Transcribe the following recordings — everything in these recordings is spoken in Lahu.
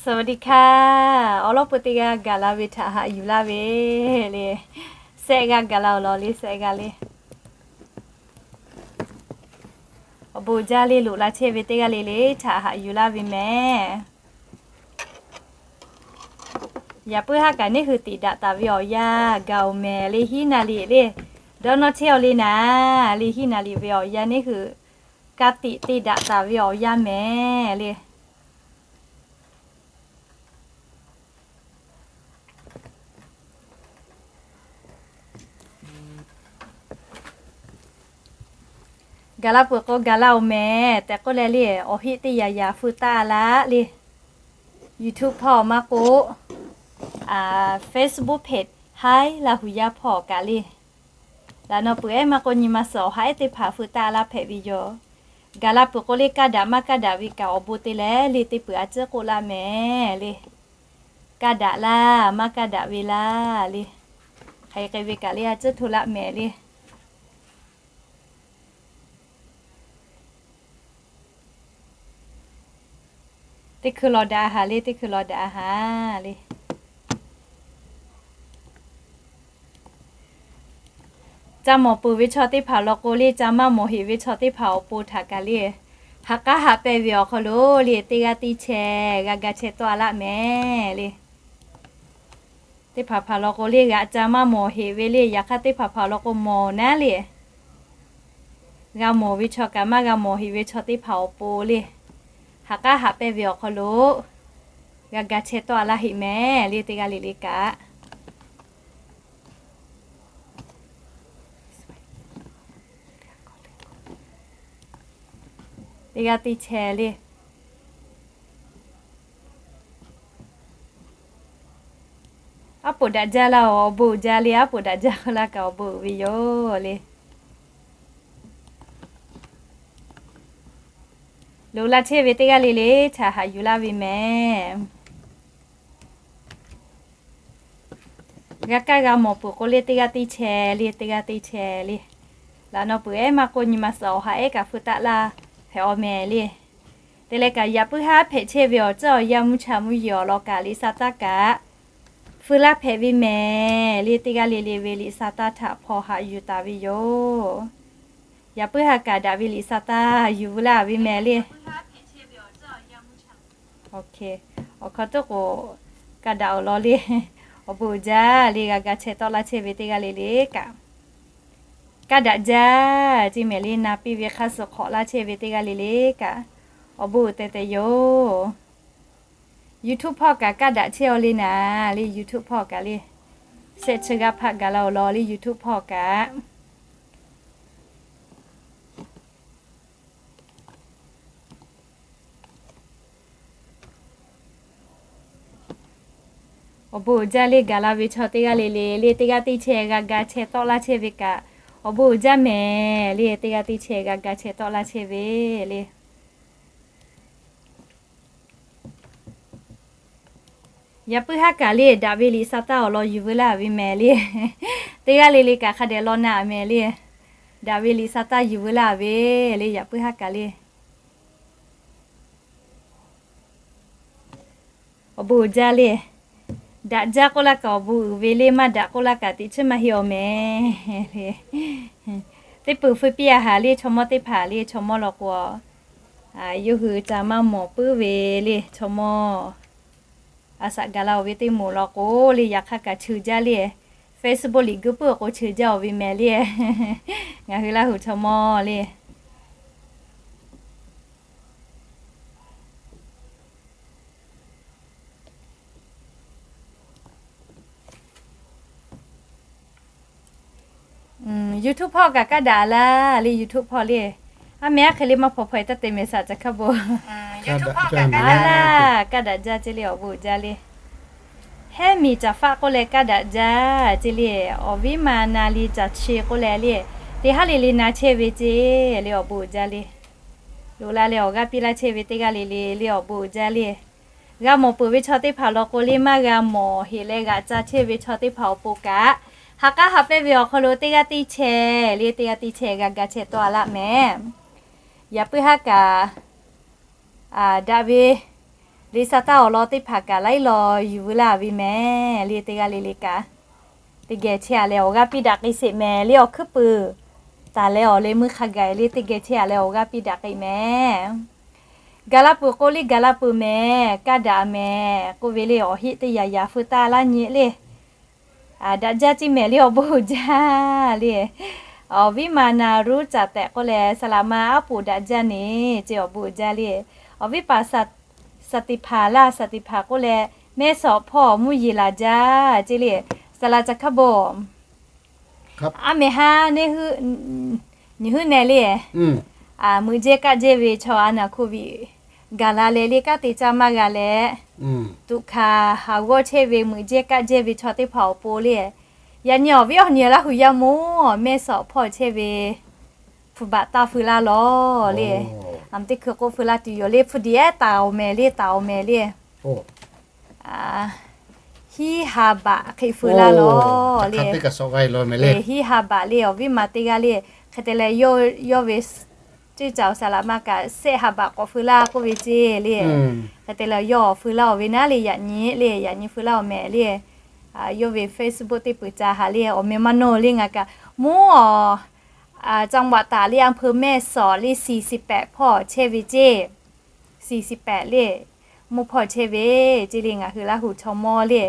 สวัสดีค่ะ Awˬ lawn peu teˇ g'aˇ gaˬ la ve htaꞈ haꞈ yuˬ laˇ ve le. Sehˆ g'aˇ gaˬ la awˬ lawn le, sehˆ g'aˇ le. Awˬ bon uiˍ jaˇ le, loꞈ la chehˇ ve teˇ g'aˇ le le htaꞈ haꞈ yuˬ laˇ ve mehˍ. Yaꞈ puiˉ haˉ kaꞈ neˇ hui teꞈ daꞈ taˍ ve awˬ yanˇ gaˬ oˬ mehˍ le, hiˉ naˍ liꞈ le. Dawˇ nawˇ chehˇ aw le naˍ le, hiˉ naˍ liꞈ ve awˬ yanˇ neˇ hui ka tiꞈ te daꞈ taˍ ve awˬ yanˇ mehˍ le. Gaˬ la peuˬ k'o gaˬ la oˬ mehˍ tehꞈ k'oˆ leh le, awˬ heˆ teˇ yaꞈ yaꞈ feu taˆ laˇ le. YouTube hpawˇ maˇ k'oˆ, Facebook page Haiˉ Laˇ hu yaˇ hpawˇ kaꞈ le. Laꞈ naw peuˬ ehˉ maˇ k'oˆ, nyi ma suhˍ awˬ ha ehˉ teˇ hpaˍ feu taˆ laˇ hpehꞈ ve yoˬ. Gaˬ la peuˬ k'o le, kaˇ daꞈ maˇ kaˇ daꞈ ve kaꞈ awˬ bon te leh le, teˇ peuˬ a ciˉ k'oˆ laˇ mehˍ le. Kaˇ daꞈ laˇ maˇ kaˇ daꞈ ve laˇ le. Hk'aˬ hk'e ve kaꞈ le, a ciˉ hto laˇ mehˍ le. Teˇ hkui lawˬ daꞈ a haˍ le, teˇ hkui lawˬ daꞈ a haˍ le. Ca mawˬ peuˬ ve chaw teˇ hpaˍ law k'o le, ca maˇ mawˬ heꞈ ve chaw teˇ hpaˍ awˬ pon htaꞈ kaꞈ le, ha k'aˉ haꞈ pehnˇ ve awˬ hk'aw lo le, teˇ g'aˇ teˇ chehˇ g'a ga chehˇ tawˆ a laˇ mehˍ le. Teˇ hpaˍ hpaˍ law k'o le, g'aꞈ ca maˇ mawˬ heꞈ ve le, yaꞈ hk'aˇ teˇ hpaˍ hpaˍ law k'o mawˬ naˉ le. G'a mawˬ ve chaw kaꞈ maˇ g'a mawˬ heꞈ ve chaw teˇ hpaˍ awˬ pon le, ha k'aˉ haꞈ pehnˇ ve awˬ hk'aw lo g'a ga chehˇ tawˆ a laˇ heꞈ mehˍ le, teˇ g'aˇ le le kaꞈ. Teˇ g'aˇ teˇ chehˇ le. Aˉ poꞈ daꞈ jaˇ laˇ oˬ, awˬ bon uiˍ jaˇ le, aˉ poꞈ daꞈ jaˇ k'oˆ laˇ kaꞈ awˬ bon uiˍ ve yoˬ le. Loꞈ la chehˇ ve teˇ g'aˇ le le htaꞈ haꞈ yuˬ laˇ ve mehˍ. G'a kaˇ g'a mawˬ peuˬ k'o le, teˇ g'aˇ teˇ chehˇ le, teˇ g'aˇ teˇ chehˇ le. Laꞈ naw peuˬ ehˉ maˇ k'oˆ, nyi ma suhˍ awˬ ha ehˉ kaꞈ feu taˆ laˇ hpehꞈ aw mehˍ le. Te leh kaꞈ yaꞈ puiˉ haˉ hpehꞈ chehˇ ve awˬ ceuˬ awˬ yanˇ mvuhˇ cha mvuhˇ yeˬ awˬ lawn kaꞈ liꞈ sa taˇ kaꞈ feu laˇ hpehꞈ ve mehˍ le, teˇ g'aˇ le le ve liꞈ sa taˇ htaꞈ hpaw haꞈ yuˬ taˍ ve yoˬ. Yaꞈ puiˉ haˉ kaꞈ daꞈ ve liꞈ sa taˇ yuˬ veu laˇ ve mehˍ le. Awˬ hk'aw toˉ k'o, kaˇ daꞈ awˬ lawn le. Awˬ bon uiˍ jaˇ le, g'a ga chehˇ tawˆ laˇ chehˇ ve teˇ g'aˇ le le kaꞈ, kaˇ daꞈ jaˇ ceˇ mehˍ le. Na piˇ ve hk'aˇ suh hk'awꞈ laˇ chehˇ ve teˇ g'aˇ le le kaꞈ, awˬ bon uiˍ tehꞈ tehꞈ yoˬ. YouTube hpawˇ kaꞈ kaˇ daꞈ chehˇ aw le naˍ le, YouTube hpawˇ kaꞈ le. Shehˆ chi g'aˇ hpaˆ gaˬ la awˬ lawn le, YouTube hpawˇ kaꞈ. Awˬ bon uiˍ jaˇ le, gaˬ la ve chaw teˇ g'aˇ le le le, teˇ g'aˇ teˇ chehˇ g'a ga chehˇ tawˆ laˇ chehˇ ve kaꞈ, awˬ bon uiˍ jaˇ mehˍ le, teˇ g'aˇ teˇ chehˇ g'a ga chehˇ tawˆ laˇ chehˇ ve le. Yaꞈ puiˉ haˉ kaꞈ le, daꞈ ve liꞈ sa taˇ awˬ lawn yuˬ veu laˇ ve mehˍ le. Teˇ g'aˇ le le kaꞈ hk'a dehꞈ law na mehˍ le. Daꞈ ve liꞈ sa taˇ yuˬ veu laˇ ve le, yaꞈ puiˉ haˉ kaꞈ le. Awˬ bon uiˍ jaˇ le. Daꞈ jaˇ k'oˆ laˇ kaꞈ awˬ bon uiˍ ve le, maˇ daꞈ k'oˆ laˇ kaꞈ teꞈ chiˉ maˇ heˆ awˬ mehˍ le. Teˇ peuˬ feu piˇ a haˍ le, chaw mawˇ teˇ hpaˍ le, chaw mawˇ law k'o, yawˇ hui ca maˇ mawˬ puiˉ ve le, chaw mawˇ. A shaꞈ gaˬ la oˬ ve teˇ moˍ law k'o le, yaꞈ hk'aˇ kaꞈ cheu jaˇ le. Facebook liꞈ geu puiˉ awˬ k'o cheu jaˇ oˬ ve mehˍ le. Ngaˬ hui Laˇ huˍ chaw mawˇ le. YouTube hpawˇ kaꞈ kaˇ daꞈ laˇ le, YouTube hpawˇ le. A mehˍ aˉ hk'e le maˇ hpaw hpaw e taˇ te mehˍ shaˍ ca hk'a bon. Kaˇ daꞈ jaˇ ceˇ le, awˬ bon uiˍ jaˇ le. Heˉ miˬ caˍ faˆ k'oˆ leh kaˇ daꞈ jaˇ ceˇ le. Awˬ viˉ ma na le caˍ chi k'oˆ leh le, teˇ haˉ le le na chehˇ ve ceˇ le, awˬ bon uiˍ jaˇ le. Loꞈ la leh awˬ g'aˇ piˇ laˇ chehˇ ve teˇ g'aˇ le le le, awˬ bon uiˍ jaˇ le. G'a mawˬ peuˬ ve chaw teˇ hpaˍ law k'o le, maˇ g'a mawˬ heꞈ leh g'aꞈ ca chehˇ ve chaw teˇ hpaˍ awˬ pon kaꞈ, ha k'aˉ ha pehˇ ve awˬ hk'aw lo teˇ g'aˇ teˇ chehˇ le, teˇ g'aˇ teˇ chehˇ g'a ga chehˇ tawˆ a laˇ mehˍ. Yaꞈ puiˉ haˉ kaꞈ daꞈ ve Liꞈ saˍ taˇ awˬ lawn teˇ hpaˍ kaꞈ laiˉ law yuˬ veu laˇ ve mehˍ le. Teˇ g'aˇ le le kaꞈ, teˇ geh chehˇ a leh awˬ g'aˇ piˇ daꞈ k'ai sheˍ mehˍ le. Awˬ hkuiˉ puiˍ taˍ leh awˬ leh meuˇ hk'a gaˬ le. Teˇ geh chehˇ a leh awˬ g'aˇ piˇ daꞈ k'ai mehˍ. Gaˬ la peuˬ k'o le, gaˬ la peuˬ mehˍ, kaˇ daꞈ mehˍ k'oˆ ve le. Awˬ heˆ teˇ yaꞈ yaꞈ feu taˇ laˇ nyi le. Daꞈ jaˇ ceˇ mehˍ le, awˬ bon uiˍ jaˇ le. Awˬ viˉ ma na ruˉ caˍ tehꞈ k'oˆ leh, saˍ laꞈ ma aˉ poꞈ daꞈ jaˇ neˇ ceˇ, awˬ bon uiˍ jaˇ le. Awˬ viˉ paˍ saˍ tiꞈ hpaˍ laˇ, saˍ tiꞈ hpaˍ k'oˆ leh, mehˇ sawˍ hpawˇ mvuhˇ yeˬ laˬ jaˇ ceˇ le. Saˍ laꞈ ca hkaˇ bon, aˉ mehˍ haˉ neˇ hui, nyi hui neh le. Meuꞈ jehˇ kaˆ jehˇ ve chaw a naˬ hko viꞈ gaˬ la leh le, kanˉ te caˇ maˇ g'a leh, tuꞈ hkanˍ haˍ g'awˇ chehˇ ve meuꞈ jehˇ kaˆ jehˇ ve chaw teˇ hpaˍ awˬ pon le, yaꞈ nyi awˬ viˉ awˬ nyi Laˇ hu yaˇ mawˇ mehˇ sawˍ hpawˇ chehˇ ve hpu baꞈ taˇ feu laˇ lawˬ le. Aˬ teˇ hkui k'oˆ feu laˇ tuˬ yoˬ le. Hpu diꞈ ehˉ taˍ awˬ mehˍ le, taˍ awˬ mehˍ le. Hiˉ ha baꞈ hk'e feu laˇ lawˬ le. Hiˉ ha baꞈ le, awˬ viˉ ma teˇ g'aˇ le. Hk'e te leh, yawˇ ve ceˇ caˬ awˬ saˍ laꞈ ma kaꞈ sehˆ ha baꞈ k'awꞈ feu laˇ k'oˆ ve ceˇ le. Hk'e te leh, yawˇ feu laˇ awˬ ve naˉ le, yaꞈ nyi le, yaꞈ nyi feu laˇ awˬ mehˍ le. Yawˇ ve Facebook teˇ peuˬ ca haꞈ le, awˬ meh maˇ nawˇ le. Ngaˬ kaꞈ mvuhˇ awˬ จังหวัดตาก le, อำเภอแม่สอด le, สี่สิบแปด hpawˇ chehˇ ve ceˇ. สี่สิบแปด le, mvuhˇ hpawˇ chehˇ ve ceˇ le. Ngaˬ hui Laˇ hu chaw mawˇ le,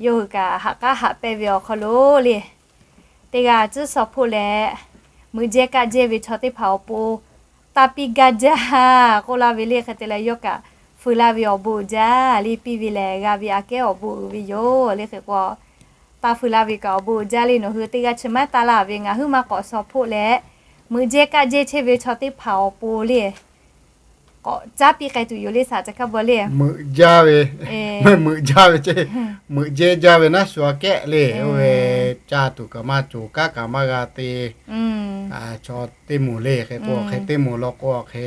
yawˇ hui kaꞈ haꞈ k'aˉ haꞈ pehnˇ ve awˬ hk'aw lo le, teˇ g'aˇ tcuhˉ shaw hpoˆ leh, meuꞈ jehˇ kaˆ jehˇ ve chaw teˇ hpaˍ awˬ pon taˇ piˇ gaˇ jaˇ k'oˆ laˇ ve le. Hk'e te leh, yawˇ kaꞈ feu laˇ ve awˬ bon uiˍ jaˇ le, piˇ ve lehˬ g'a ve aꞈ kehˉ awˬ bon uiˍ ve yoˬ le. Hk'e k'o, taˇ feu laˇ ve kaꞈ awˬ bon uiˍ jaˇ le. Nawˬ hui teˇ g'aˇ chi maˇ taˇ laˇ ve, ngaˬ huiˉ maˇ k'awꞈ shaw hpoˆ leh, meuꞈ jehˇ kaˆ jehˇ chehˇ ve chaw teˇ hpaˍ awˬ pon le, k'awꞈ caˉ piˇ k'ai tuˬ yoˬ le, saˍ ca hkaˇ bon le. Meuꞈ jaˇ ve, meuꞈ jaˇ ve ceˇ, meuꞈ jehˇ jaˇ ve naˉ shu aꞈ kehˉ le. Oˇ ve caˇ tuˬ kaꞈ maˇ cawˬ, kanˉ kaꞈ maˇ g'a te. Chaw teˇ moˍ le, hk'e k'o hk'e teˇ moˍ law k'o hk'e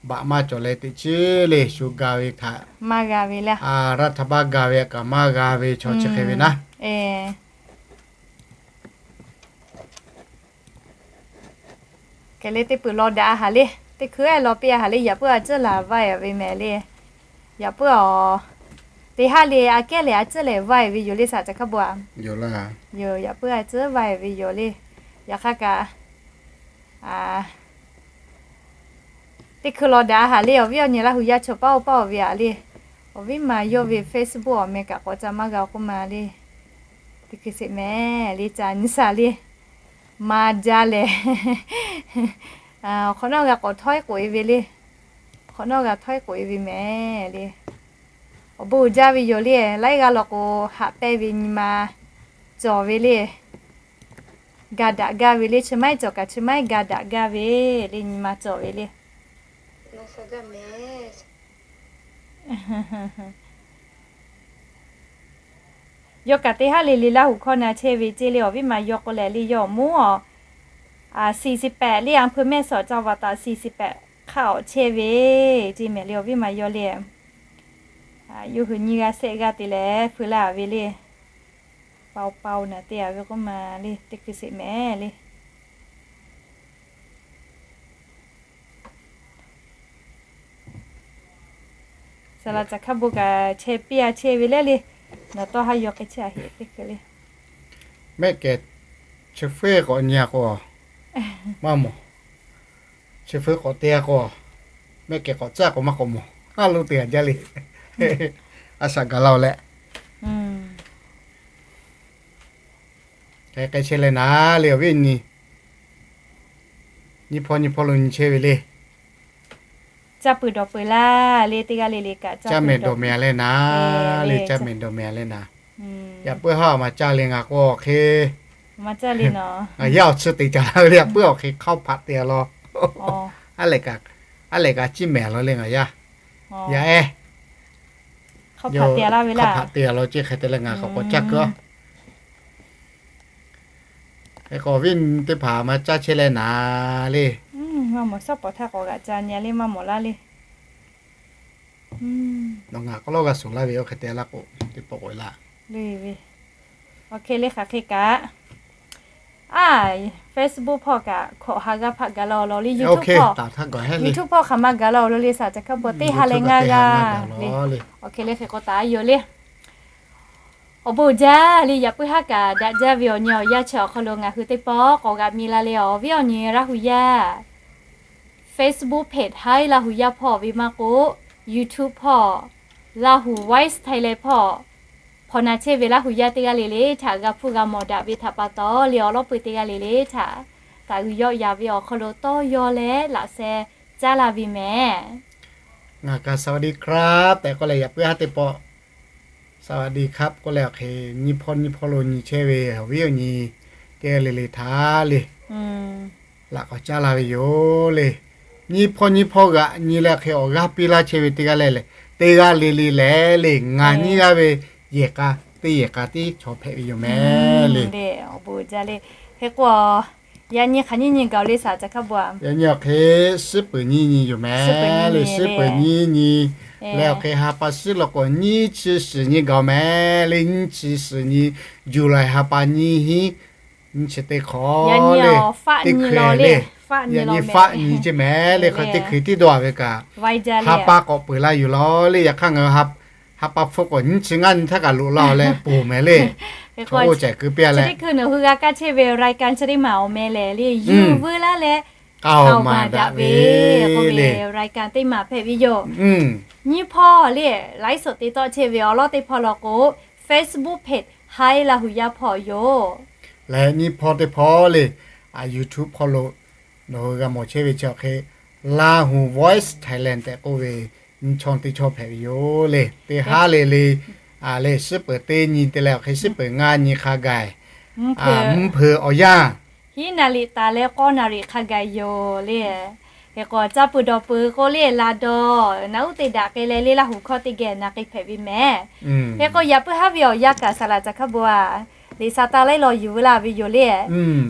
baꞈ maˇ cawˬ leh teꞈ chiˉ le shu ga ve htaꞈ maˇ g'a ve le. รัฐบาล ga ve kaꞈ maˇ g'a ve chaw chi hk'e ve naˉ. Hk'e le teˇ peuˬ law daꞈ a haˍ le, teˇ hkui ehˉ law piˇ a haˍ le. Yaꞈ puiˉ a ciˉ laˬ vaiˇ ve mehˍ le. Yaꞈ puiˉ a, teˇ haˉ le aꞈ kehˉ lehˬ a ciˉ lehˬ vaiˇ ve yoˬ le, saˍ ca hkaˇ bon a. Yoˬ, yaꞈ puiˉ a ciˉ vaiˇ ve yoˬ le. Yaꞈ hk'aˇ kaꞈ teˇ hkui law daꞈ a haˍ le. Awˬ viˉ awˬ nyi Laˇ hu yaˇ chaw paˇ oˇ paˇ oˬ ve aꞈ le. Awˬ viˉ ma yawˇ ve Facebook awˬ meh kaꞈ k'awꞈ ca maˇ g'a k'oˆ ma le. Teˇ hkui sheˍ mehˍ le, ca nyi shaˍ le. Maˇ jaˇ lehˬ, hk'awꞈ nawˉ g'a k'awꞈ htawˇ iˉ k'oꞈ e ve le. Hk'awꞈ nawˉ g'a htawˇ iˉ k'oꞈ e ve mehˍ le. Awˬ bon uiˍ jaˇ ve yoˬ le. Laiˉ g'aˇ law k'o, haꞈ pehnˇ ve nyi ma cawˬ ve le. Ga daꞈ gaˇ ve le. Chi maˇ heˆ cawˬ kaꞈ chi maˇ heˆ ga daꞈ gaˇ ve le, nyi ma cawˬ ve le. Yawˇ kaꞈ teˇ haˉ le le Laˇ hu hkawˇ na chehˇ ve ceˇ le. Awˬ viˉ ma yawˇ k'oˆ leh le, yawˇ awˬ moˉ awˬ สี่สิบแปด le, อำเภอแม่สอด จังหวัดตาก สี่สิบแปด hk'aˇ awˬ chehˇ ve ceˇ mehˍ le. Awˬ viˉ ma yawˇ le, yawˇ hui nyiˇ g'aˇ sehˆ g'aˇ te leh feu laˇ ve le. Pao pao naˬ te a ve k'oˆ ma le, teˇ hkui sheˍ mehˍ le. Saˍ laꞈ ca hkaˇ bon kaꞈ chehˇ piˇ a chehˇ ve le le. Nawˬ tawˇ haˉ yaw k'ai chehˇ a heˆ teˇ hkui le. Mehˆ kehˬ chi feuˉ k'awꞈ nyi a k'o, maˇ mawˬ. Chi feuˉ k'awꞈ te a k'o, mehˆ kehˬ k'awꞈ caˇ k'o maˇ k'awꞈ mawˬ. Haˉ lo te a jaˇ le. A shaꞈ gaˬ la-oˬ leh, k'ai k'ai chehˇ leh naˍ le, awˬ viˉ nyi, nyiˇ hpawˇ nyiˇ hpawˇ lo nyi chehˇ ve le. Caˇ peuˬ dawˬ peuˬ laˇ le, teˇ g'aˇ le le kaꞈ caˇ mehˍ dawˬ mehˍ a leh naˍ le, caˇ mehˍ dawˬ mehˍ a leh naˍ. Yaꞈ puiˉ haˉ maˇ caˇ le ngaˬ k'o awˬ hk'e, ngaˬ yaˇ awˬ chi te caˇ la ve le. Yaꞈ puiˉ awˬ hk'e hk'aˇ hpaꞈ te a law. A lehˬ kaꞈ, a lehˬ kaꞈ ciˇ mehˍ a law le ngaˬ yaˇ. Yaˇ ehˉ, hk'aˇ hpaꞈ te a laˇ ve le. Hk'aˇ hpaꞈ te a law ceˇ hk'e te leh ngaˬ k'awꞈ k'awꞈ caˇ kuiˬ a. Hk'e k'o awˬ viˉ teˇ hpaˍ maˇ caˇ chehˇ leh naˍ le. Maˇ mawˬ, shawˉ pawˍ htaˇ k'awꞈ g'aꞈ ca nyi a le, maˇ mawˬ laˇ le. Nawˬ ngaˬ k'aw lawˉ g'a shuˍ laˇ ve oˇ hk'e te laˇ k'o, teˇ pawˆ k'oꞈ e laˇ. Le ve, awˬ hk'e le hk'aˬ hk'e kaꞈ, A, Facebook hpawˇ kaꞈ hkawꞈ ha g'aˇ hpaˆ gaˬ la awˬ lawn le. YouTube hpawˇ, YouTube hpawˇ hk'aˬ ma gaˬ la awˬ lawn le, saˍ caˍ hkaˇ bon teˇ ha leh ngaˇ g'aˇ le. Awˬ hk'e le hk'e k'o taˍ yoˬ le. Awˬ bon jaˇ le, yaꞈ puiˉ haˉ kaꞈ daꞈ jaˇ ve awˬ nyi awˬ yanˇ chi awˬ hk'aw lo ngaˬ hui teˇ pawˆ k'awꞈ g'aꞈ mi la le. Awˬ viˉ awˬ nyi Laˇ hu yaˇ Facebook page haiˉ Laˇ hu yaˇ hpawˇ ve maˇ k'oˆ, YouTube hpawˇ, Lahu Voice Thailand hpawˇ, hpawnˬ na chehˇ ve Laˇ hu yaˇ teˇ g'aˇ le le htaꞈ g'a hpuˇ g'a mawˬ daꞈ ve htaꞈ pa taw le, awˬ lawˉ peuˬ teˇ g'aˇ le le htaꞈ kaꞈ g'uiˬ yawˆ yaˍ ve awˬ hk'aw lo tawˇ yaw leh laꞈ sheh caˉ laˇ ve mehˍ. Ngaˬ kaꞈ สวัสดีครับ tehꞈ k'oˆ leh yaꞈ puiˉ haˉ teˇ pawˆ สวัสดีครับ k'oˆ leh awˬ hk'e nyiˇ hpawˇ nyiˇ hpawˇ lo nyi chehˇ ve awˬ viˉ awˬ nyi teˇ g'aˇ le le htaꞈ le laꞈ k'awꞈ caˉ laˇ ve yoˬ le. Nyiˇ hpawˇ nyiˇ hpawˇ g'aꞈ nyi leh awˬ hk'e awˬ g'aˇ piˇ laˇ chehˇ ve teˇ g'aˇ le le, teˇ g'aˇ le le lehˬ le ngaˬ nyiˇ g'aˇ ve yehˬ k'a teˇ yehˬ k'a tiˉ chaw hpehꞈ ve yoˬ mehˍ le. Awˬ bon jaˇ le. Hk'e k'o, yaꞈ nyi hk'aˬ nyiˇ nyi gaˬ le, saˍ caˍ hkaˇ bon a? Yaꞈ nyi awˬ hk'e suhˉ peuˍ nyiˇ nyi yoˬ mehˍ le. Suhˉ peuˍ nyiˇ nyi leh awˬ hk'e ha pa suhˉ law k'o nyiˇ chi suhˍ nyi gaˬ mehˍ le. Nyiˇ chi suhˍ nyi, July ha pa nyiˇ hinˉ nyiˇ chi teˇ hk'awꞈ le, teˇ hkui le, yaꞈ nyi faˆ nyi ceˇ mehˍ le. Hk'e teˇ hkui tiˉ dawˇ a ve kaꞈ ha pa k'awꞈ peuˬ la yoˬ law le. Yaꞈ hk'aˇ ngaˬ hui ha pa hpfuhˇ k'o nyiˇ chi ngaˇ nyi htaˇ kaꞈ loꞈ la leh poˬ mehˍ le. K'oˆ cehˬ keu piˇ a leh, chi teˇ hkui nawˬ hui g'a kaˇ chehˇ ve รายการ chi teˇ maˬ awˬ meh lehˬ le, yuˬ veu laˇ leh k'aoˍ maˍ daꞈ ve k'oˆ ve รายการ teˇ maˬ hpehꞈ ve yoˬ. Nyiˇ hpawˇ le, ไลฟ์สด te tawˆ chehˇ ve awˬ lawn teˇ hpawˇ law k'o, Facebook page haiˉ Laˇ hu yaˇ hpawˇ yoˬ. Leh nyiˇ hpawˇ teˇ hpawˇ le, YouTube hpawˇ lo nawˬ hui g'a mawˬ chehˇ ve chi awˬ hk'e, Lahu Voice Thailand tehꞈ k'oˆ ve nyiˇ chawˇ teˇ chawˇ hpehꞈ ve yoˬ le. Teˇ haˉ le le, le suhˉ peuˍ teˇ nyi te leh awˬ hk'e suhˉ peuˍ ngaˇ nyi hk'a gaˬ mvuhˇ hpeuꞈ awˬ yanˇ hiˉ naˍ riˍ taˍ leh k'awˇ naˍ riˍ hk'a gaˬ yoˬ le. Hk'e k'o caˇ pui dawˬ pui k'o le, laˬ dawˬ naˬ uˉ te daꞈ k'ai leh le, Laˇ hu hkawˇ teˇ geh na k'ai hpehꞈ ve mehˍ. Hk'e k'o yaꞈ puiˉ haˉ ve awˬ yanˇ kaꞈ saˍ laꞈ caˍ hkaˇ bon a, liꞈ sa taˇ laiˉ law yuˬ veu laˇ ve yoˬ le.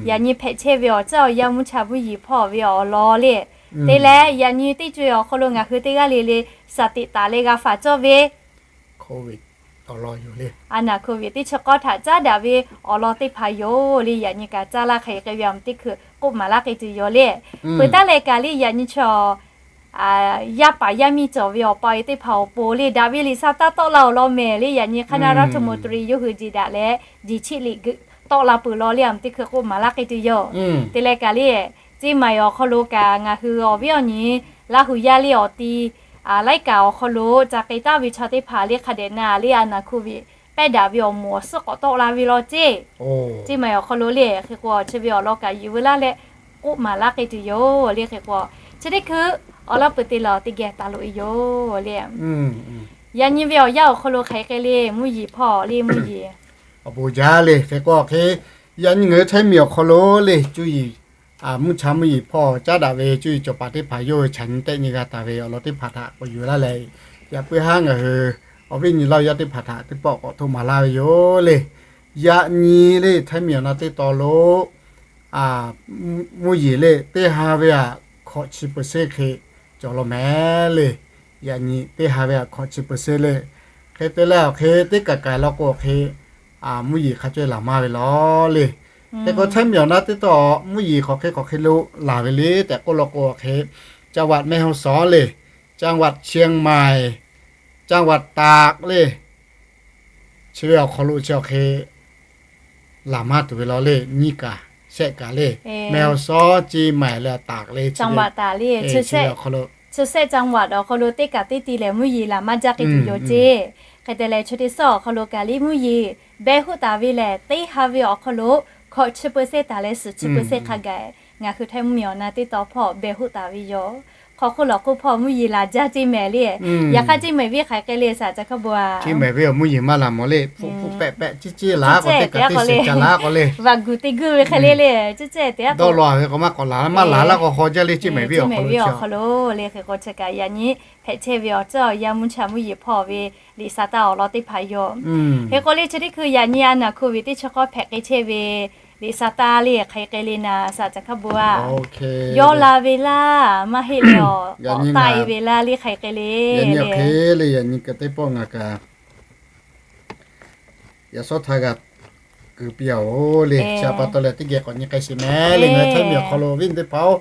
Yaꞈ nyi hpehꞈ chehˇ ve awˬ caˇ awˬ yanˇ mvuhˇ cha mvuhˇ yeˬ hpawˇ ve awˬ lawn le. Te leh yaꞈ nyi teˇ co e awˬ hk'aw lo ngaˬ hui teˇ g'aˇ le le shaˍ teꞈ taˍ leh g'a faˍ cawˇ ve a naˬ โควิด teˇ chi k'awˇ htaꞈ caˉ daꞈ ve awˬ lawn teˇ hpaˍ yoˬ le. Yaꞈ nyi kaꞈ caˇ laˇ hk'aˬ hk'e ve a teˇ hkui k'oˆ maˍ laˇ k'ai tuˬ yoˬ le. Peuˬ taˉ leh kaꞈ le yaꞈ nyi chaw yaˇ paˍ yaˇ miˇ cawˬ ve awˬ pa e teˇ hpaˍ awˬ pon le, daꞈ ve liꞈ sa taˇ tawˆ la awˬ lawn mehˍ le. Yaꞈ nyi hk'aˇ naˇ รัฐมนตรี yawˇ hui jeˬ daꞈ leh jeˬ chiˆ liꞈ tawˆ la peuˬ law le a teˇ hkui k'oˆ maˍ laˇ k'ai tuˬ yoˬ. Te leh kaꞈ le, Ceˇ maiˍ awˬ hk'aw lo kaꞈ ngaˬ hui awˬ viˉ awˬ nyi Laˇ hu yaˇ le awˬ ti laiˉ kaꞈ awˬ hk'aw lo ca k'ai taˍ ve chaw teˇ hpaˍ le hk'a dehꞈ na le a naˬ โควิด pehˇ daꞈ ve awˬ moˍ awˬ suhˉ k'awꞈ tawˆ la ve law ceˇ. Ceˇ maiˍ awˬ hk'aw lo le hk'e k'o chi ve awˬ lawn kaꞈ yuˬ veu laˇ leh k'oˆ maˍ laˇ k'ai tuˬ yoˬ le. Hk'e k'o chi teˇ hkui awˬ laˇ peuˬ te lawˬ teˇ geh taˍ loꞈ e yoˬ le. Yaꞈ nyi ve awˬ yanˇ awˬ hk'aw lo hk'aˬ hk'e k'ai le mvuhˇ yeˬ hpawˇ le mvuhˇ yeˬ awˬ bon jaˇ le. Hk'e k'o hk'e yaꞈ nyi ngaˬ hui Htaiˇ miˬ awˬ hk'aw lo le cuˇ yiˍ mvuhˇ cha mvuhˇ yeˬ hpawˇ caˉ daꞈ ve cuˇ yiˍ cawˬ paˍ teˇ hpaˍ yawˇ hui chaꞈ nyi tehˆ nyi g'a taˍ ve awˬ lawn teˇ hpaˍ htaꞈ k'awꞈ yuˬ laˇ leh, yaꞈ puiˉ haˉ ngaˬ hui awˬ viˉ nyi Laˇ hu yaˇ teˇ hpaˍ htaꞈ teˇ pawˆ k'awꞈ htoˆ maˍ laˇ ve yoˬ le. Yaꞈ nyi le Htaiˇ miˬ awˬ na teˇ taw lo mvuhˇ yeˬ le teˇ ha ve aꞈ hkawꞈ chi เปอร์เซ็นต์ hk'e cawˬ law mehˍ le. Yaꞈ nyi teˇ ha ve aꞈ hkawꞈ chi เปอร์เซ็นต์ le. Hk'e te leh awˬ hk'e teˇ kaˬ kaˬ law k'o awˬ hk'e mvuhˇ yeˬ hk'a caweh laˬ maˇ ve law le. Hk'e k'o Htaiˇ miˬ awˬ na teˇ taw mvuhˇ yeˬ hk'aˬ hk'e hk'aˬ hk'e lo laˬ ve le tehꞈ k'oˆ law k'o awˬ hk'e จังหวัดแม่ฮ่องสอน le, จังหวัดเชียงใหม่, จังหวัดตาก le, chi ve awˬ hk'aw lo chi awˬ hk'e laˬ maˇ tuˬ ve law le. Nyiˇ kaˬ shehˆ kaˬ le, แม่ฮ่องสอน, Ceˇ maiˍ leh ตาก le, chi ve awˬ hk'aw lo chi shehˆ จังหวัด awˬ hk'aw lo teˇ kaˬ teˇ ti lehˬ mvuhˇ yeˬ laˬ maˇ jaˇ k'ai tuˬ yoˬ ceˇ. Hk'e te leh chi teˇ suhˉ awˬ hk'aw lo kaꞈ le mvuhˇ yeˬ beh hoˆ taˍ ve lehˬ teˇ ha ve awˬ hk'aw lo hkawꞈ chi เปอร์เซ็นต์ taˍ leh suhˍ chi เปอร์เซ็นต์ hk'a gaˬ ngaˬ hui Htaiˇ mvuhˇ miˬ awˬ na teˇ taw hpawˇ beh hoˆ taˍ ve yoˬ. Hk'aw hk'oˆ lawˬ hk'oˆ hpawˇ mvuhˇ yeˬ laˬ jaˇ ceˇ mehˍ le. Yaꞈ hk'aˇ ceˇ mehˍ ve hk'aˬ hk'e le saˍ caˍ hkaˇ bon a, ceˇ mehˍ ve awˬ mvuhˇ yeˬ maˇ laˬ mawˬ le. Hpu hpu pehˆ pehˆ ciˇ ciˇ laˬ k'o teˇ kaˬ teˇ shiˍ ca laˬ k'o le, vaꞈ guˬ te guˇ ve hk'e le le, ciˇ ciˇ te dawˇ law ve k'o maˇ k'awꞈ laˬ, maˇ laˬ laˇ k'o haw jaˇ le. Ceˇ mehˍ ve awˬ hk'aw lo le hk'e k'o chi kaꞈ yaꞈ nyi hpehꞈ chehˇ ve awˬ ceuˬ awˬ yanˇ mvuhˇ cha mvuhˇ yeˬ hpawˇ ve liꞈ sa taˇ awˬ lawn teˇ hpaˍ yoˬ. Hk'e k'o le chi teˇ hkui yaꞈ nyi a naˬ โควิด teˇ chi k'awˇ hpehꞈ k'ai chehˇ ve liꞈ sa taˇ le hk'aˬ hk'e le naˍ saˍ caˍ hkaˇ bon a, yawˇ la ve laˇ maˇ heˆ le awˬ k'awꞈ taˆ e ve laˇ le hk'aˬ hk'e le le. Yaꞈ nyi kaꞈ teˇ pawˆ ngaˬ kaꞈ yaꞈ shawˉ htaˇ g'a uiˍ piˇ-oˬ le. Chi pa taw leh teˇ geh k'awꞈ nyi k'ai sheˍ mehˍ le. Ngaˬ hui Htaiˇ miˬ awˬ hk'aw lo viˉ teˇ hpaˍ-oˬ,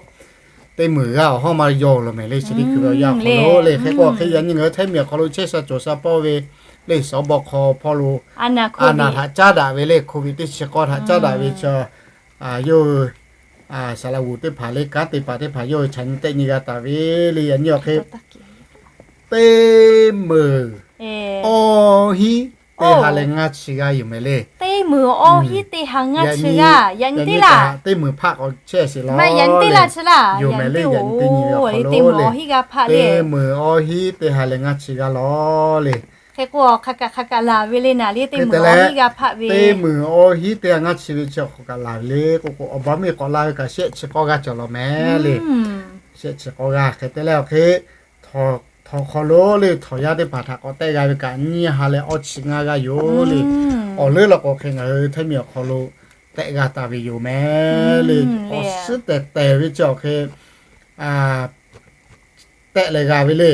teˇ meunˍ g'aˇ awˬ hawˉ maˇ yawˇ lo mehˍ le. Chi teˇ hkui ve awˬ yanˇ awˬ hk'aw lo le. Hk'e k'o hk'e yaꞈ nyi ngaˬ hui Htaiˇ miˬ awˬ hk'aw lo chehˇ sha cawˬ sha pawˇ ve le, สบค hpawˇ lo a naˍ htaꞈ caˉ daꞈ ve le, โควิด teˇ chi k'awˇ htaꞈ caˉ daꞈ ve chi yawˇ hui saˍ laꞈ g'uˬ teˇ hpaˍ le, kanˉ te paˍ teˇ hpaˍ yawˇ hui chaꞈ nyi tehˆ nyi g'a taˍ ve le. Yaꞈ nyi awˬ hk'e teˇ meunˍ awˇ hinˉ teˇ ha leh ngaˇ chi g'aˇ yoˬ mehˍ le. Teˇ meunˍ awˇ hinˉ teˇ ha ngaˇ chi g'aˇ, yaꞈ nyi teˇ laˇ, teˇ meunˍ hpaˆ k'awꞈ chehˇ sheˍ law le. Yoˬ mehˍ le. Yaꞈ nyi teˇ nyi ve awˬ hk'aw lo le, teˇ meunˍ awˇ hinˉ teˇ ha leh ngaˇ chi g'aˇ law le. Hk'e k'o hk'a kaꞈ hk'a kaꞈ laˬ ve le naˍ le, teˇ meunˍ awˇ hinˉ g'aˇ hpaˆ ve. Teˇ meunˍ awˇ hinˉ teˇ ha ngaˇ chi ve chi hk'aw kaꞈ laˬ ve le k'o k'o, awˬ baˬ miˇ k'awꞈ la ve kaꞈ shehˆ chi k'awˇ g'aˇ cawˬ law mehˍ le. Shehˆ chi k'awˇ g'aˇ hk'e te leh awˬ hk'e htawnˍ hk'aw lo le, htawnˍ yaˇ teˇ hpaˍ htaꞈ k'awꞈ tehˆ g'a ve kaꞈ nyiˇ ha leh awˇ chi ngaˇ g'aˇ yoˬ le. Awˬ leuˉ law k'o hk'e ngaˬ hui Htaiˇ miˬ awˬ hk'aw lo tehˆ g'a taˍ ve yoˬ mehˍ le. Awˬ suhˉ tehˬ tehˬ ve chi awˬ hk'e tehˆ leh g'a ve le.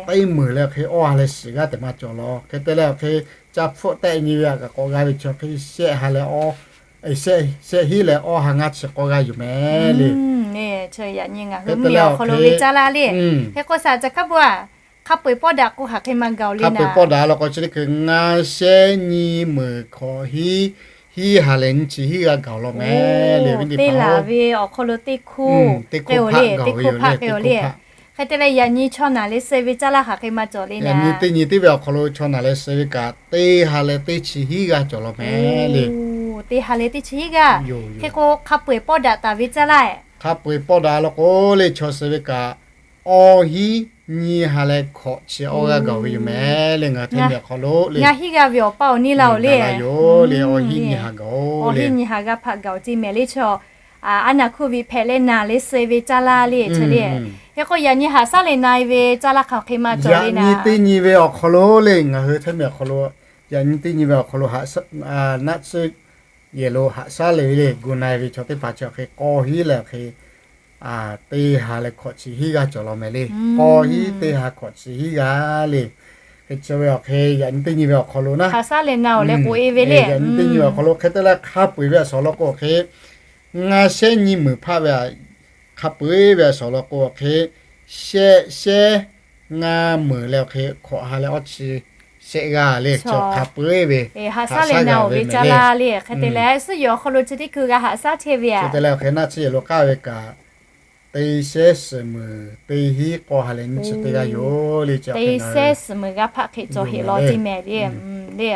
Teˇ meunˍ leh awˬ hk'e awˇ ha leh shiˍ g'aˇ teꞈ maˇ cawˬ law. Hk'e te leh awˬ hk'e ca hpfuhˆ tehˆ nyi ve kaꞈ k'awꞈ g'a ve chi awˬ hk'e shehˆ ha leh awˇ, shehˆ hinˉ leh awˇ ha ngaˇ chi k'awˇ g'aˇ yoˬ mehˍ le. Yaꞈ nyi ngaˬ hui Htaiˇ miˬ awˬ hk'aw lo ve caˇ laˇ le. Hk'e k'o saˍ ca hk'a bvuhꞈ a, hk'a peu-eˬ pawˆ daꞈ k'o hk'aˬ hk'e maˇ gaˬ-oˬ le naˍ. Hk'a peu-eˬ pawˆ daꞈ law k'o chi teˇ hkui ngaˇ shehˉ nyi meunˍ hkawꞈ hiˉ, hiˉ ha leh nyiˇ chi hiˉ g'aˇ gaˬ law mehˍ le. Teˇ laˬ ve awˬ hk'aw lo teˇ hkuˇ, teˇ hkuˇ hpaˆ k'ai-oˬ le. Hk'e te leh yaꞈ nyi chaw naˬ leh suh ve caˇ laˇ hk'aˬ hk'e maˇ cawˬ le naˍ. Yaꞈ nyi teˇ nyi teˇ ve awˬ hk'aw lo chaw naˬ leh suh ve kaꞈ teˇ ha leh teˇ chi hiˉ g'aˇ cawˬ law mehˍ le. Teˇ ha leh teˇ chi hiˉ g'aˇ. Hk'e k'o hk'a peu-eˬ pawˆ daꞈ taˍ ve caˇ laˇ. Hk'a peu-eˬ pawˆ daꞈ law k'o le chaw suh ve kaꞈ awˇ hinˉ nyiˇ ha leh hkawꞈ chi awˇ g'aˇ gaˬ ve yoˬ mehˍ le. Ngaˬ hui Htaiˇ miˬ awˬ hk'aw lo le, ngaˇ hinˉ g'aˇ ve awˬ paˇ awˬ niˇ laˇ-oˬ le. Yoˬ le, awˇ hinˉ nyiˇ ha gaˬ-oˬ le. Awˇ hinˉ nyiˇ ha g'aˇ hpaˆ gaˬ-oˬ ceˇ mehˍ le chaw. A naˍ hkuˇ viꞈ hpehꞈ leh naˬ leh suh ve caˇ laˇ le chi le. Hk'e k'o yaꞈ nyi haꞈ shaˉ leh na-e ve caˇ laˇ hk'aˬ hk'e maˇ cawˬ le naˍ. Yaꞈ nyi teˇ nyi ve awˬ hk'aw lo le ngaˬ hui Htaiˇ miˬ awˬ hk'aw lo, yaꞈ nyi teˇ nyi ve awˬ hk'aw lo naˆ tsuhˇ yehˬ lo haꞈ shaˉ leh ve le gu na-e ve chaw teˇ hpaˍ chi awˬ hk'e k'awˇ hinˉ leh awˬ hk'e teˇ ha leh hkawꞈ chi hiˉ g'aˇ cawˬ law mehˍ le. K'awˇ hinˉ teˇ ha hkawꞈ chi hiˉ g'aˇ le. Hk'e chi ve awˬ hk'e yaꞈ nyi teˇ nyi ve awˬ hk'aw lo naˆ, haꞈ shaˉ leh na-oˬ leh k'oꞈ-e ve le. Yaꞈ nyi teˇ nyi ve awˬ hk'aw lo hk'e te leh hk'a peu-eˬ ve a shawˍ law k'o awˬ hk'e ngaˇ shehˉ nyi meunˍ hpaˆ ve, hk'a peu-eˬ ve a shawˍ law k'o awˬ hk'e shehˆ shehˉ ngaˇ meunˍ leh awˬ hk'e hkawꞈ ha leh awˇ chi shehˆ g'aˇ le. Chi hk'a peu-eˬ ve haꞈ shaˉ leh na-oˬ ve caˇ laˇ le. Hk'e te leh suhˉ yehˬ awˬ hk'aw lo chi teˇ hkui g'a haꞈ shaˉ chehˇ ve a. Chi te leh awˬ hk'e naˆ tsuhˇ yehˬ lo k'aˇ ve kaꞈ teˇ shehˉ suhˍ meunˍ teˇ hinˉ k'awˇ ha leh nyiˇ chi teˇ g'aˇ yoˬ le. Teˇ shehˉ suhˍ meunˍ g'aˇ hpaˆ hk'e cawˬ heˆ law ceˇ mehˍ le.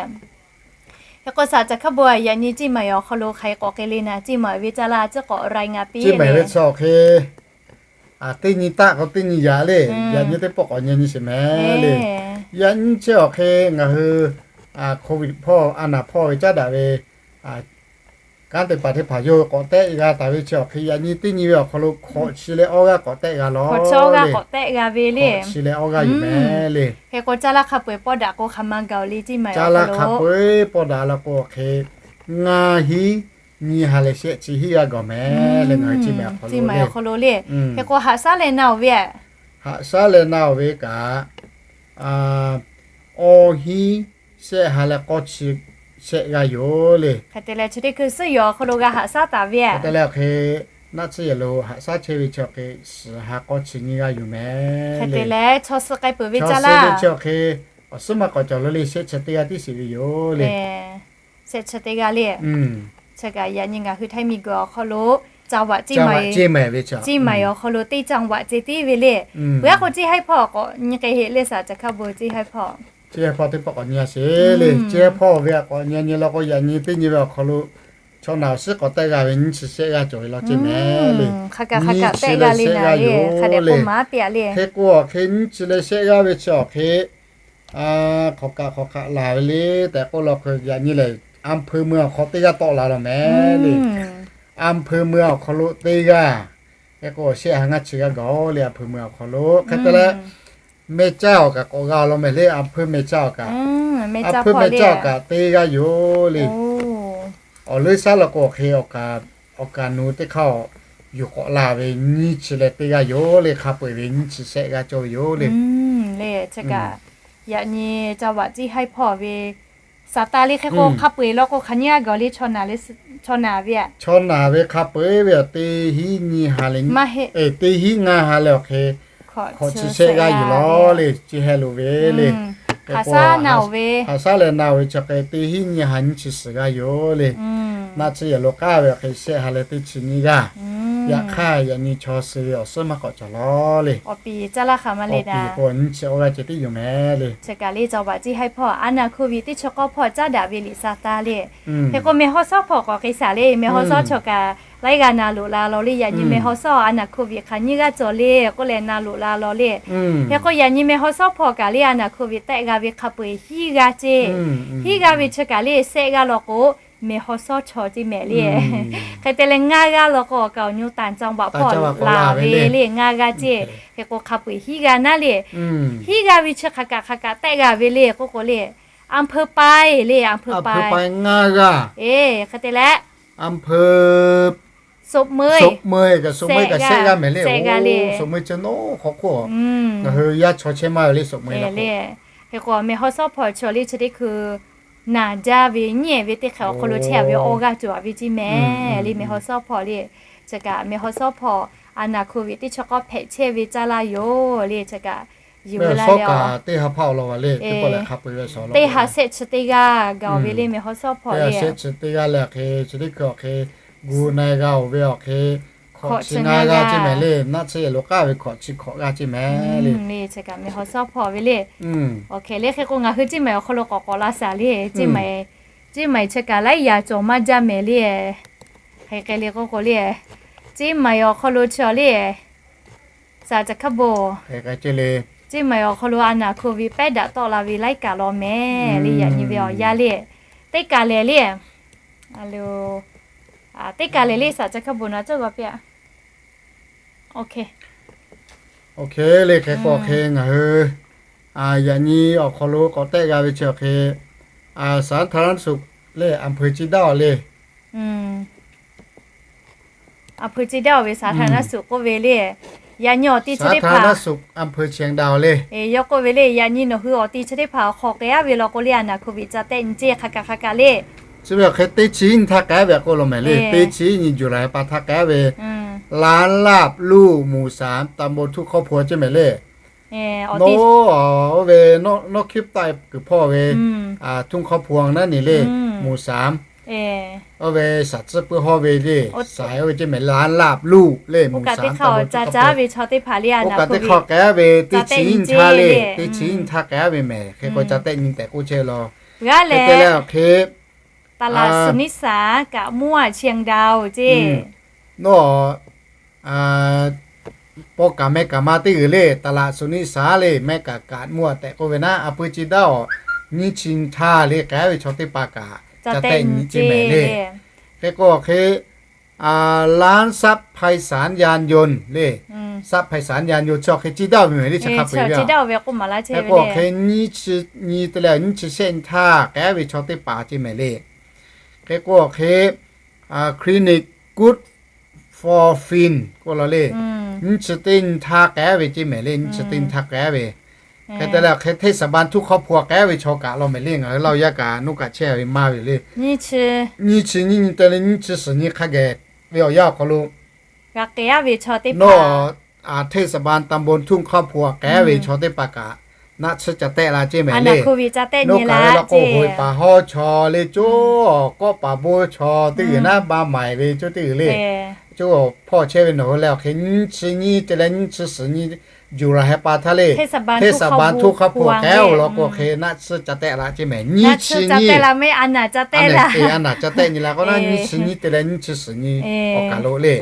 Hk'e k'o saˍ ca hk'a bvuhꞈ a, yaꞈ nyi ceˇ maˍ yehˬ awˬ hk'aw lo hk'aˬ hk'e k'awꞈ k'ai le naˍ, ceˇ maˍ ve caˇ laˇ ciˉ k'awꞈ rai ngaˬ piˇ ceˇ maˍ ve chi awˬ hk'e teˇ nyi taˆ k'o teˇ nyi yaꞈ le. Yaꞈ nyi teˇ pawˆ k'awꞈ nyi nyi sheˍ mehˍ le. Yaꞈ nyi chi awˬ hk'e ngaˬ hui โควิด hpawˇ a naˍ hpawˇ ve caˉ daꞈ ve kanˉ te paˍ teˇ hpaˍ yawˇ hui k'awꞈ tehˆ g'a taˍ ve chi awˬ hk'e yaꞈ nyi teˇ nyi ve awˬ hk'aw lo hkawꞈ chi leh awˇ g'aˇ k'awꞈ tehˆ g'a law. Hkawꞈ chi leh awˇ g'aˇ yoˬ mehˍ le. Hk'e k'o caˇ laˇ hk'a peu-eˬ pawˆ daꞈ k'o hk'aˬ ma gaˬ-oˬ le ceˇ maˍ yehˬ awˬ hk'aw lo. Caˇ laˇ hk'a peu-eˬ pawˆ daꞈ law k'o hk'e ngaˇ hinˉ nyiˇ ha leh shehˆ chi hiˉ g'aˇ gaˬ mehˍ le. Ngaˬ hui ceˇ maˍ yehˬ awˬ hk'aw lo le. Hk'e k'o haꞈ shaˉ leh na-oˬ ve a, haꞈ shaˉ leh na-oˬ ve kaꞈ awˇ hinˉ shehˆ ha leh k'awˇ chi shehˆ g'aˇ yoˬ le. Hk'e te leh chi teˇ hkui suhˉ yehˬ awˬ hk'aw lo g'a haꞈ shaˉ taˍ ve a. Hk'e te leh awˬ hk'e naˆ tsuhˇ yehˬ lo haꞈ shaˉ chehˇ ve chi awˬ hk'e suhˍ ha k'awˇ chi nyiˇ g'aˇ yoˬ mehˍ le. Hk'e te leh chaw suh k'ai peuˬ ve caˇ laˇ ve chi awˬ hk'e awˬ suhˉ maˇ k'awꞈ cawˬ lo le, shehˆ chi teˇ g'aˇ tiˉ sheˍ ve yoˬ le. Shehˆ chi teˇ g'aˇ le. Chi kaꞈ yaꞈ nyi ngaˬ hui Htaiˇ miˬ guiˬ awˬ hk'aw lo จังหวัด ceˇ maˍ ve, ceˇ maˍ yehˬ awˬ hk'aw lo teˇ จังหวัด ceˇ tiˉ ve le. G'aˇ k'o ceˇ haiˉ hpawˇ k'awꞈ nyi k'ai heˆ le saˍ ca hk'a bvuhꞈ ceˇ haiˉ hpawˇ, ceˇ haiˉ hpawˇ teˇ pawˆ k'awꞈ nyi sheˍ le. Ceˇ haiˉ hpawˇ ve a k'awꞈ nyi nyi law k'o yaꞈ nyi teˇ nyi ve awˬ hk'aw lo chaw naˬ awˬ suhˉ k'awꞈ tehˆ g'a ve nyiˇ chi shehˆ g'aˇ cawˬ ve law ceˇ mehˍ le. Hk'aˬ kaꞈ hk'aˬ kaꞈ tehˆ g'a le naˍ le. Hk'a dehꞈ k'oˆ maˍ piˇ a le. Hk'e k'o awˬ hk'e nyiˇ chi leh shehˆ g'aˇ ve chi awˬ hk'e hk'aˬ kaꞈ hk'aˬ kaꞈ laˬ ve le tehꞈ k'oˆ law k'o yaꞈ nyi lehˬ อำเภอเมือง awˬ hk'aw teˇ g'aˇ tawˆ la law mehˍ le. อำเภอเมือง awˬ hk'aw lo teˇ g'aˇ. Hk'e k'o shehˆ ha ngaˇ chi g'aˇ gaˬ-oˬ le อำเภอเมือง awˬ hk'aw lo. Hk'e te leh แม่เจ้า awˬ kaꞈ k'awꞈ g'a law mehˍ le อำเภอ แม่เจ้า awˬ kaꞈ, อำเภอ แม่เจ้า awˬ kaꞈ teˇ g'aˇ yoˬ le. Awˬ leuˉ shaˉ law k'o awˬ hk'e awˬ kaˍ nu teˇ hk'aˇ yuˬ k'awꞈ la ve nyiˇ chi leh teˇ g'aˇ yoˬ le. Hk'a peu-eˬ ve nyiˇ chi shehˆ g'aˇ cawˬ ve yoˬ le. Yaꞈ nyi จังหวัด ceˇ haiˉ hpawˇ ve Saˍtanˍ le hk'e k'o hk'a peu-eˬ law k'o hk'aˬ nyiˇ g'aˇ gaˬ le, chaw naˬ ve, chaw naˬ ve htaꞈ chaw naˬ ve hk'a peu-eˬ ve teˇ hinˉ nyiˇ ha leh, teˇ hinˉ ngaˇ ha leh awˬ hk'e hk'awꞈ chi shehˆ g'aˇ yoˬ lawˬ le, chi heh lo ve le. Hk'aˬ saˉ leh na-oˬ ve chi hk'e teˇ hinˉ nyiˇ ha nyiˇ chi suhˍ g'aˇ yoˬ le. Naˆ tsuhˇ yehˬ lo k'aˉ ve awˬ hk'e shehˆ ha leh teˇ chi nyiˇ g'aˇ. Yaꞈ hk'aˇ yaꞈ nyi chaw suh ve awˬ suhˉ maˇ k'awꞈ cawˬ lawˬ le. Awˬ piˍ k'o nyiˇ chi awˇ g'aˇ ceh tiˉ yoˬ mehˍ le. Chi kaꞈ le cawˬ baˬ ciˇ haiˉ hpawˇ a naˍ hkuˇ viꞈ teˇ chi k'awˇ hpawˇ caˉ daꞈ ve liꞈ Saˍtanˍ le. Hk'e k'o meh haw shawˉ hpawˇ k'awꞈ hk'e shaˍ le, meh haw shawˉ chaw kaꞈ laiˉ g'aˇ na loꞈ la lawˬ le. Yaꞈ nyi meh haw shawˉ a naˍ hkuˇ viꞈ hk'aˬ nyiˇ g'aˇ cawˬ le k'oˆ leh na loꞈ la lawˬ le. Hk'e k'o yaꞈ nyi meh haw shawˉ hpawˇ kaꞈ le a naˍ hkuˇ viꞈ tehˆ g'a ve hk'a peu-eˬ hiˉ g'aˇ ceˇ. Hiˉ g'aˇ ve chi kaꞈ le shehˆ g'aˇ law k'o meh haw shawˉ chaw ceˇ mehˍ le. Hk'e te leh ngaˇ g'aˇ law k'o awˬ kaˍ awˬ nyu tanˍ caˇ baˬ hpawˇ laˬ ve le, ngaˇ g'aˇ ceˇ. Hk'e k'o hk'a peu-eˬ hiˉ g'aˇ naˉ le. Hiˉ g'aˇ ve chi hk'aˬ kaꞈ hk'aˬ kaꞈ tehˆ g'a ve le k'oˆ k'o le, a hpeu pai le, a hpeu pai ngaˇ g'aˇ. Hk'e te leh a hpeu sop meuˇ kaꞈ sop meuˇ kaꞈ shehˆ g'aˇ mehˍ le. Sop meuˇ chi nawˉ hk'aw hk'oˆ ngaˬ hui yaˇ chaw chehˇ maˇ ve le sop meuˇ le. Hk'e k'o meh haw shawˉ hpawˇ chaw le chi teˇ hkui naˬ jaˇ ve nyiˉ ve teˇ hk'e awˬ hk'aw lo chehˇ a ve awˇ g'aˇ cawˬ a ve ceˇ mehˍ le meh haw shawˉ hpawˇ le. Chi kaꞈ meh haw shawˉ hpawˇ a naˍ hkuˇ viꞈ teˇ chi k'awˇ hpehꞈ chehˇ ve caˇ laˇ yoˬ le. Chi kaꞈ yuˬ ve laˇ leh a teˇ ha hpaˇ awˬ lawn va le teˇ pawˆ leh hk'a peu-eˬ ve sawˍ teˇ ha shehˆ chi teˇ g'aˇ gaˬ ve le meh haw shawˉ hpawˇ le. Shehˆ chi teˇ g'aˇ leh hk'e chi teˇ hkui awˬ hk'e gu na g'a-oˬ ve awˬ hk'e hkawꞈ chi ngaˇ g'aˇ ceˇ mehˍ le. Naˆ tsuhˇ yehˬ lo k'aˉ ve hkawꞈ chi hkawꞈ g'aˇ ceˇ mehˍ le. Chi kaꞈ meh haw shawˉ hpawˇ ve le. Awˬ hk'e le hk'e k'o ngaˬ hui ceˇ mehˍ awˬ hk'aw lo k'awꞈ k'awꞈ la shaˍ le. Ceˇ mehˍ, ceˇ mehˍ chi kaꞈ laiˉ yaꞈ cawˬ maˇ jaˇ mehˍ le. Hk'e k'ai le k'oˆ k'o le, ceˇ mehˍ awˬ hk'aw lo chi awˬ le, saˍ caˍ hkaˇ bon, ceˇ mehˍ awˬ hk'aw lo a naˍ hkuˇ viꞈ pehˉ daꞈ tawˆ la ve laiˉ kaꞈ law mehˍ le. Yaꞈ nyi ve awˬ yanˇ le, teˇ kaˬ lehˬ le, teˇ kaˬ lehˬ le saˍ caˍ hkaˇ bon na cawˇ g'a piˇ a. Awˬ hk'e le hk'e k'o awˬ hk'e ngaˬ hui yaꞈ nyi awˬ hk'aw lo k'awꞈ tehˆ g'a ve chi awˬ hk'e, สาธารณสุข le อำเภอ Chidaw le. อำเภอ Chidaw ve สาธารณสุข k'oˆ ve le. Yaꞈ nyi awˬ ti chi teˇ hpaˍ สาธารณสุข อำเภอ เชียงดาว le. Yawˇ k'oˆ ve le, yaꞈ nyi nawˬ hui awˬ ti chi teˇ hpaˍ awˬ hk'aw k'ai a ve law k'o le a naˍ hkuˇ viꞈ ca tehˆ nyi ceˇ hk'a kaꞈ hk'a kaꞈ le. Chi ve awˬ hk'e teˇ chi nyi htaˇ k'ai a ve k'oˆ law mehˍ le. Teˇ chi nyi July pa htaˇ k'ai a ve ร้านลาบลู่ หมู่สาม ตำบลทุ่งข้าวพวง ceˇ mehˍ le. Nawˬ oˇ ve nawˬ hkiˉ taˆ kuiˬ hpawˇ ve ทุ่งข้าวพวง naˉ ni le, หมู่สาม oˇ ve shaˍ tcuhˉ puiˉ hawˇ ve le, saiˍ oˇ ve ceˇ mehˍ ร้านลาบลู่ le, หมู่สาม ตำบลทุ่งข้าวพวง ve chaw teˇ hpaˍ le a naˍ hkuˇ viꞈ k'aw k'ai a ve teˇ chi nyi htaˇ le, teˇ chi nyi htaˇ k'ai a ve mehˍ. Hk'e k'o ca tehˆ nyi tehꞈ k'oˆ chehˇ law. G'aˇ lehˬ, ตลาดสุนิสา กับมั่วเชียงดาว ceˇ. Nawˬ paw kaꞈ meh kaꞈ ma teˇ g'uiˬ le, ตลาดสุนิสา le, meh kaꞈ kaꞈ มั่ว tehꞈ k'oˆ ve naˉ, a pui chi daˇ awˬ nyiˇ chi nyi htaˇ le k'ai a ve chaw teˇ hpaˍ kaꞈ ca tehˆ nyi ceˇ mehˍ le. Hk'e k'o hk'e ร้านทรัพย์ไพศาลยานยนต์ le, ทรัพย์ไพศาลยานยนต์ chi awˬ hk'e chi daˇ ve mehˍ le, chi hk'a peu-eˬ ve a. Hk'e k'o hk'e nyiˇ chi nyi te leh nyiˇ chi shehˆ nyi htaˇ k'ai a ve chaw teˇ hpaˍ ceˇ mehˍ le. Hk'e k'o hk'e คลินิก Good for Fin k'oˆ law le. Nyiˇ chi teˇ nyi htaˇ k'ai a ve ceˇ mehˍ le, nyiˇ chi teˇ nyi htaˇ k'ai a ve. Hk'e te leh hk'e เทศบาลทุ่งข้าวพวง k'ai a ve chaw kaꞈ law mehˍ le, ngaˬ hui Laˇ huˍ yaˇ kaꞈ nuˇ kaꞈ chehˇ ve maˇ ve le. Nyiˇ chi nyi te leh nyiˇ chi suhˍ nyi hk'a geh ve awˬ yanˇ awˬ hk'aw lo g'a k'ai a ve chaw teˇ hpaˍ, nawˬ เทศบาลตำบลทุ่งข้าวพวง k'ai a ve chaw teˇ hpaˍ kaꞈ naˆ tsuhˇ ca tehˆ la ceˇ mehˍ le. Nawˬ k'ai ve law k'o, hoꞈ paˍ hawˇ chaw le, coˇ kawˆ paˍ bon chaw teˇ g'uiˬ naˉ, ba maiˍ ve coˇ teˇ g'uiˬ le, coˇ hpawˇ chehˇ ve nawˬ hui leh awˬ hk'e nyiˇ chi nyi te leh nyiˇ chi suhˍ nyi July heh pa htaˇ le, เทศบาลทุ่งข้าวพวง k'ai a ve law k'o hk'e naˆ tsuhˇ ca tehˆ la ceˇ mehˍ. Nyiˇ chi nyi a naˍ ca tehˆ nyi la k'o naˉ, nyiˇ chi nyi te leh nyiˇ chi suhˍ nyi awˬ kaˬ lo le.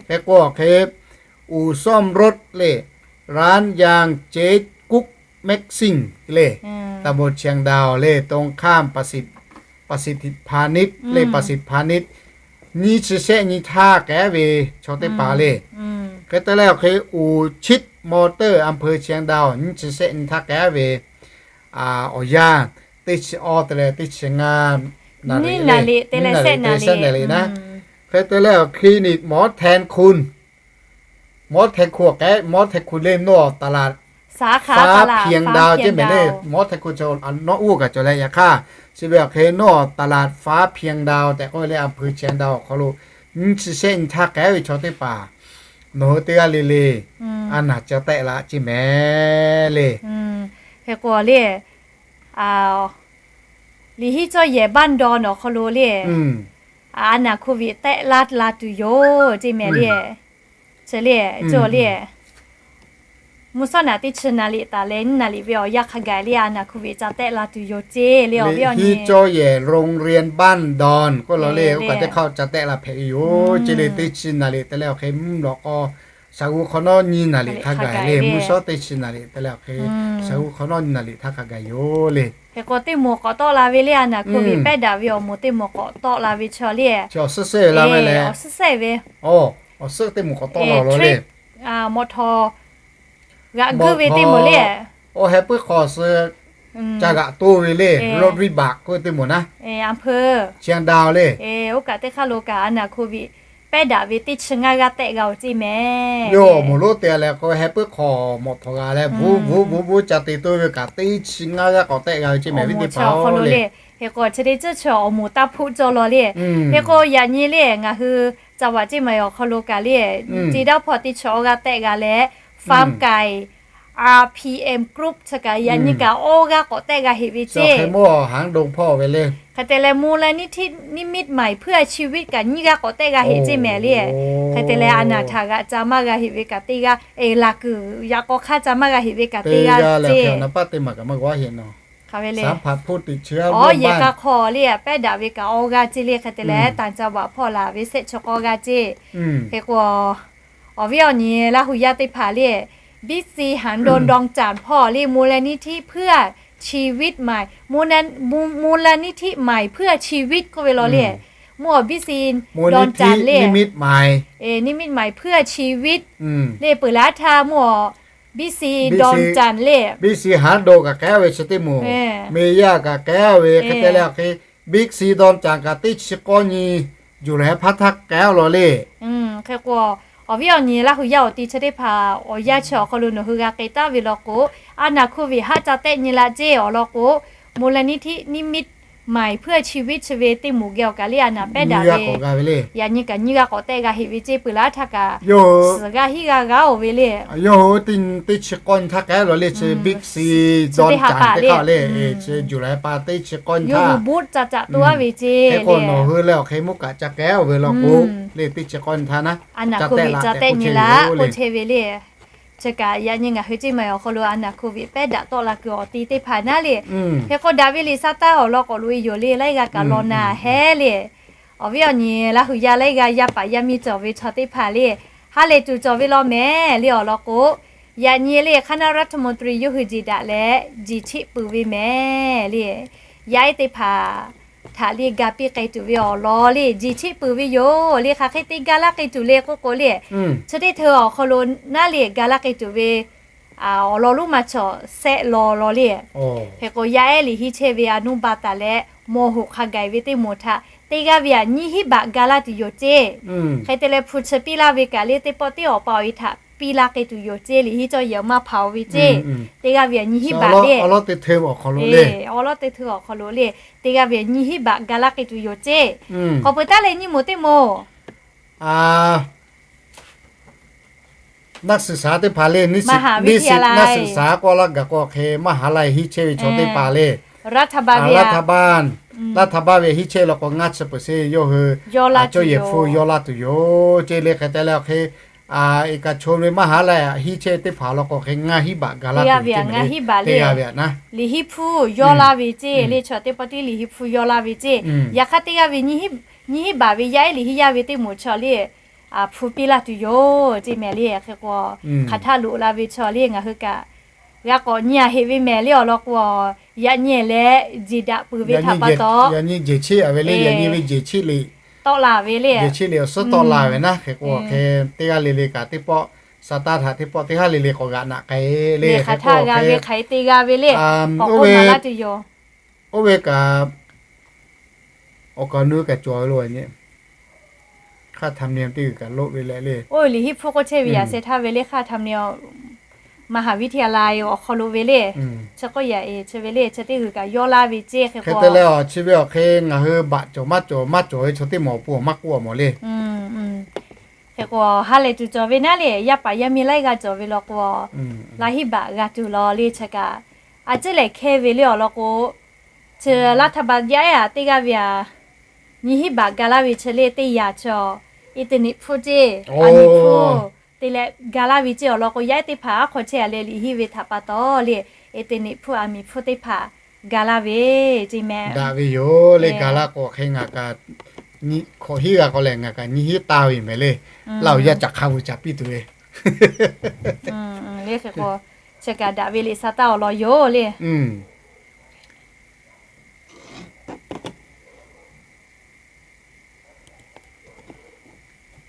Hk'e k'o hk'e อู่ซ่อมรถ le, ร้านยางเจ๊กุ๊ก แม็กซิ่ง le, ตำบลเชียงดาว le, ตรงข้ามประสิทธิ์ ประสิทธิพาณิชย์ le, ประสิทธิ์พาณิชย์ nyiˇ chi shehˆ nyi htaˇ k'ai a ve chaw teˇ hpaˍ le. Hk'e te leh awˬ hk'e อู่ชิดมอเตอร์ อำเภอเชียงดาว nyiˇ chi shehˆ nyi htaˇ k'ai a ve awˬ yanˇ teˇ chi awˇ te leh teˇ chi ngaˇ naˍ riˍ le, naˍ riˍ naˉ. Hk'e te leh คลินิกหมอแทนคุณ หมอแทนคุณ k'ai, หมอแทนคุณ le, nawˬ ตลาด ฟ้าเพียงดาว ceˇ mehˍ le. Mawˉ htaiˇ hkawˇ chi nawˉ uˉ kaꞈ cawˬ leh, yaꞈ hk'aˇ chi ve awˬ hk'e nawˉ ตลาดฟ้าเพียงดาว tehꞈ k'oˆ ve le, อำเภอเชียงดาว awˬ hk'aw lo nyiˇ chi shehˆ nyi htaˇ k'ai ve chaw teˇ hpaˍ nawˬ hui teˇ g'aˇ le le a naˬ ca tehˆ la ceˇ mehˍ le. Hk'e k'o le, Liꞈ hiˉ cawˇ yehˬ บ้านดอน awˬ hk'aw lo le, a naˬ โควิด tehˆ laˇ la tuˬ yoˬ ceˇ mehˍ le. Chi le, cawˬ le, mvuhˇ shawˉ naꞈ teˇ chi naˍ riˍ taˍ leh nyiˇ naˍ riˍ ve awˬ yanˇ hk'a gaˬ le a naˬ โควิด ca tehˆ la tuˬ yoˬ ceˇ le. Awˬ viˉ awˬ nyi hiˉ cawˇ yehˬ โรงเรียนบ้านดอน k'oˆ law le, oˇ kaꞈ teˇ hk'aˇ ca tehˆ la hpehꞈ ve yoˬ ceˇ le. Teˇ chi naˍ riˍ te leh awˬ hk'e mvuhˇ lawꞈ k'aw shaˍ g'u hk'awꞈ nawˉ nyiˇ naˍ riˍ htaˇ gaˬ le, mvuhˇ shawˉ teˇ chi naˍ riˍ te leh awˬ hk'e shaˍ g'u hk'awꞈ nawˉ nyiˇ naˍ riˍ htaˇ hk'a gaˬ yoˬ le. Hk'e k'o teˇ moˍ k'awꞈ tawˆ la ve le, a naˬ โควิด pehˉ daꞈ ve awˬ moˍ teˇ moˍ k'awꞈ tawˆ la ve chaw le. Awˬ suhˉ sehˉ ve, awˬ suhˉ sehˉ ve, awˬ suhˉ teˇ moˍ k'awꞈ tawˆ la ve le. Mawˬ htawˍ g'aꞈ guˇ ve teˇ moˍ le. Awˬ heh puiˉ hk'aw suh ca g'aꞈ toˇ ve le, รถวิบาก k'oˆ ve teˇ moˍ naˉ, อำเภอ เชียงดาว le. Oˇ kaꞈ teˇ hk'aˇ lo kaꞈ a naˬ โควิด pehˉ daꞈ ve teˇ chi ngaˇ g'aˇ tehˆ g'a-oˬ ceˇ mehˍ. Yawˇ awˬ moˍ lonˉ te leh k'o, heh puiˉ hk'aw mawˬ htawˍ g'a leh, bvuhˇ bvuhˇ bvuhˇ bvuhˇ ca te toˇ ve kaꞈ teˇ chi ngaˇ g'aˇ k'awꞈ tehˆ g'a ve ceˇ mehˍ, awˬ viˉ teˇ hpaˍ-oˬ le. Hk'e k'o chi teˇ ceuˬ chi awˬ moˍ taˇ hpuˆ cawˇ law le. Hk'e k'o yaꞈ nyi le ngaˬ hui จังหวัด ceˇ mehˍ awˬ hk'aw lo kaꞈ le, ceˇ daˇ hpawˇ teˇ chi awˇ g'aˇ tehˆ g'a leh, farm ไก่ R P M group chi kaꞈ yaꞈ nyi kaꞈ awˇ g'aˇ k'awꞈ tehˆ g'a heꞈ ve ceˇ. Hk'e te leh มูลนิธินิมิตใหม่เพื่อชีวิต kaꞈ nyiˇ g'aˇ k'awꞈ tehˆ g'a heꞈ ceˇ mehˍ le. Hk'e te leh a naˬ htaꞈ g'aꞈ ca maˇ g'a heꞈ ve kaꞈ teˇ g'aˇ, laˬ kuiˬ yaꞈ k'aw hk'aˇ ca maˇ g'a heꞈ ve kaꞈ teˇ g'aˇ ceˇ. Awˬ yehˬ k'a hk'aw le pehˉ daꞈ ve kaꞈ awˇ g'aˇ ceˇ le. Hk'e te leh ต่างจังหวัด hpawˇ laˬ ve sehˆ chi k'awˇ g'aˇ ceˇ. Hk'e k'o awˬ viˉ awˬ nyi Laˇ huˍ yaˇ teˇ hpaˍ le, B C หางดงดอนจันทน์ hpawˇ le มูลนิธิเพื่อชีวิตใหม่ มูลนิธิใหม่เพื่อชีวิต k'oˆ ve law le. Mvuhˇ awˬ B C ดอนจันทน์ le, นิมิตใหม่เพื่อชีวิต le peuˬ laˇ htaˇ mvuhˇ awˬ B C ดอนจันทน์ le, B C หางดง kaꞈ k'ai ve chi teˇ moˍ, เมย่า kaꞈ k'ai ve hk'e te leh awˬ hk'e, B C ดอนจันทน์ kaꞈ teˇ chi k'awˇ nyi July heh hpaˇ htaˇ k'ai law le. Hk'e k'o awˬ viˉ awˬ nyi Laˇ huˍ yaˇ awˬ ti chi teˇ hpaˍ awˬ yanˇ chi awˬ hk'aw lo nawˬ hui g'a k'ai taˍ ve law k'o, a naˬ โควิด haˆ ca tehˆ nyi la ceˇ awˬ lawn k'o, มูลนิธินิมิตใหม่เพื่อชีวิต chi ve teˇ moˍ geh awˬ kaꞈ le a naˬ pehˉ daꞈ ve, yaꞈ nyi kaꞈ nyiˇ g'aˇ k'awꞈ tehˆ g'a heꞈ ve ceˇ peuˬ laˇ htaˇ kaꞈ suhˍ g'aˇ hiˉ g'aˇ g'aˇ-oˬ ve le. Yawˇ hui teˇ chi k'awˇ nyi htaˇ k'ai law le, chi B C ดอนจันทน์ teˇ hk'aˇ le, chi July heh hpaˇ teˇ chi k'awˇ nyi htaˇ, yawˇ hui boˆ ca caꞈ to-a ve ceˇ. Hk'e k'o nawˬ hui leh awˬ hk'e mvuhˇ kaꞈ ca k'ai-oˬ ve law k'o, le teˇ chi k'awˇ nyi htaˇ naˉ a naˬ โควิด ca tehˆ nyi la k'oˆ chehˇ ve le. Chi kaꞈ yaꞈ nyi ngaˬ hui ceˇ mehˍ awˬ hk'aw lo a naˬ โควิด pehˉ daꞈ tawˆ la kuiˬ awˬ ti teˇ hpaˍ naˉ le. Hk'e k'o daꞈ ve liꞈ sa taˇ awˬ lawn k'awꞈ loꞈ-e yoˬ le, laiˉ g'aˇ kaꞈ law na hehˉ le. Awˬ viˉ awˬ nyi Laˇ huˍ yaˇ laiˉ g'aˇ yaˇ paˍ yaˇ miˇ cawˬ ve chaw teˇ hpaˍ le, ha lehˬ tuˬ cawˬ ve law mehˍ le awˬ lawn k'o, yaꞈ nyi le คณะรัฐมนตรี yawˇ hui jeˬ daꞈ leh jeˬ cheˆ peuˬ ve mehˍ le. Yaˇ ehˉ teˇ hpaˍ htaꞈ le ga piˇ k'ai tuˬ ve awˬ lawn le jeˬ cheˆ peuˬ ve yoˬ le. Hk'aˬ hk'e te ga laˇ k'ai tuˬ le k'oˆ k'o le, chi teˇ hteu awˬ hk'aw lo naˉ le ga laˇ k'ai tuˬ ve awˬ lawn lonˉ ma cawˬ sehˆ law law le. Hk'e k'o yaˇ ehˉ liꞈ hiˉ chehˇ ve a nuˇ ba taˍ leh mawˬ hoꞈ hk'a gaˬ ve teˇ moˍ htaꞈ teˇ g'aˇ ve aꞈ nyiˇ hinˉ baꞈ ga laˇ tuˬ yoˬ ceˇ. Hk'e te leh hpu chi piˇ laˇ ve kaꞈ le teˇ pawˆ teˇ awˬ pa awˬ e htaꞈ piˇ laˇ k'ai tuˬ yoˬ ceˇ. Liꞈ hiˉ cawˇ yehˬ maˇ hpaˍ-oˬ ve ceˇ. Teˇ g'aˇ ve aꞈ nyiˇ hinˉ baꞈ le. Awˬ lawn teˇ hteu awˬ hk'aw lo le, awˬ lawn teˇ hteu awˬ hk'aw lo le, teˇ g'aˇ ve aꞈ nyiˇ hinˉ baꞈ ga laˇ k'ai tuˬ yoˬ ceˇ. K'awꞈ peuˬ taˉ leh nyiˇ moˍ teˇ moˍ นักศึกษา teˇ hpaˍ le, นักศึกษา k'oˆ laˇ gaˬ k'o hk'e มหาลัย hiˉ chehˇ ve chaw teˇ hpaˍ le, รัฐบาล ve hiˉ chehˇ law k'o ngaˇ chi เปอร์เซ็นต์ yawˇ hui cawˇ yehˬ hpu yaw laˇ tuˬ yoˬ ceˇ le. Hk'e te leh awˬ hk'e, e kaꞈ ชลบุรี มหาลัย hiˉ chehˇ teˇ hpaˍ law k'o hk'e ngaˇ hinˉ baꞈ ga laˇ tuˬ yoˬ ceˇ. Ngaˇ hinˉ baꞈ le, liꞈ hiˉ hpu yaw laˇ ve ceˇ le. Chaw teˇ pawˆ tiˉ liꞈ hiˉ hpu yaw laˇ ve ceˇ. Yaꞈ hk'aˇ teˇ g'aˇ ve nyiˇ hinˉ baꞈ ve yaˇ ehˉ liꞈ hiˉ yaˇ ve teˇ moˍ chaw le, hpu piˇ laˇ tuˬ yoˬ ceˇ mehˍ le. Hk'e k'o hk'aˬ htaˇ loꞈ la ve chaw le ngaˬ hui kaꞈ g'a k'awꞈ nyi-a heꞈ ve mehˍ le awˬ lawn k'o, yaꞈ nyi leh jeˬ daꞈ peuˬ ve htaꞈ pa taw, yaꞈ nyi jeˬ cheˆ-a ve le, yaꞈ nyi ve jeˬ cheˆ le, tawˆ la ve le, jeˬ cheˆ le awˬ suhˉ tawˆ la ve naˉ. Hk'e k'o hk'e teˇ g'aˇ le le kaꞈ teˇ pawˆ sa taˇ htaꞈ teˇ pawˆ teˇ g'aˇ le le k'awꞈ g'aꞈ naꞈ k'ai le. Hk'aˬ htaˇ g'a ve hk'aˬ hk'e te g'a ve le, k'awꞈ k'oˆ maˍ laˇ tuˬ yoˬ. Oˇ ve kaꞈ awˬ kaꞈ nu kaꞈ cawˬ ve lo, hk'aˇ htaꞈ meh teˇ g'uiˬ kaꞈ loˆ ve leh le. Oˇ liꞈ hiˉ hpu k'oˆ chehˇ ve yaꞈ sheh htaˇ ve le, hk'aˇ htaꞈ meh မဟာวิทยาลัย awˬ hk'aw lo ve le. Chi k'oˆ yaꞈ e chi ve le, chi teˇ g'uiˬ kaꞈ yawˇ laˇ ve ceˇ hk'e k'o, te leh a chi ve awˬ hk'e ngaˬ hui baꞈ cawˬ maˇ cawˬ maˇ cawˬ ve chaw teˇ maˬ awˬ pon awˬ maˇ k'oˆ a mawˬ le. Hk'e k'o ha lehˬ tuˬ cawˬ ve naˉ le, yaˇ paˍ yaˇ miˇ laiˉ g'aˇ cawˬ ve law k'o, laˇ hiˉ baꞈ g'a tuˬ law le chi kaꞈ. A ciˉ lehˬ hkehˇ ve le awˬ lawn k'o, chi laˇ htaˇ ba yaˇ ehˉ a teˇ g'aˇ ve a, nyiˇ hiˉ baꞈ ga laˇ ve chi le teˇ yaꞈ chi a, internet hpfuhˇ ceˇ, a nyi hpfuhˇ te leh ga laˇ ve ceˇ awˬ lawn k'o, yaˇ ehˉ teˇ hpaˍ aˉ hk'aw chehˇ a leh liꞈ henˇ ve htaꞈ pa taw le, internet hpfuhˇ a miˍ hpfuhˇ teˇ hpaˍ ga laˇ ve ceˇ meh. Daꞈ ve yoˬ le, ga laˇ k'o hk'e ngaˬ kaꞈ hk'awꞈ hiˉ g'a k'aw lehˬ ngaˬ kaꞈ nyiˇ hiˉ taˇ ve yoˬ meh le. Laˇ oˬ yaˇ caꞈ hk'a vuˬ caꞈ piˇ tuˬ ve le. Hk'e k'o, chi kaꞈ daꞈ ve liꞈ sa taˇ awˬ lawn yoˬ le.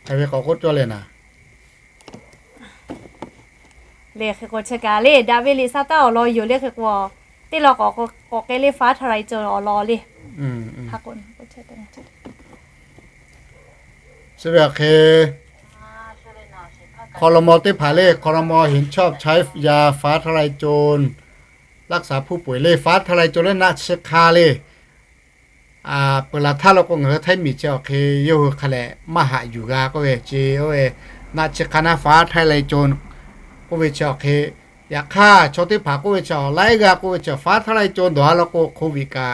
Hk'e ve k'awꞈ k'oˆ cawˇ leh naˍ. Le hk'e k'o chi kaꞈ le daꞈ ve liꞈ sa taˇ awˬ lawn yoˬ le hk'e k'o, teˇ lawn k'awꞈ k'awꞈ k'ai le ฟ้าทะลายโจร awˬ lawn le. Chi ve awˬ hk'e ครม. teˇ hpaˍ le ครม. เห็นชอบใช้ยาฟ้าทะลายโจร รักษาผู้ป่วย le ฟ้าทะลายโจร le naˆ chi hk'a le. Peuˬ laˬ htaˇ law k'o ngaˬ hui Htaiˇ miˬ chi awˬ hk'e yawˇ hui hk'a leh maˇ haꞈ yuˬ g'a k'oˆ ve ce oˇ ve, naˆ chi hk'a naˆ ฟ้าทะลายโจร k'oˆ ve chi awˬ hk'e, yaꞈ hk'aˇ chaw teˇ hpaˍ k'oˆ ve chi awˬ laiˉ g'aˇ k'oˆ ve chi ฟ้าทะลายโจร dawˬ a law k'o โควิด kaꞈ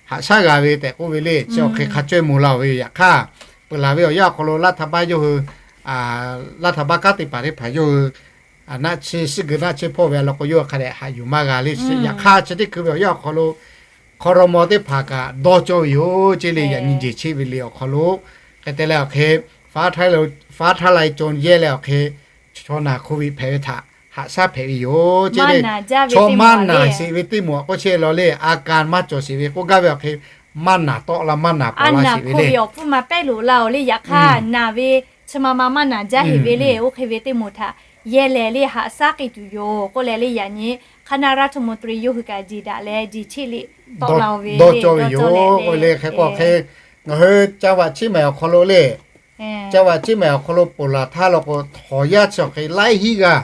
haꞈ shaˉ g'a ve tehꞈ k'oˆ ve le. Chi awˬ hk'e hk'a cawehˇ moˍ la ve yoˬ. Yaꞈ hk'aˇ peuˬ laˬ ve awˬ yanˇ awˬ hk'aw lo laˇ htaˇ baˆ yawˇ hui, laˇ htaˇ baˆ kanˉ te paˍ teˇ hpaˍ yawˇ hui naˆ chi suhˉ geu naˆ chi hpawˇ ve a law k'o yawˇ hui hk'a dehꞈ haꞈ yuˬ maˇ g'a le. Yaꞈ hk'aˇ chi teˇ hkui ve awˬ yanˇ awˬ hk'aw lo ครม. teˇ hpaˍ kaꞈ dawˇ cawˇ ve yoˬ ce le. Yaꞈ nyi jeˬ cheˆ ve le awˬ hk'aw lo hk'e te leh awˬ hk'e ฟ้าทะลายโจร yehˇ leh awˬ hk'e chaw naˬ โควิด hpehꞈ ve htaꞈ haꞈ shaˉ hpehꞈ ve yoˬ ce le. Chaw maˇ naˬ sheˍ ve teˇ moˍ k'oˆ chehˇ law le, a ka maˇ cawˬ sheˍ ve k'oˆ gaˇ ve awˬ hk'e maˇ naˬ tawˆ la maˇ naˬ pawˍ la sheˍ ve le. Awˬ hpfuhˇ ma pehˉ loꞈ la oˬ le. Yaꞈ hk'aˇ naˬ ve chi ma ma maˇ naˬ jaˇ heˍ ve le. Oˇ hk'e ve teˇ moˍ htaꞈ yehˇ leh le haꞈ shaˉ k'ai tuˬ yoˬ k'oˆ leh le, yaꞈ nyi คณะรัฐมนตรี yawˇ hui kaꞈ jeˬ daꞈ leh jeˬ cheˆ le tawˆ la oˬ ve dawˇ cawˇ ve yoˬ le. Hk'e k'o hk'e ngaˬ hui จังหวัดเชียงใหม่ awˬ hk'aw lo le, จังหวัดเชียงใหม่ awˬ hk'aw lo peuˬ laˬ htaˇ law k'o htawnˍ yaˇ chi awˬ hk'e laiˉ hiˉ g'aˇ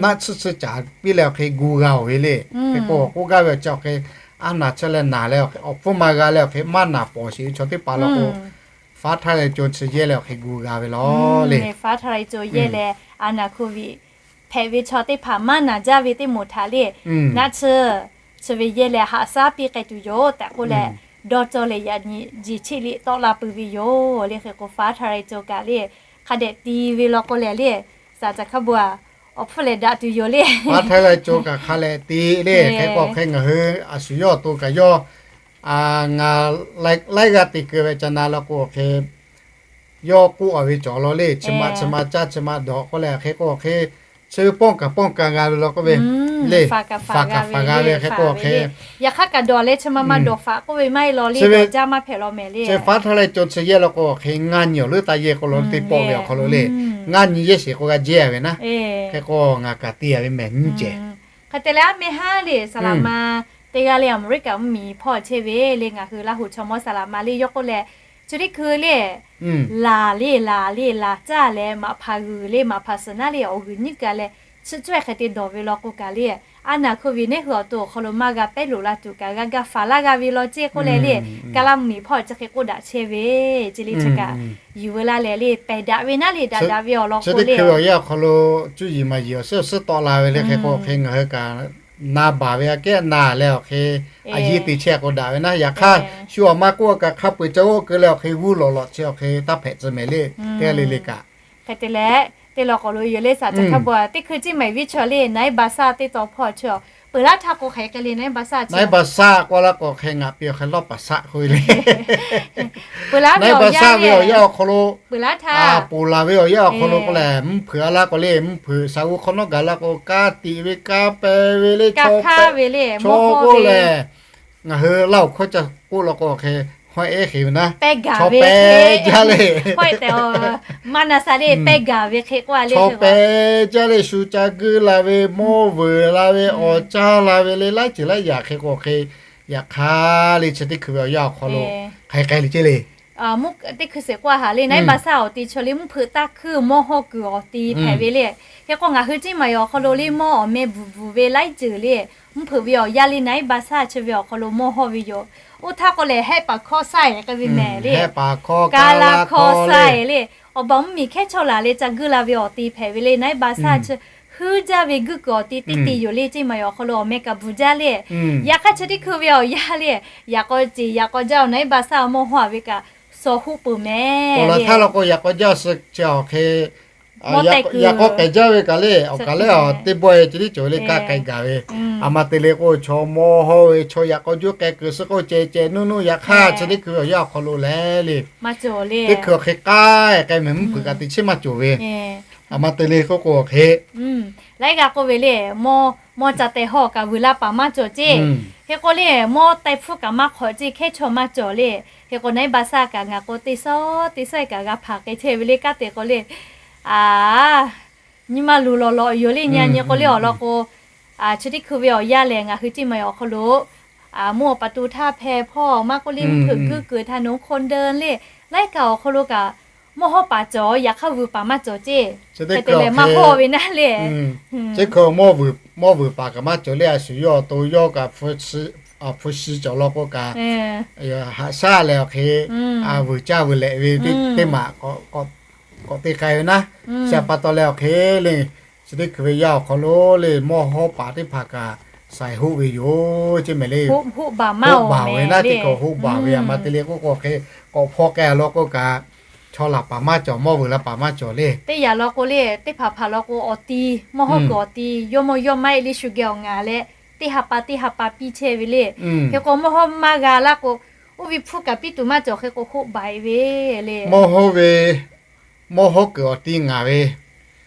naˆ tsuhˇ tsuhˇ caˍ piˇ leh awˬ hk'e gu g'a oˬ ve le. Hk'e k'o k'oˆ gaˇ ve awˬ chi awˬ hk'e a naˬ chi leh naˬ leh awˬ hpfuhˇ ma g'a leh awˬ hk'e maˇ naˬ pawˍ sheˍ ve chaw teˇ hpaˍ law k'o ฟ้าทะลายโจร chi yehˇ leh awˬ hk'e gu g'a ve law le. ฟ้าทะลายโจร yehˇ leh a naˬ โควิด hpehꞈ ve chaw teˇ hpaˍ maˇ naˬ jaˇ ve teˇ moˍ htaꞈ le naˆ tsuhˇ chi ve yehˇ leh haꞈ shaˉ piˇ k'ai tuˬ yoˬ tehꞈ k'oˆ leh dawˇ cawˇ leh yaꞈ nyi jeˬ cheˆ le tawˆ la peuˬ ve yoˬ le. Hk'e k'o ฟ้าทะลายโจร kaꞈ le hk'a dehꞈ ti ve law k'o lehˬ le, saˍ caˍ hk'a bvuhˬ a awˬ hpfuhˇ lehˬ daꞈ tuˬ yoˬ le. ฟ้าทะลายโจร kaꞈ hk'a leh ti le. Hk'e k'o hk'e ngaˬ hui a shu yawˇ awˬ to kaꞈ yawˇ ngaˬ laiˉ g'aˇ te keu ve ca na law k'o hk'e yawˇ k'oˆ a ve cawˬ law le, chi ma chi ma caˇ chi ma dawˬ k'oˆ leh hk'e k'o hk'e chi ve ป้องกัน ป้องกัน g'a ve law k'oˆ ve le. Faˍ kaꞈ faˍ g'a ve hk'e k'o hk'e yaꞈ hk'aˇ kaꞈ dawˬ leh chi ma ma dawˬ faˍ k'oˆ ve maˇ heˆ law le. Dawˬ jaˇ maˇ hpehꞈ law mehˍ le. Chi ฟ้าทะลายโจร chi yehˇ law k'o hk'e ngaˇ nyi awˬ leuˉ taˇ yehˇ k'o law teˇ pawˆ ve awˬ hk'aw lo le, ngaˇ nyi yehˇ sheˍ k'o g'a jehˇ a ve naˉ. Hk'e k'o ngaˬ kaꞈ te a ve mehˍ nyiˇ cehˬ. Hk'e te leh aˉ meh haˉ le saˍ laˍ ma teˇ g'aˇ le Aˍmeˍriˆkaˍ mvuhˇmiˬ hpawˇ chehˇ ve le ngaˬ hui Laˇ huˍ chaw mawˇ saˍ laˍ ma le yawˇ k'oˆ leh, chi teˇ hkui le laˬ le laˬ le laˬ caˇ leh maꞈ hpaˍ g'uiˬ le maꞈ hpaˍ suhˍ naˉ le awˬ g'uiˬ nyiˇ kaꞈ leh chi cawehˇ hk'e te dawˬ ve law k'o kaꞈ le, a naˬ โควิด neˉ hui awˬ to awˬ hk'aw lo maˇ g'a pehˉ loꞈ la tuˬ kaꞈ g'a gaˇ faˍ laˇ g'a ve law ceˇ k'oˆ leh le, Kaˍlaˇ mvuhˇmiˬ hpawˇ chi hk'e k'oˆ daꞈ chehˇ ve ce le. Chi kaꞈ yuˬ veu laˇ leh le pehˬ daꞈ ve naˉ le daꞈ daꞈ ve awˬ lawn k'o le, awˬ yanˇ awˬ hk'aw lo cuˇ yiˍ maˍ yiˍ awˬ suhˉ awˬ suhˉ tawˆ la ve le. Hk'e k'o hk'e ngaˬ hui kaꞈ na baˬ ve aꞈ kehˉ na leh awˬ hk'e a yiˇ te chehˇ k'o daꞈ ve naˉ. Yaꞈ hk'aˇ shu awˬ ma k'oˆ a kaꞈ hk'a peu-eˬ ca oˇ keu leh awˬ hk'e g'uˇ lawꞈ lawꞈ chi awˬ hk'e taˇ hpehꞈ tcuh mehˍ le. Teˇ g'aˇ le le kaꞈ hk'e te leh teˇ law k'awꞈ lo yoˬ le saˍ caˍ hk'a bvuhˬ a teˇ hkui ciˇ maˍ viˉ chaw le naˉ baˆ saˆ teˇ taw hpawˇ chi peuˬ laˇ htaˇ k'o hk'e k'ai le naˉ baˆ saˆ chi, naˉ baˆ saˆ k'oˆ laˇ k'o hk'e ngaˬ piˇ awˬ hk'e lawˇ paˍ saˆ k'oˆ ve le. Naˉ baˆ saˆ ve awˬ yanˇ awˬ hk'aw lo peuˬ laˇ htaˇ ponˬ laˬ ve awˬ yanˇ awˬ hk'aw lo k'oˆ leh mvuhˇ hpeuꞈ a laˇ k'o le mvuhˇ hpeuꞈ shaˍ g'uˇ hk'awꞈ nawˉ gaˬ laˇ k'o ka tiꞈ ve ka peh ve le chaw hk'aˇ ve le chaw k'oˆ leh ngaˬ hui Laˇ huˍ hkawˇ ca k'oˆ law k'o hk'e hawehˇ ehˉ hk'e ve naˉ, chaw pehˇ jaˇ le, maˇ na sa le pehˇ gaˬ ve hk'e k'oˆ a le, chaw pehˇ jaˇ le shu ca guiˇ la ve mawˇ vuiˬ la ve awˬ caˇ la ve le laiˉ ceuˬ laiˉ yaꞈ hk'e k'o hk'e, yaꞈ hk'aˇ le chi teˇ hkui ve awˬ yanˇ awˬ hk'aw lo hk'aˬ hk'e k'ai le ceˇ le. Mvuhˇ teˇ hkui shehˍ k'oˆ a haꞈ le, naˉ iˉ ba shaˉ awˬ ti chaw le mvuhˇ hpeuꞈ taˇ hkuiˇ mawˇ hawˇ kuiˬ awˬ ti hpehꞈ ve le. Hk'e k'o ngaˬ hui Ceˇ maˬ awˬ hk'aw lo le mawˇ awˬ meh bvuhˬ bvuhˬ ve laiˉ ceuˬ le, mvuhˇ hpeuꞈ ve awˬ yanˇ le naˉ iˉ ba shaˉ chi ve awˬ hk'aw lo mawˇ hawˇ ve yoˬ. Oˇ htaˇ k'o lehˬ, hehˆ paˍ hkawˇ shaˆ-e k'ai ve mehˍ le, kaˇ laˇ hkawˇ shaˆ-e le, awˬ baˬ mvuhˇ miˬ hkehˉ chawˇ laˬ leh ca guˇ la ve awˬ ti hpehꞈ ve le. Naˉ iˉ ba shaˉ chi huiˉ jaˇ ve guˇ kuiˬ awˬ ti teˇ ti yoˬ le. Ceˇ maˬ awˬ hk'aw lo awˬ meh kaꞈ bvuhˬ jaˇ le. Yaꞈ hk'aˇ chi teˇ hkui ve awˬ yanˇ le, yaꞈ k'aw ceˬ yaꞈ k'aw jaˇ awˬ naˉ iˉ ba shaˉ mawˇ hawˇ a ve kaꞈ shaw hoˆ peuˬ mehˍ. Awˬ laꞈ htaˇ la k'o yaꞈ k'aw jaˇ suh chi awˬ hk'e yaꞈ k'aw k'ai jaˇ ve kaꞈ le, awˬ kaˬ lehˬ teˇ bawehˇ chi tiˉ cawˬ ve le, kaˇ k'ai gaˬ ve. A ma te le k'o chaw mawˇ hawˇ ve chaw yaꞈ k'aw juˇ k'ai kuiˬ suh k'o ceh ceh nuˇ nuˇ. Yaꞈ hk'aˇ chi teˇ hkui ve awˬ yanˇ awˬ hk'aw lo lehˬ le, teˇ hkui awˬ hk'e k'ai k'ai mehˍ, mvuhˇ hpeuꞈ kaꞈ teꞈ chiˉ maˇ cawˬ ve. A ma te le k'oˆ k'o awˬ hk'e laiˉ g'aˇ k'oˆ ve le, mawˇ ca teh hawˇ kaꞈ vuiˬ la paˍ maˇ cawˬ ceˇ. Hk'e k'o le mawˇ teh hpfuhˇ kaꞈ maˇ hk'awꞈ ceˇ, hkehˉ chawˇ maˇ cawˬ le. Hk'e k'o naˉ iˉ ba shaˉ kaꞈ ngaˬ k'o teˇ sawˉ teˇ sawˉ-e kaꞈ g'a hpanˍ k'ai chehˇ ve le. Kanˉ te k'o le, a, nyi ma luˬ lawˬ lawꞈ yoˬ le. Nyi a nyi k'o le awˬ lawn k'o, chi teˇ hkui ve awˬ yanˇ lehˬ ngaˬ hui Ceˇ maˬ awˬ hk'aw lo mvuhˇ awˬ pa tu htaˇ hpehˇ hpawˇ maˇ k'oˆ le, mvuhˇ hpeuꞈ guˇ kuiˬ htaˇ nonˉ hk'aw deuˇ le, laiˉ kaꞈ awˬ hk'aw lo kaꞈ mawˇ hawˇ paˍ cawˬ, yaꞈ hk'aˇ vuiˬ paˍ maˇ cawˬ ceˇ. Hk'e te leh maˇ hawˇ ve naˉ le. Chi hk'e mawˇ vuiˬ paˍ kaꞈ maˇ cawˬ le, a shu yawˇ awˬ to yawˇ kaꞈ hpu shi cawˬ law k'o kaꞈ, haꞈ shaˉ leh awˬ hk'e vuiˬ caˇ vuiˬ lehꞈ ve teˇ maˬ k'awꞈ te k'ai ve naˉ. Chi pa taw leh awˬ hk'e le, chi teˇ hkui ve yaˇ awˬ hk'aw lo le mawˇ hawˇ paˍ teˇ hpaˍ kaꞈ shaiˍ hoˆ ve yoˬ ceˇ mehˍ le. Hoˆ baˬ ve naˉ, teˇ kaˬ hoˆ baˬ ve. A ma te le k'oˆ k'o hk'e k'awꞈ hpaw k'ai a law k'o kaꞈ, chaw laˬ paˍ maˇ cawˬ, mawˇ vuiˬ la paˍ maˇ cawˬ le. Teˇ yanˇ law k'o le, teˇ hpaˍ hpaˍ law k'o awˬ ti, mawˇ hawˇ kuiˬ awˬ ti yawˇ mawˇ yawˇ maˇ heˆ le shu geh awˬ ngaˬ leh, teˇ ha pa teˇ ha pa piˇ chehˇ ve le. Hk'e k'o mawˇ hawˇ maˇ g'a laˇ k'o, oˇ ve hpfuhˇ kaꞈ piˇ tuˬ maˇ cawˬ. Hk'e k'o hoˆ baˬ-e ve le. Mawˇ hawˇ ve, mawˇ hawˇ kuiˬ awˬ ti ngaˬ ve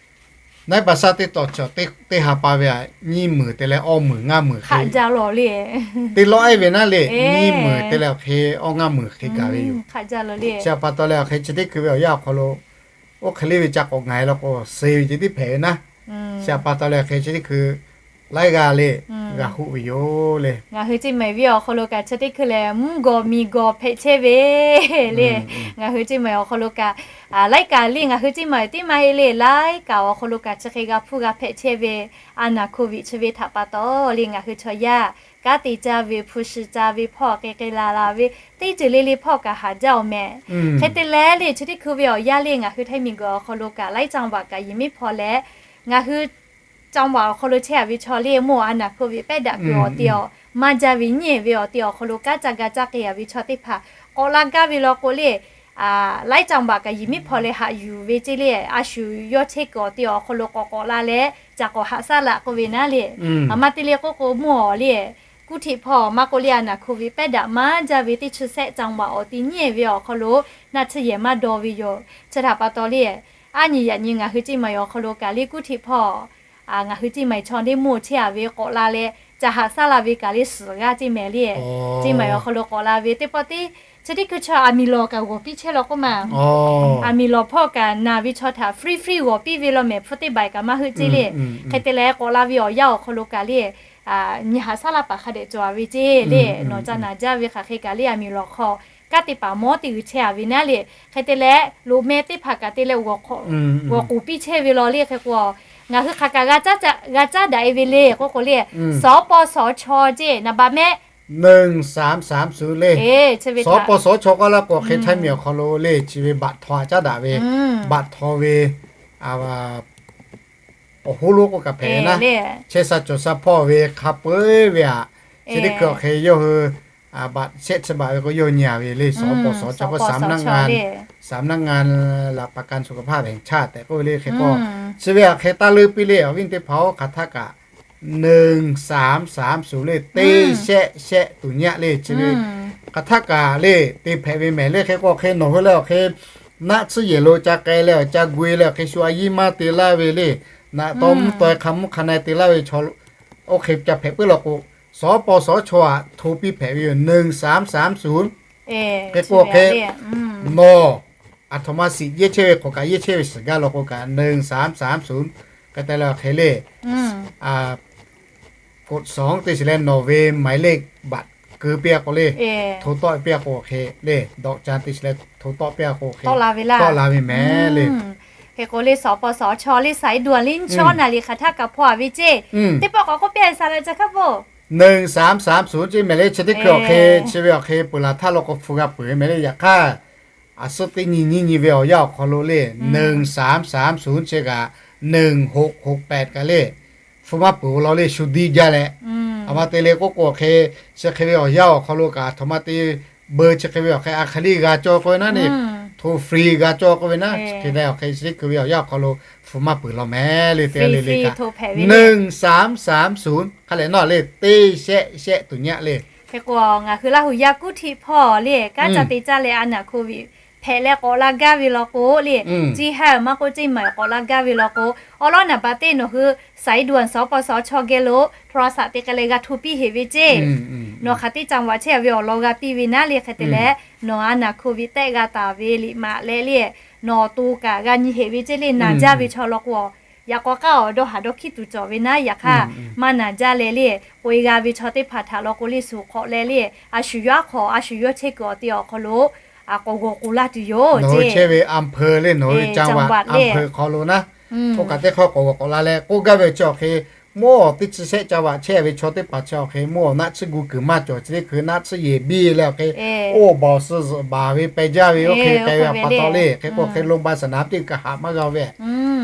naˉ iˉ ba shaˉ teˇ tawˍ cawˬ, teˇ ha pa ve aꞈ nyiˇ meunˍ te leh awˇ meunˍ ngaˇ meunˍ hk'e te lawˆ-e ve naˉ le. Nyiˇ meunˍ te leh awˬ hk'e awˇ ngaˇ meunˍ hk'e gaˬ ve yoˬ. Chi pa taw leh awˬ hk'e chi teˇ hkui ve awˬ yanˇ awˬ hk'aw lo oˇ hk'e le ve ca k'awꞈ ngaˬ e law k'o suh ve ceh tiˉ hpehꞈ ve naˉ. Chi pa taw leh awˬ hk'e chi teˇ hkui laiˉ g'aˇ le g'a hoˆ ve yoˬ le. Ngaˬ hui Ceˇ maˬ ve awˬ hk'aw lo kaꞈ chi teˇ hkui lehˬ mvuhˇ gawˬ miˬ gawˬ hpehꞈ chehˇ ve le. Ngaˬ hui Ceˇ maˬ awˬ hk'aw lo kaꞈ laiˉ kaꞈ le ngaˬ hui Ceˇ maˬ tiˉ maˇ heˆ le, laiˉ kaꞈ awˬ hk'aw lo kaꞈ chi hk'e g'a hpuˇ g'a hpehꞈ chehˇ ve. A naˍ hkoˍ viꞈ chi ve htaꞈ pa taw le ngaˬ hui chaw yaˇ kanˉ te caˇ ve, hpu shi caˇ ve, hpawˇ k'ai k'ai la la ve, teˇ ceuˬ le le hpawˇ kaꞈ haꞈ jaˇ-oˬ mehˍ. Hk'e te leh le chi teˇ hkui ve awˬ yanˇ le ngaˬ hui ไทย miˬguiˬ awˬ hk'aw lo kaꞈ ไลฟ์ จังหวัด kaꞈ yiˬ miˉ hpaw leh, ngaˬ hui จังหวัด awˬ hk'aw lo chehˇ-a ve chaw le mawˇ a naˍ hkoˍ viꞈ pehˉ daꞈ kuiˬ awˬ ti awˬ maˇ jaˇ ve nyi ve awˬ ti awˬ hk'aw lo kanˉ ca ga caˇ k'ai-a ve chaw teˇ hpaˍ k'awꞈ la gaˇ ve law k'o le, ไลฟ์ จังหวัด kaꞈ yiˬ miˉ hpaw leh haꞈ yuˬ ve ceˇ le, a shu yawˇ chehˇ kuiˬ awˬ ti awˬ hk'aw lo k'awꞈ k'awꞈ la leh ca k'awꞈ haꞈ shaˉ laꞈ k'oˆ ve naˉ le. A ma te le k'oˆ k'o mawˇ awˬ le, kuˇ htiꞈ hpaw maˇ k'oˆ le a naˍ hkoˍ viꞈ pehˉ daꞈ maˇ jaˇ ve teˇ chi sehˆ จังหวัด awˬ ti nyi ve awˬ hk'aw lo naˆ tsuhˇ yehˬ maˇ daw ve yoˬ. Chi htaꞈ pa taw le, a nyi yaꞈ nyi ngaˬ hui Ceˇ maˬ awˬ hk'aw lo kaꞈ le kuˇ htiꞈ hpaw ngaˬ hui Ceˇ maˬ chaw le mawˇ chehˇ-a ve k'awꞈ la leh ca haꞈ shaˉ la ve kaꞈ le suhˍ g'aˇ ceˇ mehˍ le. Ceˇ maˬ awˬ hk'aw lo k'awꞈ la ve teˇ pawˆ teˇ chi teˇ hkui chaw aˬ miˍ lawˬ kaꞈ g'awˬ piˇ chehˇ law k'oˆ ma. Aˬ miˍ lawˬ hpawˇ kaꞈ naˬ ve chaw htaꞈ free free g'awˬ piˇ ve law mehˍ, hpu teˇ baiˬ kaꞈ maˇ heuˆ ceˇ le. Hk'e te leh k'awꞈ la ve awˬ yanˇ awˬ hk'aw lo kaꞈ le nyi haꞈ shaˉ laꞈ paˍ hk'a dehꞈ cawˬ-a ve ceˇ le. Nawˬ ca naˬ jaˇ ve hk'aˬ hk'e kaꞈ le aˬ miˍ lawˬ hk'aw kanˉ te paˍ mawˇ te g'uiˬ chehˇ-a ve naˉ le. Hk'e te leh loꞈ meh teˇ hpaˍ kaꞈ te leh g'awˬ k'oˍ piˇ chehˇ ve law le. Hk'e k'o ngaˬ hui hk'aˬ kaꞈ g'a caˉ daꞈ-e ve le k'oˆ k'o le, สปสช ceˇ naˍ baꞈ mehˆ หนึ่งสามสามศูนย์ le. สปสช k'oˆ laˇ k'o hk'e ไทย miˬ awˬ hk'aw lo le chi ve baꞈ htaw-a caˉ daꞈ ve, baꞈ htaw ve awˬ hoˉ lonˉ k'oˆ kaꞈ hpehꞈ ve naˉ. Chehˇ sha cawˬ sha hpawˇ ve hk'a peu-eˬ ve aꞈ, chi teˇ hkui awˬ hk'e yawˇ hui baꞈ shehˆ chi baꞈ ve k'o yawˇ nyi-a ve le. สปสช k'o สำนักงาน หลักประกันสุขภาพแห่งชาติ tehꞈ k'oˆ ve le. Hk'e k'o chi ve aꞈ hk'e taˇ leuˆ piˇ le awˬ viˉ teˇ hpaˍ-oˬ. Hk'aˬ htaˇ kaꞈ หนึ่งสามสามศูนย์ le, teˇ shehˆ shehˆ tuˬ nyiˇ le chi ve hk'aˬ htaˇ kaꞈ le te hpehꞈ ve mehˍ le. Hk'e k'o hk'e nawˬ hui leh awˬ hk'e naˆ tsuhˇ yehˬ lo ca k'ai leh awˬ ca gu-e leh awˬ hk'e shu a yiˇ maˇ te laˇ ve le, naꞈ taw mvuhˇ taw-e hk'a mvuhˇ hk'a na-e te laˇ ve chaw oˇ hk'e ca hpehꞈ puiˉ law k'o, สปสช aꞈ hto piˇ hpehꞈ ve yoˬ หนึ่งสามสามศูนย์. Hk'e k'o hk'e nawˬ aˬ htoꞈ ma shiˍ yehˇ chehˇ ve hk'awꞈ kaꞈ yehˇ chehˇ ve shiˍ gaˇ law k'o kaꞈ หนึ่งสามสามศูนย์ hk'e te leh awˬ hk'e le กดสอง te shiˍ leh nawˬ ve หมายเลขบัตร keu piˇ a k'o le, โทร tawˆ piˇ a k'o hk'e le, ดอกจัน te chi leh โทร tawˆ piˇ a k'o hk'e tawˆ la ve mehˍ le. Hk'e k'o le, สปสช le สายด่วน le nyi chaw naˍ liˍ hk'aˬ htaˇ kaꞈ hpaw a ve ceˇ. Teˇ pawˆ k'awꞈ k'oˆ piˇ a sa la ca hk'a peuˬ. หนึ่งสามสามศูนย์ ceˇ mehˍ le, chi teˇ hkui awˬ hk'e chi ve awˬ hk'e peuˬ laˬ htaˇ law k'o hpu g'a peuˬ ve mehˍ le. Yaꞈ hk'aˇ, a suhˉ teˇ nyi nyiˇ nyi ve awˬ yanˇ awˬ hk'aw lo le, หนึ่งสามสามศูนย์ chi kaꞈ หนึ่งหกหกแปด kaꞈ le, hpu maˇ peuˬ law le, shu diˇ jaˇ leh. A ma te le k'oˆ k'o hk'e, chi hk'e ve awˬ yanˇ awˬ hk'aw lo kaꞈ a htoꞈ ma te beu chi hk'e ve awˬ hk'e a hk'e le g'a cawˇ k'oˆ ve naˉ le, โทร free g'a cawˇ k'oˆ ve naˉ, hk'e le awˬ hk'e chi teˇ hkui ve awˬ yanˇ awˬ hk'aw lo hpu maˇ peuˬ law mehˍ le te le le kaꞈ. หนึ่งสามสามศูนย์ hk'a lehˬ nawˬ le, teˇ shehˆ shehˆ tuˬ nyaˆ le. Hk'e k'o, ngaˬ hui Laˇ hu yaˇ kuˉ htiˆ hpawˇ le, kanˉ ca te caˇ leh a naˍ โควิด hpehꞈ leh k'awꞈ la gaˇ ve law k'o le, ceˇ haiˇ maˇ k'oˆ ceˇ maˬ k'awꞈ la gaˇ ve law k'o, awˉ lawˉ naˍ baˬ teˇ nawˬ hui สายด่วน สปสช geh lo โทรศัพท์ te k'ai leh g'a hto piˇ heˍ ve ceˇ. Nawˬ hk'aˬ teˇ จังหวัด chehˇ ve awˬ lawn g'a piˇ ve naˉ le, hk'e te leh nawˬ a naˍ โควิด tehˆ g'a taˍ ve liꞈ maꞈ leh le, nawˬ awˬ to kaꞈ g'a nyi heˍ ve ceˇ le, naˬ jaˇ ve chaw law k'o, yaꞈ k'aw k'aˉ awˬ dawˇ haˍ dawˇ hkiˉ tuˬ cawˬ ve naˉ, yaꞈ hk'aˇ maˇ naˬ jaˇ leh le, k'oꞈ-e g'a ve chaw teˇ hpaˍ htaꞈ law k'o le, suhˍ hk'awꞈ leh le, a shu yawˇ aˉ hk'awꞈ a shu yawˇ chehˇ kuiˬ awˬ te awˬ hk'aw lo k'awꞈ g'awˬ k'oˍ laˇ tuˬ yoˬ ceˇ. Nawˬ hui chehˇ ve อำเภอ le, nawˬ hui จังหวัด le, อำเภอ hk'aw lo naˉ, hk'oˆ kaꞈ teˇ hk'awˇ k'awꞈ g'awˬ k'awꞈ la leh k'oˆ gaˇ ve chi awˬ hk'e, mawˇ teˇ chi shehˆ จังหวัด chehˇ ve chaw teˇ hpaˍ chi awˬ hk'e mawˇ naˆ tsuhˇ gu kuiˬ maˇ cawˬ, chi teˇ hkui naˆ tsuhˇ yehˬ biˇ leh awˬ hk'e, oˇ baˬ awˬ suh zuhꞈ baˬ ve peh jaˇ ve, oˇ hk'e k'ai ve pa taw le, hk'e k'o hk'e โรงพยาบาลสนาม teˇ kaꞈ haꞈ maˇ g'a ve.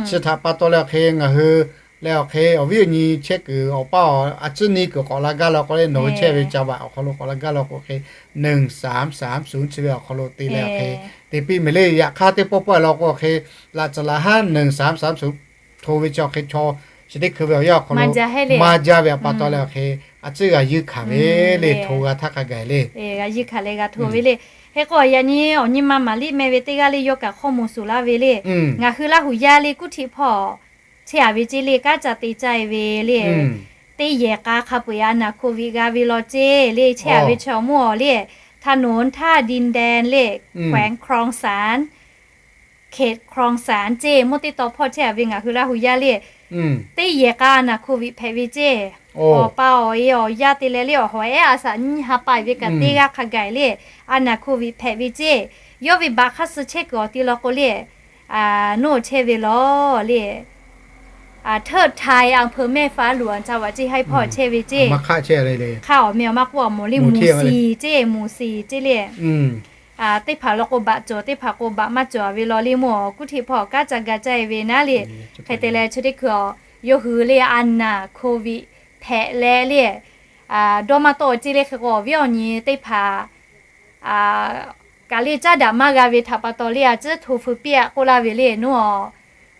Chi htaꞈ pa taw leh awˬ hk'e ngaˬ hui leh awˬ hk'e awˬ viˉ awˬ nyi chehˇ kuiˬ awˬ paˇ awˬ a tcuhˉ nyi kuiˬ k'awꞈ la gaˇ law k'o le, nawˬ hui chehˇ ve จังหวัด awˬ hk'aw lo k'awꞈ la gaˇ law k'o hk'e, หนึ่งสามสามศูนย์ chi ve awˬ hk'aw lo te leh awˬ hk'e te piˇ mehˍ le. Yaꞈ hk'aˇ teˇ pawˆ pawˆ law k'o awˬ hk'e, laꞈ caˬ laꞈ haˉ หนึ่งสามสามศูนย์ hto ve chi awˬ hk'e chaw chi teˇ hkui ve awˬ yanˇ awˬ hk'aw lo maˇ jaˇ ve a pa taw leh awˬ hk'e, a tcuhˉ g'a yuˇ hkanˍ ve le, hto g'a htaˇ hk'a gaˬ le, g'a yuˇ hkanˍ leh g'a hto ve le. Hk'e k'o yaꞈ nyi awˬ nyi ma maˍ liˇ meh ve teˇ g'aˇ le yawˇ kaꞈ hk'aw moˍ suˍ laˇ ve le. Ngaˬ hui Laˇ hu yaˇ le kuˉ htiˆ hpawˇ chehˇ a ve ceˇ le, kanˉ ca te caˇ e ve le. Teˇ yehˬ k'a hk'a peu-eˬ a naˍ โควิด g'a ve law ceˇ le, chehˇ a ve chaw mawˇ awˬ le, ถนนท่าดินแดง le, แขวงคลองสาน เขตคลองสาน ceˇ mawˇ teˇ taw hpawˇ chehˇ a ve ngaˬ hui Laˇ hu yaˇ le. Teˇ yehˬ k'a a naˍ โควิด hpehꞈ ve ceˇ. Awˬ pa awˬ e awˬ yaˇ te leh le awˬ hawˍ ehˉ a shaꞈ nyiˇ ha pa ve kaꞈ teˇ g'aˇ hk'a gaˬ le, a naˍ โควิด hpehꞈ ve ceˇ. Yawˇ ve baꞈ hk'aˇ suh chehˇ kuiˬ awˬ ti law k'o le, nawˬ chehˇ ve law le, เทิดไทย อำเภอแม่ฟ้าหลวง จังหวัดเชียงราย hpawˇ chehˇ ve ceˇ. Hk'aˇ awˬ meh awˬ maˇ k'oˆ a mawˬ le, หมู่สี่ ceˇ, หมู่สี่ ceˇ le. Teˇ hpaˍ law k'o baꞈ cawˬ, teˇ hpaˍ k'o baꞈ maˇ cawˬ ve law le, mawˇ kuˉ htiˆ hpawˇ kanˉ ca ga caˇ e ve naˉ le. Hk'e te leh chi teˇ hkui a, yawˇ hui le a naˍ โควิด hpehꞈ leh le, dawˇ maˇ tawˆ ceˇ le. Hk'e k'o awˬ viˉ awˬ nyi teˇ hpaˍ kaꞈ le caˉ daꞈ maˇ g'a ve htaꞈ pa taw le, a tcuhˉ hto feu piˇ a k'oˆ laˇ ve le. Nawˬ a,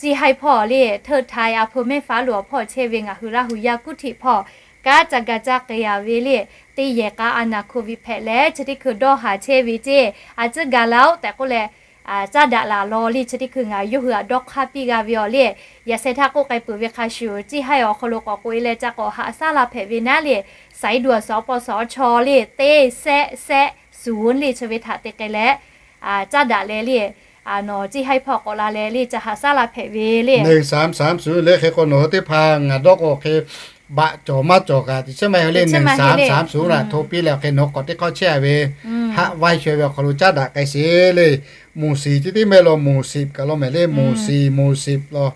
Ceˇ haiˇ hpawˇ le, เทิดไทย อำเภอแม่ฟ้าหลวง hpawˇ chehˇ ve ngaˬ hui Laˇ hu yaˇ kuˉ htiˆ hpawˇ kanˉ ca ga caˇ k'ai a ve le. Teˇ yehˬ k'a a naˍ โควิด hpehꞈ leh chi teˇ hkui dawˇ haˍ chehˇ ve ceˇ, a tcuhˉ ga laˇ-oˆ tehꞈ k'oˆ leh, caˉ daꞈ laˬ law le. Chi teˇ hkui ngaˬ yawˇ hui htaꞈ dawˇ hk'aˇ piˇ g'a ve awˬ le. Yaꞈ sheh htaˇ k'oˆ k'ai peuˬ ve hk'a shuˍ, ceˇ haiˇ awˬ hk'aw lo k'awꞈ k'oꞈ e leh ca k'awꞈ haꞈ shaˉ la hpehꞈ ve naˉ le, สายด่วน สปสช le, teˇ shehˆ shehˆ suˍ le, chi ve htaꞈ te k'ai leh caˉ daꞈ leh le, nawˬ ceˇ haiˇ hpawˇ k'awꞈ la leh le ca haꞈ shaˉ la hpehꞈ ve le. หนึ่งสามสามศูนย์ le hk'e k'o nawˬ hui teˇ hpaˍ ngaˬ dawˇ k'o hk'e, baꞈ cawˬ maˇ cawˬ kaꞈ teꞈ chiˉ maˇ heˆ le. หนึ่งสามสามศูนย์ htaꞈ hto piˇ leh hk'e nawˬ k'awꞈ teˇ hk'awˇ chehˇ a ve, haˆ vaiˇ shawehˇ ve awˬ hk'aw lo caˉ daꞈ k'ai sheˍ le. หมู่สี่ chi teˇ mehˆ law หมู่สิบ kaꞈ law mehˍ le. หมู่สี่ หมู่สิบ law.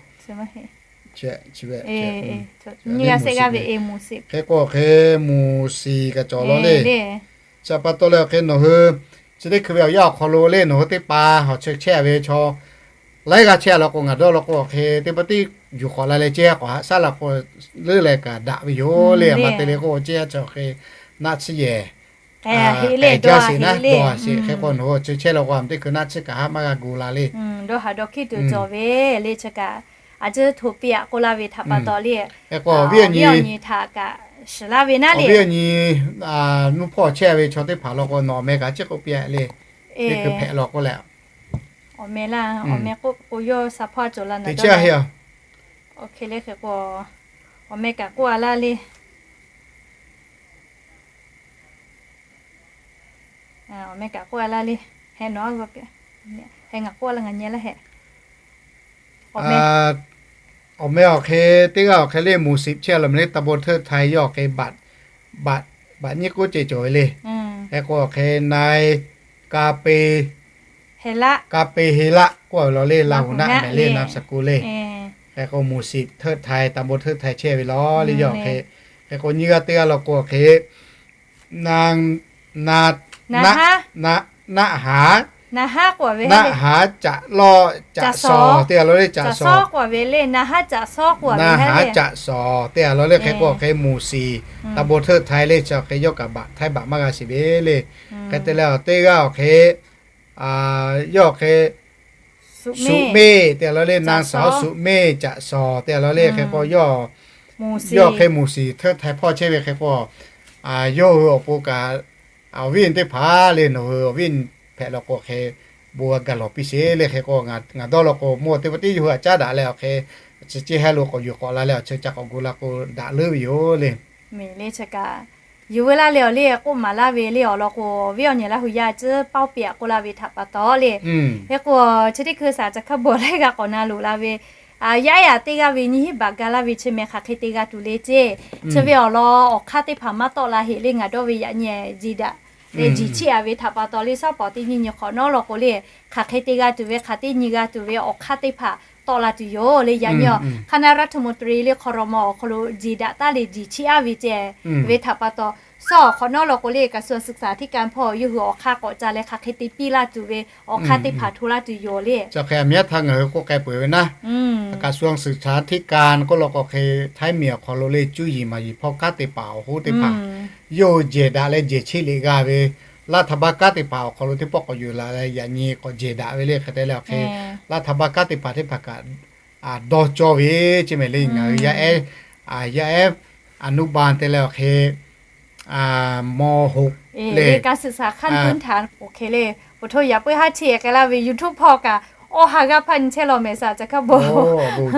Hk'e k'o hk'e หมู่สี่ kaꞈ cawˬ law le. Chi pa taw leh awˬ hk'e nawˬ hui chi teˇ hkui ve awˬ yanˇ awˬ hk'aw lo le, nawˬ hui teˇ hpaˍ hawˬ chehˇ chehˇ ve chaw laiˉ g'aˇ chehˇ law k'o, ngaˬ dawˇ law k'o awˬ hk'e teˇ pa tiˉ yuˬ k'awꞈ la leh ceˇ k'awꞈ haꞈ shaˉ la k'o, leuˉ leh kaꞈ daꞈ ve yoˬ le. A ma te le k'o ceˇ a chi awˬ hk'e naˆ tsuhˇ yehˬ k'ai jaˇ sheˍ naˉ, dawˇ sheˍ. Hk'e k'o nawˬ hui chi chehˇ law k'o a teˇ hkui naˆ tsuhˇ kaꞈ haˆ maˇ g'a gu la le. Dawˇ haˍ dawˇ hkiˉ tuˬ cawˬ ve le chi kaꞈ, a tcuhˉ hto piˇ a k'oˆ laˇ ve htaꞈ pa taw le. Hk'e k'o awˬ viˉ awˬ nyi htaꞈ kaꞈ shiˍ laˇ ve naˉ le. Awˬ viˉ awˬ nyi nuˇ hpawˇ chehˇ ve chaw teˇ hpaˍ law k'o nawˬ awˬ meh kaꞈ ciˉ k'oˆ piˇ a le. Teˇ hkui hpehꞈ law k'oˆ leh, awˬ meh laˇ, awˬ meh k'oˆ k'o yawˇ sa hpawˇ cawˬ la naˉ. Teˇ chiˉ a heˆ a. Oˇ hk'e le hk'e k'o, awˬ meh kaꞈ k'oˆ a laˇ le. Awˬ meh kaꞈ k'oˆ a laˇ le. Heh nawˬ a, heh ngaˬ k'oˆ a laˇ ngaˬ nyi laˇ heh. Awˬ meh awˬ hk'e teˇ g'aˇ awˬ hk'e le หมู่สิบ chehˇ law mehˍ le. ตำบลเทิดไทย yawˇ awˬ hk'e บาท บาท baꞈ nyiˉ k'oˆ ceh cawˬ ve le. Hk'e k'o hk'e nai, ka pe, ka pe he laˆ k'oˆ ve law le, Laˇ huˍ naˆ mehˍ le, นามสกุล le. Hk'e k'o หมู่สิบ เทิดไทย ตำบลเทิดไทย chehˇ ve law le yawˇ hk'e. Hk'e k'o nyiˇ g'aˇ teˇ g'aˇ law k'o hk'e, na, na, naˆ haˉ, naˆ haˉ caꞈ lawˇ caꞈ shawˍ teˇ g'aˇ law le, caꞈ shawˍ, na haˉ caꞈ shawˍ teˇ g'aˇ law le. Hk'e k'o hk'e หมู่สิบ ตำบลเทิดไทย le, chi hk'e yawˇ kaꞈ baꞈ htaiˇ baꞈ maˇ g'a sheˍ ve le. Hk'e te leh awˬ teˇ g'aˇ awˬ hk'e, yawˇ hk'e สุเมธ teˇ g'aˇ law le, นางสาว สุเมธ caꞈ shawˍ teˇ g'aˇ law le. Hk'e k'o yawˇ hk'e หมู่สิบ เทิดไทย hpawˇ chehˇ ve hk'e k'o, yawˇ hui awˬ pon kaꞈ awˬ viˉ teˇ hpaˍ le, nawˬ hui awˬ viˉ hpehꞈ law k'o hk'e bon g'a gaˬ lawˬ piˇ sheˍ le. Hk'e k'o ngaˬ dawˇ law k'o mawˇ teˇ pa tiˉ yawˇ hui htaꞈ caˉ daꞈ leh awˬ hk'e chi ciˇ hehˉ lo k'awꞈ yuˬ k'awꞈ la leh awˬ chi ca k'awꞈ gu la k'o daꞈ leuˉ ve yoˬ le. Meh le chi kaꞈ yuˬ veu laˇ leh awˬ le k'oˆ maˍ laˇ ve le awˬ lawn k'o, awˬ viˉ awˬ nyi Laˇ huˍ yaˇ ciˉ paoˇ piˇ aꞈ k'oˆ laˇ ve htaꞈ pa taw le. Hk'e k'o chi teˇ hkui saˍ ca hk'a bawˬ laiˉ g'a k'awꞈ na loꞈ la ve, yaˇ yaꞈ teˇ g'aˇ ve nyiˇ hinˉ baꞈ ga laˇ ve chi meh hk'aˬ hk'e te g'a tuˬ le ceˇ. Chi ve awˬ lawn awˬ hk'aˇ teˇ hpaˍ maˇ tawˆ la heꞈ le ngaˬ dawˇ ve yaꞈ nyi jiˬ daꞈ leh jiˬ chiˇ a ve htaꞈ pa taw le, shaˉ pawˍ teˇ nyi nyi hk'awꞈ nawˉ law k'o le, hk'aˬ hk'e te g'a tuˬ ve, hk'aˬ teˇ nyi g'a tuˬ ve awˬ hk'aˇ teˇ hpaˍ tawˆ la tuˬ yoˬ le. Yaꞈ nyi a คณะรัฐมนตรี le hk'aw rawˬ ma awˬ hk'aw lo jiˬ daꞈ taˉ le jiˬ chiˇ a ve ceˇ ve htaꞈ pa taw, shaˉ awˬ hk'awꞈ nawˉ law k'o le กระทรวงศึกษาธิการ hpawˇ yawˇ hui awˬ hk'aˇ k'awꞈ ca leh hk'aˬ hk'e te piˇ laˇ tuˬ ve awˬ hk'aˇ teˇ hpaˍ hto laˇ tuˬ yoˬ le. Chi hk'e a miˉ htaˇ ngaˬ hui k'oˆ k'ai peuˬ ve naˉ, กระทรวงศึกษาธิการ k'oˆ law k'o hk'e Htaiˇ miˬ awˬ hk'aw lo le cuˇ yiˍ maˍ yiˍ hpawˇ kanˉ te paˍ awˬ hoˉ teˇ hpaˍ yawˇ hui jehˬ daꞈ leh jehˬ cheˆ liꞈ g'a ve, รัฐบาล kanˉ te paˍ awˬ hk'aw lo teˇ pawˆ k'awꞈ yuˬ la leh yaꞈ nyi k'awꞈ jehˬ daꞈ ve le. Hk'e te leh awˬ hk'e รัฐบาล kanˉ te paˍ teˇ hpaˍ kaꞈ dawˇ cawˇ ve ceˇ meh le. Ngaˬ hui yaˇ ehˉ, yaˇ ehˉ อนุบาล te leh awˬ hk'e mawˇ hoꞈ le การศึกษาขั้นพื้นฐาน awˬ hk'e le, po hto yaꞈ puiˉ haˉ chi k'ai laˇ ve YouTube hpawˇ kaꞈ awˇ ha g'aˇ hpaˇ nyi chehˇ law meh saˍ ca hk'a bon, awˬ bon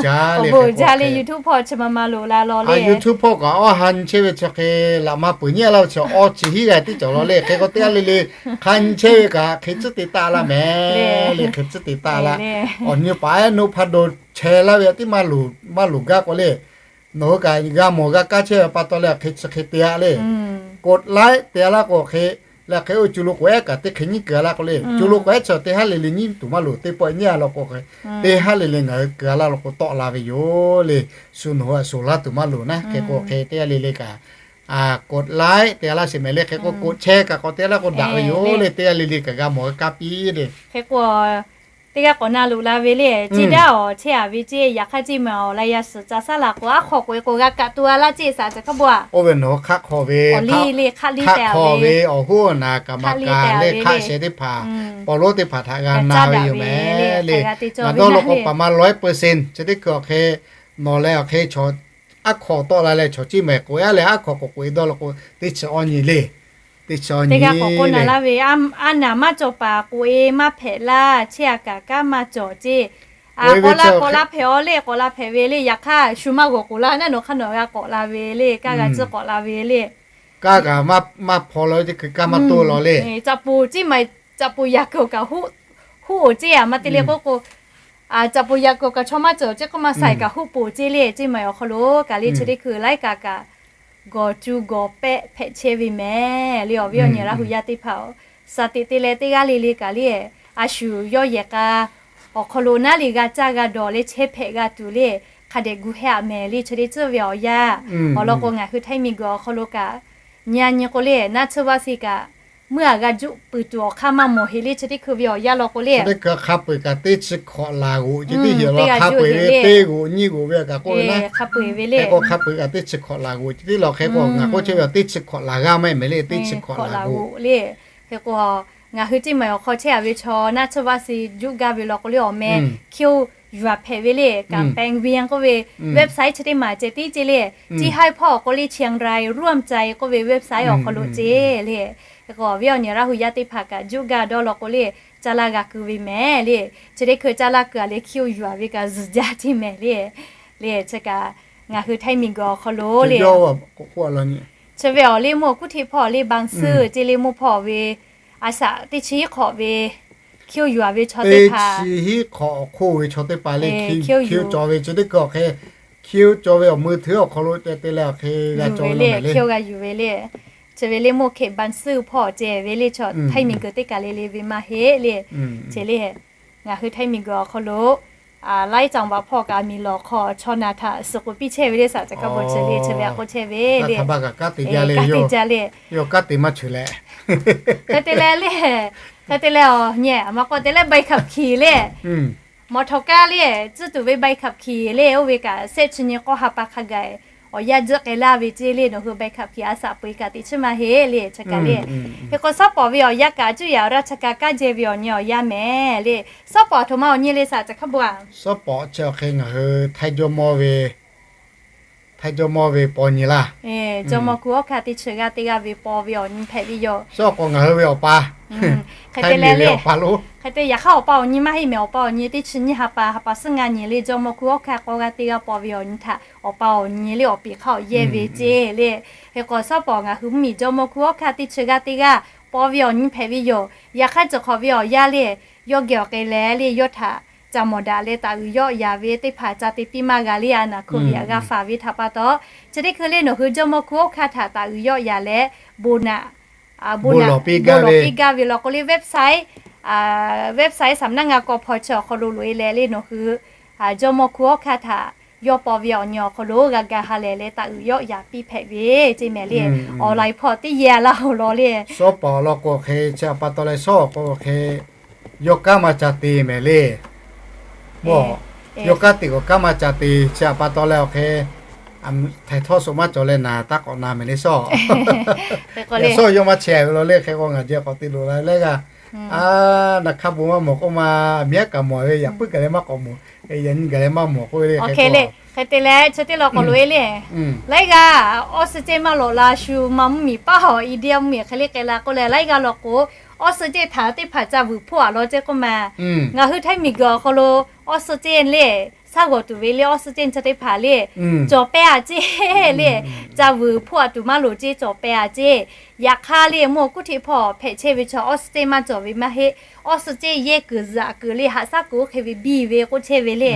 jaˇ le. YouTube hpawˇ chi ma ma loˍ la law le. YouTube hpawˇ kaꞈ awˇ ha nyi chehˇ ve chi hk'e laꞈ ma peuˬ nyi laˇ ve chi awˇ chi hiˉ g'a tiˉ cawˬ law le. Hk'e k'o teˇ g'aˇ le le hk'a nyi chehˇ ve kaꞈ hk'e tcuhˉ te taˆ laˇ meh le. Hk'e tcuhˉ te taˆ laˇ. Awˬ nyi paˍ ehˉ นพดล chehˇ laˇ ve tiˉ maˇ loˍ gaˇ k'o le, nawˬ hui kaꞈ g'a mawˬ g'a kaˇ chehˇ ve pa taw leh hk'e chi hk'e te a le. กดไลค์ te a laˇ k'o hk'e, leh hk'e oˇ ve cu lo k'oˍ ehˉ kaꞈ teˇ hk'e nyiˉ keu a laˇ k'o le, cu lo k'oˍ ehˉ chi teˇ haˉ le le nyiˉ tuˬ maˇ loˍ, teˇ pawˆ nyiˉ a law k'o hk'e, teˇ haˉ le le ngaˬ hui keu a laˇ law k'o tawˆ la ve yoˬ le. Shu nawˬ hui a shuˍ laˇ tuˬ maˇ loˍ naˉ. Hk'e k'o hk'e teˇ g'aˇ le le kaꞈ กดไลค์ te a laˇ sheˍ meh le. Hk'e k'o กดแชร์ kaꞈ k'awꞈ te a laˇ k'o daꞈ ve yoˬ le. Teˇ g'aˇ le le kaꞈ g'a mawˬ g'a kaˇ piˇ le. Hk'e k'o teˇ g'aˇ k'awꞈ na loꞈ la ve le, ceˇ daˇ awˬ chehˇ a ve ceˇ, yaꞈ hk'aˇ ceˇ ma awˬ la ya suhˍ ca saˉ la k'o, aˉ hk'aw k'oꞈ e k'o g'a kaꞈ to a laˇ ceˇ saˍ ca hk'a bon a. Oˇ ve nawˬ hui hk'aˆ hk'aw ve, hk'aˆ hk'aw ve awˬ hoˉ awˬ naˍ kaꞈ maˍ kaꞈ le, hk'aˆ sheh teˇ hpaˍ, paw lonˉ teˇ hpaˍ htaꞈ g'a na ve yoˬ meh le. Ngaˬ dawˇ law k'o paˍ ma ร้อยเปอร์เซ็นต์ chi teˇ hkui awˬ hk'e nawˬ leh awˬ hk'e chaw aˉ hk'aw tawˆ la leh chaw ceˇ ma k'oꞈ e a leh aˉ hk'aw k'oꞈ k'oꞈ e dawˇ law k'o teˇ chi awˇ nyi le. Teˇ chi awˇ nyi le. Teˇ g'aˇ k'awꞈ k'oˆ na laˇ ve, a naˍ maˇ cawˬ paˍ k'oꞈ e maˇ hpehꞈ laˇ, chehˇ a kaꞈ kanˉ maˇ cawˬ ceˇ. K'awꞈ la k'awꞈ la hpehꞈ aw le, k'awꞈ la hpehꞈ ve le. Yaꞈ hk'aˇ shu maˇ g'awˬ k'oꞈ laˇ naˉ, nawˬ hk'aˇ nawˬ g'a k'awꞈ la ve le, kaˇ g'a tcuhˉ k'awꞈ la ve le. Kaˇ kaꞈ maˇ hpaw la ve teˇ hkui kaˇ maˇ toˆ law le. Caꞈ poˍ ceˇ ma, caꞈ poˍ yaꞈ kuiˬ kaꞈ huˉ oˍ ceˇ a ma te le k'oˆ k'o, caꞈ poˍ yaꞈ kuiˬ kaꞈ chaw maˇ cawˬ ceˇ k'oˆ ma saiˍ kaꞈ huˉ poˍ ceˇ le. Ceˇ ma awˬ hk'aw lo kaꞈ le chi teˇ hkui laiˉ kaꞈ kaꞈ gawˬ cu gawˬ pehˆ hpehꞈ chehˇ ve meh le. Awˬ viˉ awˬ nyi Laˇ huˍ yaˇ teˇ hpaˍ, saˍ teꞈ te leh teˇ g'aˇ le le kaꞈ le, a shu yawˇ yehˬ k'a awˬ hk'aw lo naˉ le g'a caˇ g'a dawˬ le chehˇ hpehꞈ g'a tuˬ le, hk'a dehꞈ gu heh a meh le. Chi teˇ tcuhˉ ve awˬ yanˇ awˬ lawn k'o ngaˬ hui Htaiˇ miˬ guiˬ awˬ hk'aw lo kaꞈ nyi a nyi k'o le, naˆ tsuhˇ vaˇ si kaꞈ meuˇ a g'a juˆ peuˬ tuˬ awˬ hk'aˇ maˇ mawˬ heꞈ le. Chi teˇ hkui ve awˬ yanˇ law k'o le, hk'a peu-eˬ kaꞈ teˇ chi hkawꞈ laˬ g'oꞈ ce teˇ heˍ law hk'a peu-eˬ ve teˇ g'oꞈ nyiˇ g'oꞈ ve kaꞈ k'oˆ ve naˉ, hk'a peu-eˬ ve le. Hk'e k'o hk'a peu-eˬ kaꞈ teˇ chi hkawꞈ laˬ g'oꞈ ce teˇ law hk'e k'o ngaˬ k'oˆ chehˇ ve teˇ chi hkawꞈ laˬ g'aˇ maˇ heˆ meh le, teˇ chi hkawꞈ laˬ g'oꞈ le. Hk'e k'o ngaˬ hui ceˇ ma awˬ hk'aw chehˇ a ve chaw naˆ tsuhˇ vaˇ si juˆ gaˇ ve law k'o le, awˬ meh คิว yuˬ a hpehꞈ ve le. Kaꞈ แปดริ้ว k'oˆ ve website chi teˇ maˬ ceh tiˉ ceˇ le. Ceˇ haiˉ hpawˇ awˬ k'o le เชียงรายร่วมใจ k'oˆ ve website awˬ hk'aw lo ceˇ le. Hk'e k'o awˬ viˉ awˬ nyi Laˇ huˍ yaˇ teˇ hpaˍ kaꞈ juˆ gaˇ dawˇ law k'o le, caˇ laˇ g'a keu ve meh le. Chi teˇ hkui caˇ laˇ keu a le คิว yuˬ a ve kaꞈ zuhˬ jaˇ ceˇ meh le. Le chi kaꞈ ngaˬ hui Htaiˇ miˬ guiˬ awˬ hk'aw lo le, chi ve awˬ le mawˇ kuˉ hteˇ hpawˇ le บางซื่อ ceˇ le, mawˇ hpawˇ ve a shaꞈ teˇ chi hiˉ hk'awꞈ ve คิว yuˬ a ve chaw teˇ hpaˍ, chi hiˉ hk'awꞈ awˬ hk'oˆ ve chaw teˇ hpaˍ le, คิว cawˬ ve chi teˇ hkui awˬ hk'e, คิว cawˬ ve awˬ มือถือ awˬ hk'aw lo te te leh awˬ hk'e g'a cawˬ ve le, คิว g'a yuˬ ve le. chi ve le มวกเหล็กบรรจุ hpawˇ ceh ve le chaw ไทย miˬguiˬ teˇ kaˬ le le ve maˇ heˆ le. Chi le ngaˬ hui ไทย miˬguiˬ awˬ hk'aw lo laiˉ caˍ baꞈ hpawˇ kaꞈ miˬ lawˬ hk'aw chaw naˬ htaꞈ suhˍ k'oˍ piˇ chehˇ ve le, saˍ caˍ hkaˇ bvuhꞈ chi le chi ve a k'oˆ chehˇ ve le. Kanˉ te jaˇ le, hk'e te leh le, hk'e te leh awˬ nyi a ma k'awꞈ te leh ใบขับขี่ le, mawˬ htawnˍ kaˇ le, tcuhˉ tuˬ ve ใบขับขี่ le, oˇ ve kaꞈ shehˆ chi nyi k'awˇ ha pa hk'a gaˬ awˬ yanˇ juˆ k'ai laˇ ve ceˇ le. Nawˬ hui ใบขับขี่ a shaꞈ peu-e kaꞈ teꞈ chiˉ maˇ heˆ le. Chi kaꞈ le, hk'e k'o shawˉ pawˍ ve awˬ yanˇ kaꞈ cuˇ yaꞈ awˬ raˇ htaꞈ kaꞈ kaˇ jehˇ ve awˬ nyi awˬ yanˇ mehˍ le. Shawˉ pawˍ htoꞈ ma awˬ nyi le, saˍ caˍ hkaˇ bvuhꞈ a. Shawˉ pawˍ chi awˬ hk'e ngaˬ hui Htaiˇ jawˇmawˇ ve, Htaiˇ jawˇmawˇ ve paw nyi laˇ. Jawˇmawˇ hkui awˉ hkanˇ teˇ chi g'aˇ teˇ g'aˇ ve paw ve awˬ nyi hpehꞈ ve yoˬ. Shawˉ k'o ngaˬ hui ve awˬ pa, hk'e te leh le, hk'e te yaꞈ hk'aˇ awˬ pa awˬ nyi maˇ heˆ mehˍ. Awˬ pa awˬ nyi teˇ chi nyiˇ ha pa, ha pa suhˉ ngaˇ nyi le, jawˇmawˇ hkui awˉ hkanˇ k'awˇ g'aˇ teˇ g'aˇ paw ve awˬ nyi htaꞈ awˬ pa awˬ nyi le awˬ piˍ hk'aˇ awˬ yehˇ ve ceˇ le. Hk'e k'o shawˉ pawˍ ngaˬ hui mvuhˇmiˬ jawˇmawˇ hkui awˉ hkanˇ teˇ chi g'aˇ teˇ g'aˇ paw ve awˬ nyi hpehꞈ ve yoˬ. Yaꞈ hk'aˇ cawˬ hk'awꞈ ve awˬ yanˇ le, yawˇ geh awˬ k'ai leh le, yawˇ htaꞈ ca mawˬ daꞈ leh taˍ uiˍ yawˆ yaˍ ve teˇ hpaˍ ca te piˇ maˇ g'a le. A naˍ hkawˇ ve a g'a faˍ ve htaꞈ pa taw, chi teˇ hkui le nawˬ hui jawˇmawˇ hkui awˉ hkanˇ htaꞈ taˍ uiˍ yawˆ yaˍ leh, bon naꞈ, bon naꞈ piˇ gaˇ ve law k'o le, website, website saˍ naˆ ngaˬ k'awꞈ hpaw chi awˬ hk'aw lo loꞈ-e leh le nawˬ hui jawˇmawˇ hkui awˉ hkanˇ htaꞈ yawˇ paw ve awˬ nyi awˬ hk'aw lo g'a ga ha lehˬ leh taˍ uiˍ yawˆ yaˍ piˇ hpehꞈ ve ceˇ mehˍ le. Awˬ laiˍ hpawˇ teˇ yehˬ laˇ hoꞈ law le. Shawˉ pawˍ law k'o hk'e chi a pa taw leh shawˉ awˬ k'o hk'e yawˇ kanˉ maˇ ca te mehˍ le. Mawˬ, yawˇ kanˉ te k'o kanˉ maˇ ca te chi a pa taw leh awˬ hk'e, htaiˍ htawˇ suhˍ maˇ cawˬ leh naˍ taˇ k'awꞈ na mehˍ le shawˉ. Shawˉ yawˇ maˇ chehˇ ve law le. Hk'e k'o ngaˬ jehˬ k'awꞈ te loꞈ la lehˬ g'aˇ, a, naˍ hk'a bon maˇ mawˬ k'oˆ ma, miˉ aˉ kaꞈ mawˬ ve, yaꞈ puiˉ kaˬ leh maˇ k'awꞈ mawˬ, yaꞈ nyi gaˬ leh maˇ mawˬ k'oˆ ve le. Hk'e te leh chi teˇ law k'awꞈ loꞈ-e le. Laiˉ g'aˇ awˇ suhˉ ceˇ maˇ lawꞈ la shu, maˇ mvuhˇ miˬ paˇ awˬ India mvuhˇ miˬ hk'e le k'ai la k'oˆ leh, laiˉ g'aˇ law k'o awˇ suhˉ ceˇ htaꞈ teˇ hpaˍ ca vuiˬ hpawˇ a law ceˇ k'oˆ ma. Ngaˬ hui Htaiˇ miˬguiˬ awˬ hk'aw lo awˇ suhˉ ceˇ le, shaˉ g'awˬ tuˬ ve le awˇ suhˉ ceˇ chi teˇ hpaˍ le cawˬ pehˇ a ceˇ le, ca vuiˬ hpawˇ a tuˬ maˇ loˍ ceˇ, cawˬ pehˇ a ceˇ. Yaꞈ hk'aˇ le mvuhˇ awˬ kuˉ hteꞈ hpawˇ hpehꞈ chehˇ ve chaw awˇ suhˉ ceˇ maˇ cawˬ ve maˇ heˆ. Awˇ suhˉ ceˇ yehˇ kuiˬ zuhꞈ kuiˬ le haꞈ shaˉ kuiˬ oˇ hk'e ve biˇ ve k'oˆ chehˇ ve le.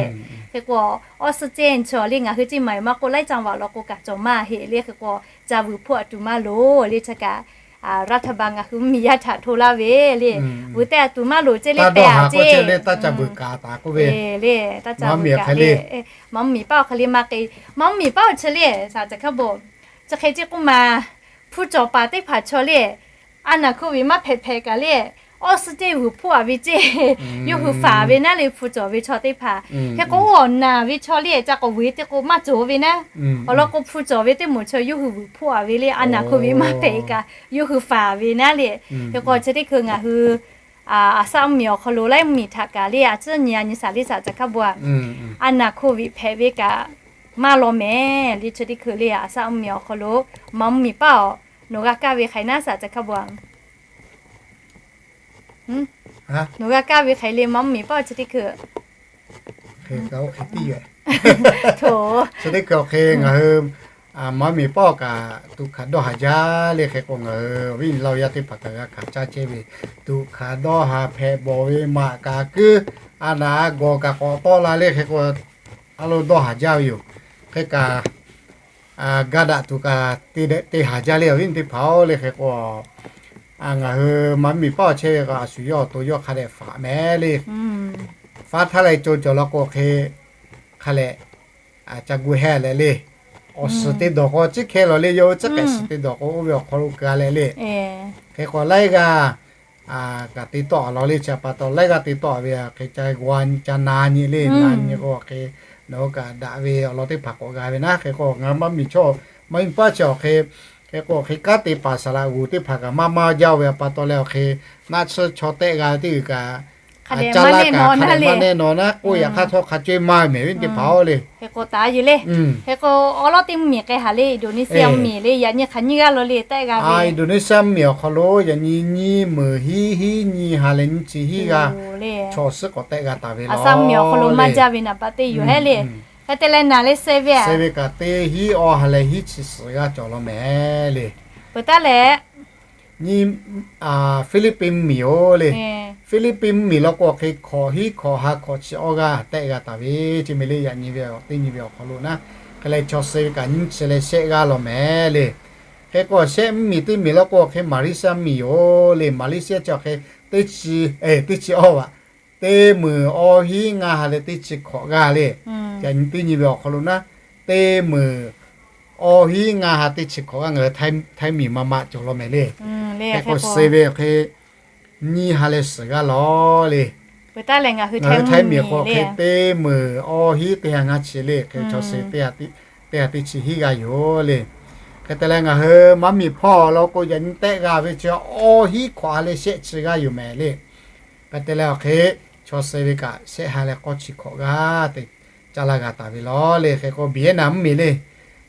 Hk'e k'o awˇ suhˉ ceˇ chaw le ngaˬ hui ceˇ maˍ maˇ k'oˆ laiˉ caˇ vaꞈ law k'o kaꞈ cawˬ maˇ heˆ le. Hk'e k'o ca vuiˬ hpawˇ a tuˬ maˇ loˍ le chi kaꞈ, รัฐบาล ngaˬ hui mvuhˇ miˬ yaˇ htaꞈ hto laˇ ve le, vuiˬ tehˇ a tuˬ maˇ loˍ ceˇ le, pehˇ a ceˇ le, taˇ ca vuiˬ kaꞈ taˍ k'oˆ ve. Le taˇ ca vuiˬ kaꞈ le, maˇ mvuhˇ miˬ paˇ awˬ hk'e le maˇ k'e, maˇ mvuhˇ miˬ paˇ awˬ chi le, saˍ caˍ hkaˇ bon, chi hk'e ceˇ k'oˆ ma, hpu cawˬ paˍ teˇ hpaˍ chaw le, a naˍ hkawˇ ve maˇ hpehꞈ hpehꞈ kaꞈ le, awˇ suhˉ ceˇ vuiˬ hpawˇ a ve ceˇ, yawˇ hui faˍ ve naˉ le hpu cawˬ ve chaw teˇ hpaˍ. Hk'e k'o oˇ awˬ naˬ ve chaw le ca k'awꞈ vuiˬ te k'o maˇ cawˬ ve naˉ. Awˬ lawn k'o hpu cawˬ ve teˇ moˍ chaw yawˇ hui vuiˬ hpawˇ a ve le, a naˍ hkawˇ ve maˇ hpehꞈ kaꞈ yawˇ hui faˍ ve naˉ le. Hk'e k'o chi teˇ hkui ngaˬ hui a shaꞈ mvuhˇ miˬ awˬ hk'aw lo laiˉ mvuhˇ miˬ htaꞈ kaꞈ le a ciˉ nyi a nyi saˍ le saˍ caˍ hkaˇ bon a, a naˍ hkawˇ ve hpehꞈ ve kaꞈ maˇ law mehˍ le. Chi teˇ hkui le a shaꞈ mvuhˇ miˬ awˬ hk'aw lo maˇ mvuhˇ miˬ paˇ awˬ, nawˬ g'a kaˇ ve hk'aiˬ naˉ saˍ caˍ hkaˇ bon a, nawˬ g'a kaˇ ve hk'aiˬ le maˇ mvuhˇ miˬ paˇ awˬ chi teˇ hkui, chi teˇ hkui awˬ hk'e ngaˬ hui maˇ mvuhˇ miˬ paˇ awˬ kaꞈ tuꞈ hkanˍ dawˇ haˍ jaˇ le. Hk'e k'o ngaˬ hui awˬ viˉ awˬ nyi Laˇ huˍ yaˇ teˇ hpaˍ kaꞈ g'a hkanˍ caˇ chehˇ ve tuꞈ hkanˍ dawˇ haˍ hpehꞈ bawˬ ve maꞈ kaꞈ kuiˉ, a naˍ a gawˬ kaꞈ k'awꞈ tawˆ la le. Hk'e k'o a lo dawˇ haˍ jaˇ ve yoˬ. Hk'e kaꞈ ga daꞈ tuˬ kaꞈ te haˍ jaˇ le awˬ viˉ teˇ hpaˍ-oˬ le. Hk'e k'o ngaˬ hui maˇ mvuhˇ miˬ paˇ awˬ chehˇ ve k'o a shu yawˇ awˬ to yawˇ hk'a dehꞈ faˍ mehˍ le. Faˉ htaˇ leh co cawˬ law k'o hk'e hk'a leh ca gu heh leh le. Awˬ suhˍ te dawˬ k'o ciˉ hkehˇ lawˬ le, yawˇ hui ciˉ k'ehꞈ suhˍ te dawˬ k'o oˇ ve awˬ hk'aw lo keu-a leh le. Hk'e k'o laiˉ g'aˇ kaꞈ te tawˆ a law le. Chi pa taw laiˉ g'aˇ te tawˆ ve hk'e ca g'aw ca na nyi le. Na nyi k'o hk'e nawˬ hui kaꞈ daꞈ ve awˬ lawn teˇ hpaˍ k'awꞈ g'a ve naˉ. Hk'e k'o ngaˬ hui maˇ mvuhˇ miˬ chaw maˇ mvuhˇ miˬ paˇ chi awˬ hk'e, hk'e k'o hk'e kanˉ te paˍ saˍ laꞈ g'uˬ teˇ hpaˍ kaꞈ maˇ maˇ jaˇ ve a pa taw leh awˬ hk'e naˆ tsuhˇ chaw tehˆ g'a ve teˇ g'uiˬ kaꞈ a caˇ laˇ kaꞈ hk'a dehꞈ maˇ nehˇ naw naˉ k'oˆ. Yaꞈ hk'aˇ htawˇ hk'a coˇ maˇ ve mehˍ ve teˇ hpaˍ-oˬ le. Hk'e k'o taˍ yuˬ le. Hk'e k'o awˬ lawn teˇ mvuhˇ miˬ k'ai haˍ le, Indonesia mvuhˇ miˬ le, yaꞈ nyi hk'aˬ nyiˇ g'aˇ law le tehˆ g'a ve. Indonesia mvuhˇ miˬ awˬ hk'aw lo yaꞈ nyi nyiˇ meunˍ hiˉ hiˉ nyi ha leh nyiˇ chi hiˉ g'aˇ chaw suhˉ k'awꞈ tehˆ g'a taˍ ve law. A shaꞈ mvuhˇ miˬ awˬ hk'aw lo maˇ jaˇ ve naˍ baꞈ teˇ yoˬ hehˉ le. Hk'e te leh naˍ le se ve, se ve kaꞈ teˇ hiˉ awˇ ha leh hiˉ chi suhˍ g'aˇ cawˬ law mehˍ le. Peuˬ taˉ leh nyi Philippines mvuhˇ miˬ-oˬ le. Philippines mvuhˇ miˬ law k'o hk'e hkawꞈ hiˉ hkawꞈ ha hkawꞈ chi awˇ g'aˇ tehˆ g'a taˍ ve ceˇ mehˍ le. Yaꞈ nyi ve teˇ nyi ve awˬ hk'aw lo naˉ hk'e leh chaw se ve kaꞈ nyiˇ chi leh shehˆ g'aˇ law mehˍ le. Hk'e k'o shehˆ mvuhˇmiˬ teˇ miˬ law k'o hk'e Malaysia mvuhˇmiˬ yoˬ le. Malaysia chi awˬ hk'e teˇ chi, teˇ chi awˇ vaꞈ, teˇ meunˍ awˇ hinˉ ngaˇ ha leh teˇ chi hkawꞈ g'aˇ le. Yaꞈ nyi teˇ nyi ve awˬ hk'aw lo naˉ, teˇ meunˍ awˇ hinˉ ngaˇ ha teˇ chi hkawꞈ g'aˇ ngaˬ hui Htaiˇ miˬ ma ma cawˬ law mehˍ le. Hk'e k'o suh ve awˬ hk'e nyiˇ ha leh suhˍ g'aˇ law le. Ngaˬ hui Htaiˇ miˬ k'o hk'e teˇ meunˍ awˇ hinˉ teˇ ha ngaˇ chi le. Hk'e chaw suh teˇ ha teˇ chi hiˉ g'aˇ yoˬ le. Hk'e te leh ngaˬ hui maˇ miˬ hpawˇ law k'o yaꞈ nyi tehˆ g'a ve chi awˇ hinˉ hkawꞈ ha leh shehˆ chi g'aˇ yoˬ mehˍ le. Hk'e te leh awˬ hk'e chaw suh ve kaꞈ shehˆ ha leh k'awˇ chi hkawꞈ g'aˇ te caˇ laˇ g'a taˍ ve law le. Hk'e k'o Vietnam mvuhˇmiˬ le.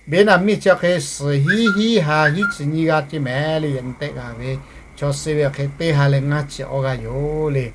Vietnam mvuhˇmiˬ chi awˬ hk'e suhˍ hinˉ hinˉ ha hinˉ chi nyiˇ g'aˇ ceh mehˍ le. Yaꞈ nyi tehˆ g'a ve chaw suh ve awˬ hk'e teˇ ha leh ngaˇ chi awˇ g'aˇ yoˬ le.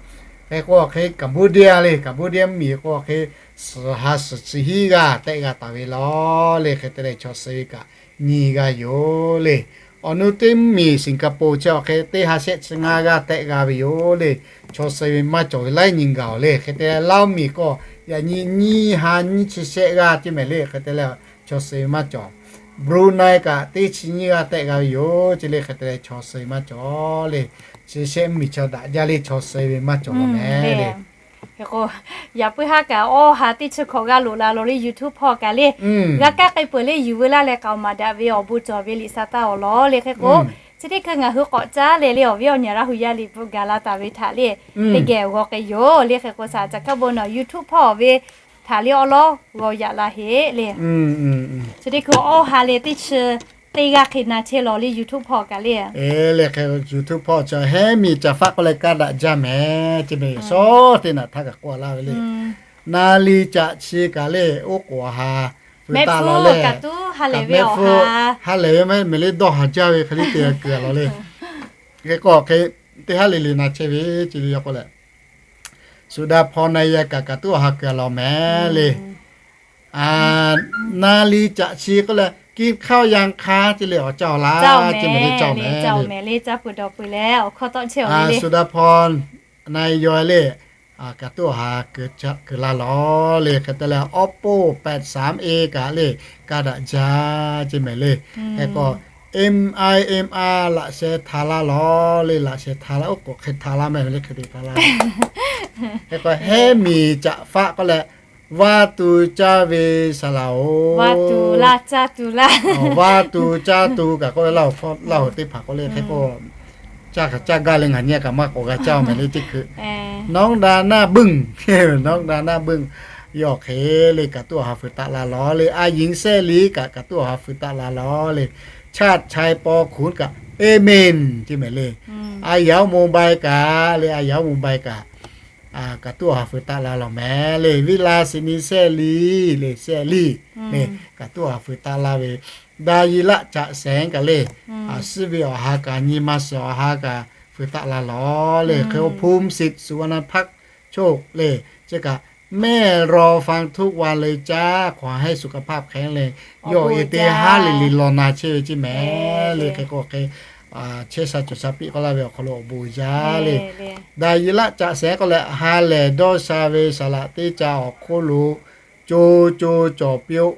Hk'e k'o awˬ hk'e Cambodia le. Cambodia mvuhˇmiˬ k'o awˬ hk'e suhˍ ha suhˍ chi hiˉ g'aˇ tehˆ g'a taˍ ve law le. Hk'e te leh chaw suh ve kaꞈ nyiˇ g'aˇ yoˬ le. Awˬ nu teˇ mvuhˇmiˬ Singapore chi awˬ hk'e teˇ ha shehˆ chi ngaˇ g'aˇ tehˆ g'a ve yoˬ le. Chaw suh ve maˇ cawˬ ve laiˉ nyi gaˬ awˬ le. Hk'e te leh Laoˇ mvuhˇmiˬ k'o yaꞈ nyi nyiˇ ha nyiˇ chi shehˆ g'aˇ ceh mehˍ le. Hk'e te leh chaw suh ve maˇ cawˬ. Brunei kaꞈ teˇ chi nyiˇ g'aˇ tehˆ g'a ve yoˬ ceh le. Hk'e te leh chaw suh ve maˇ cawˬ le. Chi shehˆ mvuhˇmiˬ chaw daꞈ jaˇ le. Chaw suh ve maˇ cawˬ law mehˍ le. Hk'e k'o yaꞈ puiˉ haˉ kaꞈ awˇ ha teˇ chi hkawꞈ g'aˇ loꞈ la law le YouTube hpawˇ kaꞈ le. G'a kaˇ k'ai peuˬ le yuˬ veu laˇ leh k'aoˍ maˍ daꞈ ve awˬ bon cawˬ ve liꞈ sa taˇ awˬ law le. Hk'e k'o chi teˇ hkui ngaˬ hui k'awꞈ caˉ leh le awˬ viˉ awˬ nyi Laˇ hu yaˇ liꞈ bvuhꞈ gaˬ la taˍ ve htaꞈ le teˇ geh awˬ g'aw k'ai yoˬ le. Hk'e k'o saˍ caꞈ kaˉ bon nawˬ YouTube hpawˇ ve htaꞈ le awˉ lawˉ g'aw yaꞈ la heˆ le. Chi teˇ hkui awˇ ha leh teˇ chi teˇ g'aˇ hk'e na chehˇ law le YouTube hpawˇ kaꞈ le. Leh hk'e YouTube hpawˇ chi Hehˉ miˬ caꞈ faˆ k'oˆ leh kaˇ daꞈ jaˇ mehˍ ceh mehˍ. Shawˉ teˇ naꞈ htaˇ kaꞈ k'oˆ laˇ ve le. Na liˇ caꞈ chi kaꞈ le oˉ k'oˍ ha fuiˍ taˆ law le. Kaꞈ mehˆ hpfuhˇ ha lehˬ ve mehˍ le dawˇ haˍ jaˇ ve hk'e le te kuiˬ law le. Hk'e k'o hk'e teˇ haˉ le le na chehˇ ve ceh ve yoˬ k'o leh Suˍ daꞈ hpaw na yehˬ kaꞈ kaꞈ tuˉ awˬ ha kuiˬ law mehˍ le. Na liˇ caꞈ chi k'oˆ leh กินข้าวยยังคะ ceh le awˬ caˇ awˬ laˇ ceh mehˍ le caˇ mehˍ le. Suˍ daꞈ hpaw na yehˬ le kaꞈ tuˉ awˬ ha kuiˬ la law le. Hk'e te leh Oppo แปดสามเอ kaꞈ le kaˇ daꞈ jaˇ ceh mehˍ le. Hk'e k'o MIMA laꞈ sheh htaꞈ laˇ law le. Laꞈ sheh htaꞈ laˇ oˉ k'oˍ hk'e htaꞈ laˇ mehˍ le hk'e te htaꞈ laˇ. Hk'e k'o Hehˉ miˬ caꞈ faˆ k'oˆ leh vaˇ tu caˇ ve saˍ laˍ-oˬ. Vaˇ tu caˇ tu kaꞈ k'oˆ ve Laˇ huˍ teˇ hpaˍ k'oˆ le hk'e k'o caˇ kaꞈ caˇ gaˇ leh ngaˬ nyi kaꞈ maˇ k'awꞈ g'a caˇ mehˍ le teˇ hkui. Nawˉ da naˇ beuˆ, nawˉ da naˇ beuˆ yawˇ hk'e le kaꞈ tuˉ awˬ ha fuiˍ taˆ la law le. A yinˍ sehˇ liˇ kaꞈ kaꞈ tuˉ awˬ ha fuiˍ taˆ la law le. ชาติชัย ปอขุน kaꞈ เอเมน ceh mehˍ le. A yaˍ oˉ โมบาย kaꞈ le, a yaˍ oˉ โมบาย kaꞈ kaꞈ tuˉ awˬ ha fuiˍ taˆ la law mehˍ le. Viˆ la siˍ ni sehˇ liˇ le, sehˇ liˇ le kaꞈ tuˉ awˬ ha fuiˍ taˆ la ve. Daˍ yiˍ laˆ caꞈ sehˍ kaꞈ le, a suhˉ ve awˬ ha kaꞈ nyi ma suhˍ awˬ ha kaꞈ fuiˍ taˆ la law le. Hk'e k'o ภูมิสิทธิ์ สุวรรณภักดิ์โชค le, chi kaꞈ แม่รอฟังทุกวันเลยจ้า ขอให้สุขภาพแข็งแรง yawˇ e teˇ haˉ le le law na chehˇ ve ceh mehˍ le. Hk'e k'o hk'e chehˇ sha cawˬ sha piˇ k'oˆ laˇ ve awˬ hk'aw lo awˬ bon jaˇ le. Daˍ yiˍ laˆ caꞈ sehˍ k'oˆ leh ha lehˬ dawˇ sha ve saˍ laꞈ teˇ ca awˬ hk'oˆ lo co co cawˬ piˇ-oˆ.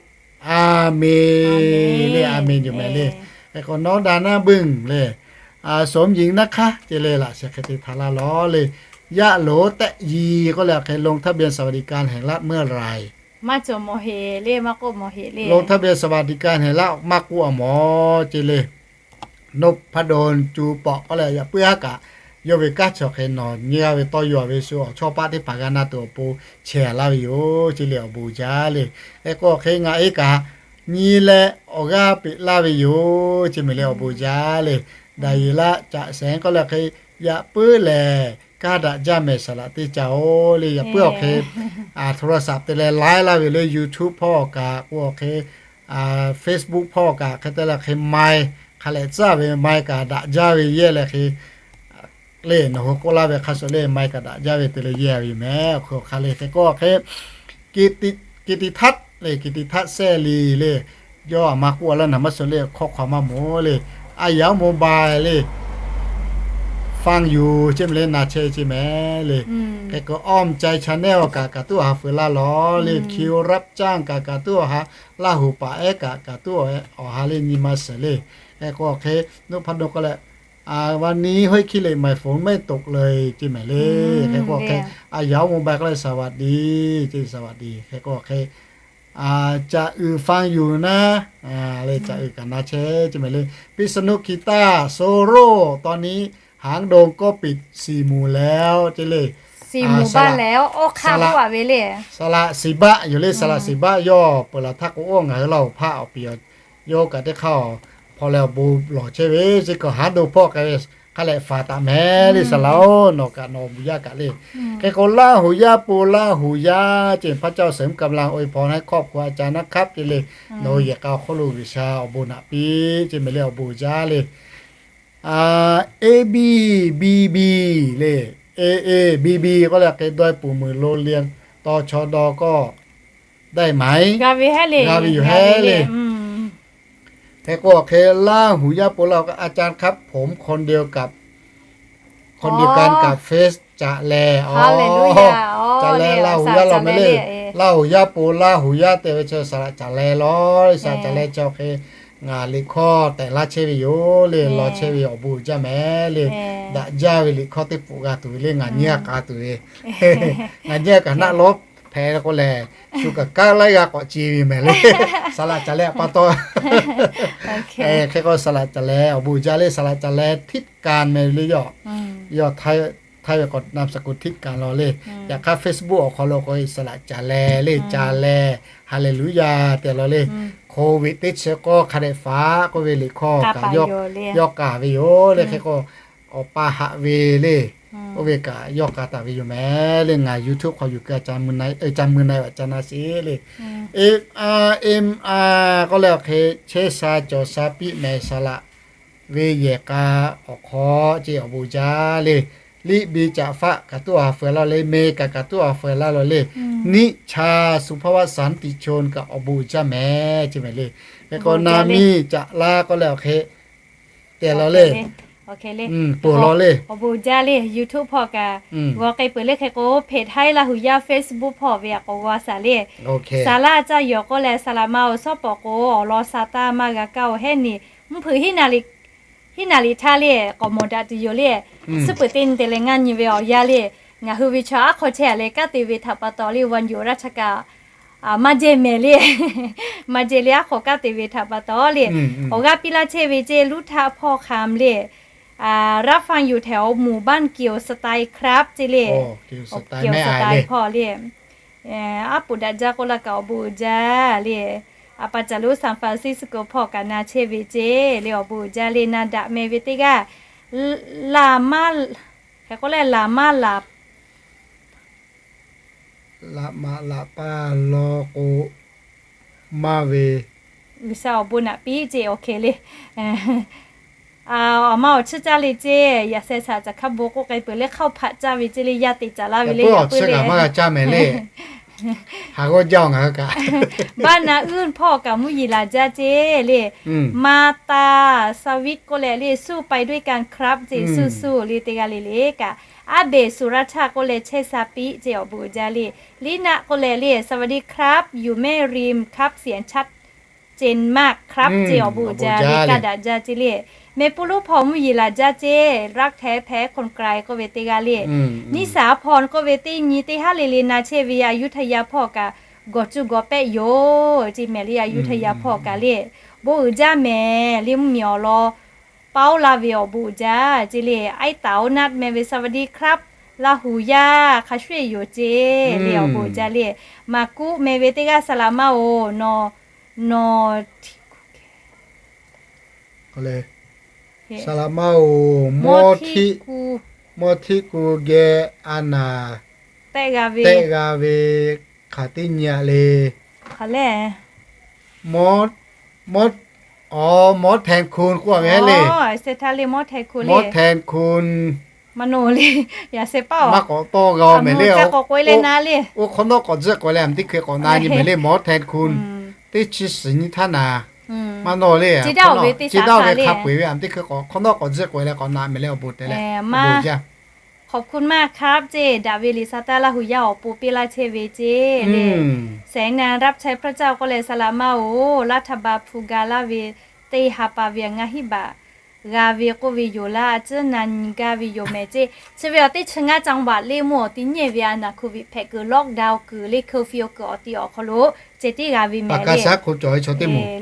A menˍ le, a menˍ yoˬ mehˍ le. Hk'e k'o nawˉ da naˇ beuˆ le, สมหญิงนะคะ ceh le laꞈ sheh hk'e te htaꞈ laˇ law le. Yaꞈ loˍ tehꞈ yiˍ k'oˆ leh hk'e ลงทะเบียนสวัสดิการแห่งรัฐเมื่อไหร่ maˇ cawˬ mawˬ heˍ le, maˇ k'oˆ mawˬ heˍ le. ลงทะเบียนสวัสดิการแห่งรัฐ maˇ k'oˆ a mawˬ ceh le. Nopˍ hpaˇ dawˬ cu pawꞈ k'oˆ leh yaꞈ puiˉ haˉ kaꞈ yawˇ ve kanˉ chi awˬ hk'e nawˬ nyi g'a ve tawˇ yaw ve shu awˬ chawˇ paˆ teˇ hpaˍ g'a na tuˬ awˬ pon chehˇ laˇ ve yoˬ ceh le awˬ bon jaˇ le. Hk'e k'o hk'e ngaˬ e kaꞈ nyi leh awˬ g'aˇ peꞈ laˇ ve yoˬ ceh mehˍ le awˬ bon jaˇ le. Daˍ yiˍ laˆ caꞈ sehˍ k'oˆ leh hk'e yaꞈ puiˉ lehˬ kaˇ daꞈ jaˇ mehˍ saˍ laꞈ teˇ ca-oˬ le. Yaꞈ puiˉ awˬ hk'e โทรศัพท์ te leh ไลฟ์ laˇ ve le YouTube hpawˇ kaꞈ k'o awˬ hk'e Facebook hpawˇ kaꞈ hk'e te leh hk'e ไมค์ hk'a lehꞈ tcuhˉ ve ไมค์ kaꞈ daꞈ jaˇ ve yehˇ leh hk'e le nawˬ hui k'oˆ laˇ ve hk'a shuˍ le ไมค์ kaꞈ daꞈ jaˇ ve te leh yehˇ ve yoˬ mehˍ. Awˬ hk'e awˬ hk'a le hk'e k'o hk'e กิตติทัศน์ le กิตติทัศน์ sehˇ liˇ le, yawˇ aˬ ma k'oˆ a laˇ naˍ maˇ suh le hkawˇ hk'aw maˇ mawˬ le. A yaˍ oˉ โมบาย le ฟังอยู่ ceh mehˍ le na chehˇ ceh mehˍ le. Hk'e k'o Awˬ mehˍ channel kaꞈ kaꞈ tuˉ awˬ ha fuiˍ laˇ law le, คิวรับจ้าง kaꞈ kaꞈ tuˉ awˬ ha, Laˇ huˍ paˍ ehˉ kaꞈ kaꞈ tuˉ awˬ ha le nyi ma suhˍ le. Hk'e k'o hk'e, นพดล k'oˆ leh, วันนี้ห้วยขี้เหล็กใหม่ฝนไม่ตกเลย ceˇ mehˍ le. Hk'e k'o hk'e, อาหยา mobile k'oˆ leh สวัสดี ceˇ, สวัสดี hk'e k'o hk'e, จะอือฟังอยู่นะ le, จะอือ kaꞈ na chehˇ ceˇ mehˍ le. พิษณุ กีตาร์ โซโล่ ตอนนี้หางดงก็ปิดสี่หมู่แล้ว ceˇ le. สระสีบะ yoˬ le, สระสีบะ yawˇ peuˬ laˬ htaˇ k'o, oˇ ngaˬ hui Laˇ huˍ hpaˆ awˬ piˍ awˬ, yawˇ kaꞈ teˇ hk'aˇ hpaw leh awˬ bon lawˬ chehˇ ve, chi kaꞈ หางดง hpawˇ k'ai ve hk'a lehꞈ faˍ taˍ mehˍ le, saˍ laꞈ-oˬ, nawˬ kaꞈ nawˬ awˬ bon yaˇ kaꞈ le. Hk'e k'o, Laˇ huˍ yaˇ po Laˇ huˍ yaˇ ceˇ, พระเจ้าเสริมกำลังอวยพรให้ครอบครัวอาจารย์นะครับ ceˇ le. Nawˬ hui yehˬ k'a awˬ hk'oˆ lo G'uiˬsha awˬ bon naꞈ piˇ ceˇ mehˍ le, awˬ bon jaˇ le. A B B B le, A A B B k'oˆ leh hk'e, ดอยปู่หมื่น โรงเรียน ตชด ก็ได้ไหม g'a ve yoˬ heˉ le. Hk'e k'o hk'e, Laˇ huˍ yaˇ po Laˇ huˍ, อาจารย์ครับ ผมคนเดียวกับ คนเดียวกันกับ Face จะแล Caˍ leh Laˇ huˍ yaˇ lawˬ mehˍ le. Laˇ huˍ yaˇ po Laˇ huˍ yaˇ te ve chi saˍ laꞈ Caˍ leh lawˬ, saˍ laꞈ Caˍ leh chi hk'e ngaˬ liꞈ hkawˇ tehꞈ laˇ chehˇ ve yoˬ le, lawˬ chehˇ ve awˬ bon jaˇ mehˍ le. Daꞈ jaˇ ve liꞈ hkawˇ teˇ pfuhꞈ g'a tuˬ ve le, ngaˬ nyi g'a k'a tuˬ ve, ngaˬ nyi g'a kaꞈ naˆ lawˉ hpehꞈ k'o lehˬ, shu kaꞈ kanˉ laiˉ g'aˇ k'awꞈ ce ve mehˍ le. Saˍ laꞈ Caˍ leh pa taw, hk'e k'o saˍ laꞈ Caˍ leh awˬ bon jaˇ le, saˍ laꞈ Caˍ leh ทิพย์การ mehˍ le, yawˇ ไทย ve k'awꞈ นามสกุล ทิพย์การ lawˬ le. Yaꞈ hk'aˇ Facebook awˬ hk'aw lo k'o saˍ laꞈ Caˍ leh le, Caˍ leh, Haˍleˍluˉyaˍ tehꞈ lawˬ le. โควิด teˇ chi k'awˇ hk'a dehꞈ faˍ k'oˆ ve liꞈ hkawˇ kaꞈ yawˇ k'a ve yoˬ le. Hk'e k'o, awˬ pa haꞈ ve le, oˇ ve kaꞈ yawˇ k'a taˍ ve yoˬ mehˍ le. Ngaˬ YouTube hk'aw yuˬ keu, ca mui na-e, ca na sheˍ le. Emˇ a, emˇ a k'oˆ leh awˬ hk'e, chehˇ sha cawˬ sha piˇ mehˍ saˍ laꞈ ve yehˬ k'a awˬ hk'aw ceˇ, awˬ bon jaˇ le. Liˇ bi caꞈ faˆ kaꞈ tuˉ a fuiˍ laˇ le, me kaꞈ kaꞈ tuˉ a fuiˍ laˇ lawˬ le. Niˆ cha สุภวัฒน์ สันติชน kaꞈ awˬ bon jaˇ mehˍ ceˇ mehˍ le. Hk'e k'o, na miˇ caꞈ laˇ k'oˆ leh awˬ hk'e, tehꞈ lawˬ le. Awˬ bon jaˇ le. YouTube hpawˇ kaꞈ g'aw k'ai peuˬ le. Hk'e k'o, เพจ Haiˉ Laˇ huˍ yaˇ Facebook hpawˇ ve aꞈ k'awꞈ g'aw shaˍ le. Saˍ laꞈ caˇ yawˬ k'oˆ leh saˍ laꞈ ma awˬ shawˉ pawˍ k'o, awˬ lawn sha taˇ maˇ g'a kaˇ-oˬ heˉ ni, mvuhˇ hpeuꞈ hiˉ naˍ liꞈ htaˇ le k'awꞈ mawˬ daꞈ tuˬ yoˬ le. Suhˉ peuˬ teˇ nyi te leh ngaˇ nyi ve awˬ yanˇ le, ngaˬ hui ve chaw aˉ hk'aw chehˇ leh kanˉ te ve htaꞈ pa taw le, วันหยุดราชการ maˇ jehˇ mehˍ le. Maˇ jehˇ le, aˉ hk'aw kanˉ te ve htaꞈ pa taw le. Awˬ g'aˇ piˇ laˇ chehˇ ve ceˇ, ลูกค้า hpawˇ hk'aˬ le. รับฟังอยู่แถวหมู่บ้านเกี่ยว สไตล์ ครับ ceˇ le. Gu Style hpawˇ le. Aˉ poꞈ daꞈ jaˇ k'oˆ laˇ kaꞈ awˬ bon uiˍ jaˇ le. A pa caˬ lo San Francisco hpawˇ kaꞈ na chehˇ ve ceˇ le, awˬ bon uiˍ jaˇ le. Na daꞈ meh ve teˇ g'aˇ, laˬ maˇ, hk'e k'oˆ leh laˬ maˇ laˬ, laꞈ maꞈ laꞈ pa law k'o maˇ ve, G'uiˬsha awˬ bon naꞈ piˇ ceˇ, OK le. Awˬ ma awˬ chiˇ caˇ le ceˇ, yaꞈ sheh shaꞈ caꞈ hk'a bon k'oˆ k'ai peuˬ le, ข้าวผัด caˇ ve ceˇ le, yaˇ te caˍ laˇ ve le, awˬ chiˇ kaꞈ maˇ g'a caˇ mehˍ le. Haˍ g'awˇ jaˇ-oˬ ngaˬ hui kaꞈ. Baˇ naꞈ uˉ hpawˇ kaꞈ mvuhˇ yeˬ laˬ jaˇ ceˇ le. Ma ta Saˍviˆ k'oˆ leh le, สู้ไปด้วยกันครับ ceˇ, สู้ๆ le teˇ g'aˇ le le kaꞈ. Aˉ beˬ สุรัตน์ htaˇ k'oˆ leh chehˇ sha piˇ ceˇ, awˬ bon uiˍ jaˇ le. Liˇ naˆ k'oˆ leh le, สวัสดีครับ อยู่แม่ริมครับ เสียงชัดเจนมากครับ ceˇ, awˬ bon uiˍ jaˇ le, kaˇ daꞈ jaˇ ceˇ le. Meh puˇ lonˉ hpawˇ mvuhˇ yeˬ laˬ jaˇ ceˇ, รักแท้แพ้คนไกล k'oˆ ve teˇ g'aˇ le. Niˇ saˍ hpawˇ k'oˆ ve teˇ nyi teˇ haˉ le le na chehˇ ve อยุธยา hpawˇ kaꞈ gawˬ cuˇ gawˬ pehˆ yoˬ ceˇ mehˍ le, อยุธยา hpawˇ kaꞈ le. Bon uiˍ jaˇ mehˍ le, mvuhˇ miˬ awˬ lawn paoˉ laˇ ve awˬ bon uiˍ jaˇ ceˇ le. Aiˉ taˍ oˉ naˆ meh ve สวัสดีครับ Laˇ huˍ yaˇ hk'a shuˍ eˬ yoˬ ceˇ le, awˬ bon uiˍ jaˇ le. Maˍ kuˆ meh ve teˇ g'aˇ saˍ laꞈ ma-oˬ, nawˬ, nawˬ, saˍ laꞈ ma-oˬ, mawˇ htiˆ ku geh a naˍ tehˆ g'a ve hk'aˬ teˇ nyi aꞈ le. Mawˇ, mawˇ, aˬ, mawˇ hten kun k'oˆ ve le. Mawˇ hten kun. Maˇ k'awꞈ tawˇ g'a mehˍ le. Oˇ hk'awꞈ nawˉ k'awꞈ tzuhˆ k'oꞈ e leh a teˇ hkui k'awꞈ na nyi mehˍ le, mawˇ hten kun. Teˇ chi suhˍ nyi htaˇ naˍ maˇ nawˇ le. Chi daˇ ve hk'a peu-eˬ ve a teˇ hkui k'awꞈ hk'awꞈ nawˉ k'awꞈ tzuhˆ k'oꞈ e leh k'awꞈ na mehˍ le, awˬ bon te leh. ขอบคุณมากครับ ceˇ, daꞈ ve le, sha taˇ Laˇ huˍ yaˇ awˬ pon piˇ laˇ chehˇ ve ceˇ le. แสงนามรับใช้พระเจ้า k'oˆ leh saˍ laꞈ ma-oˬ, รัฐบาล hpu ga laˇ ve te ha pa ve ngaˇ hinˉ baꞈ g'a ve k'oˆ ve yoˬ laˇ, a ciˉ na nyi gaˇ ve yoˬ mehˍ ceˇ. Chi ve awˬ teˇ chi ngaˇ จังหวัด le mvuhˇ awˬ ti nyiˇ ve a naˍ โควิด hpehꞈ kuiˬ lockdown kuiˬ le curfew kuiˬ awˬ ti awˬ hk'aw lo ceh tiˉ g'a ve mehˍ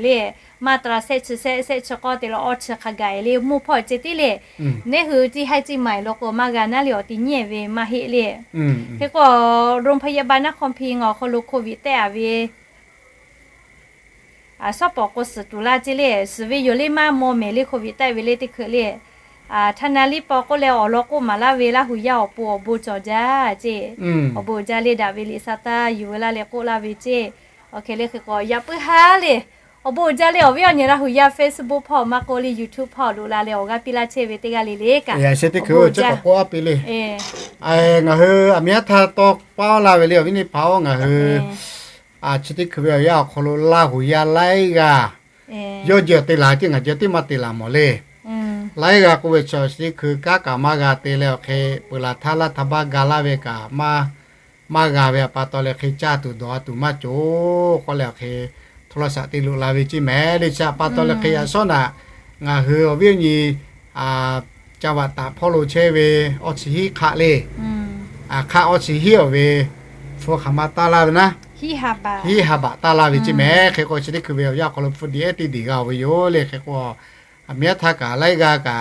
le. Maˇ tawˍ sehˆ chi sehˆ sehˆ chi k'awˇ te la awˇ chi hk'a gaˬ le mvuhˇ hpawˇ ceh tiˉ le. Neˇ hui เชียงราย law k'o maˇ g'a naˉ le awˬ ti nyiˇ ve maˇ heˆ le. Hk'e k'o, โรงพยาบาลนครพิงค์ awˬ hk'aw lo โควิด tehˆ a ve shawˉ pawˍ k'o suhˍ tuˬ laˇ ceˇ le. Suhˍ ve yoˬ le maˇ maw mehˍ le โควิด tehˆ ve le teˇ hkui le. ธนาลี paw k'oˆ leh awˬ lawn k'oˆ maˍ laˇ ve Laˇ huˍ yaˇ awˬ pon awˬ bon cawˬ jaˇ ceˇ. Awˬ bon uiˍ jaˇ le daꞈ ve liꞈ sa taˇ yuˬ ve laˇ leh k'oˆ laˇ ve ceˇ. Awˬ hk'e le hk'e k'o yaꞈ puiˉ haˉ le. Awˬ bon uiˍ jaˇ le awˬ viˉ awˬ nyi Laˇ huˍ yaˇ Facebook hpawˇ maˇ k'oˆ le YouTube hpawˇ loꞈ la leh awˬ g'aˇ piˇ laˇ chehˇ ve teˇ g'aˇ le le kaꞈ, k'awꞈ k'oˆ a piˇ le. Ngaˬ hui aˬ miˉ aˉ htaˇ tawˇ paˉ laˇ ve le awˬ viˉ nyi hpaˍ-oˬ, ngaˬ hui chi teˇ hkui ve awˬ yanˇ awˬ hk'aw lo Laˇ huˍ yaˇ laiˉ g'aˇ yawˇ jehˬ te laˬ ceˇ, ngaˬ jehˬ teˇ maˇ te laˬ mawˬ le. Laiˉ g'aˇ k'oˆ ve chi chi teˇ hkui kanˉ kaꞈ maˇ g'a te leh awˬ hk'e peuˬ laˬ htaˇ laˇ htaˇ baˆ ga laˇ ve kaꞈ maˇ g'a ve awˬ pa taw leh hk'e caˇ tuˬ dawˬ a tuˬ maˇ cawˬ k'oˆ leh awˬ hk'e โทรศัพท์ te loꞈ la ve ceˇ mehˍ le. Chi awˬ pa taw leh hk'e yaꞈ shawˉ naꞈ ngaˬ hui awˬ viˉ awˬ nyi จังหวัดตาก hpawˇ lo chehˇ ve awˇ chi hiˉ hk'aˆ le. Hk'aˆ awˇ chi hiˉ awˬ ve hpu hk'aˬ ma taˇ laˇ ve naˉ, hiˉ ha baꞈ taˇ laˇ ve ceˇ mehˍ. Hk'e k'o chi teˇ hkui ve awˬ yanˇ awˬ hk'aw lo hpu diꞈ ehˉ teˇ diˬ g'a oˬ ve yoˬ le. Hk'e k'o, aˬ miˉ aˉ htaˇ kaꞈ laiˉ g'aˇ kaꞈ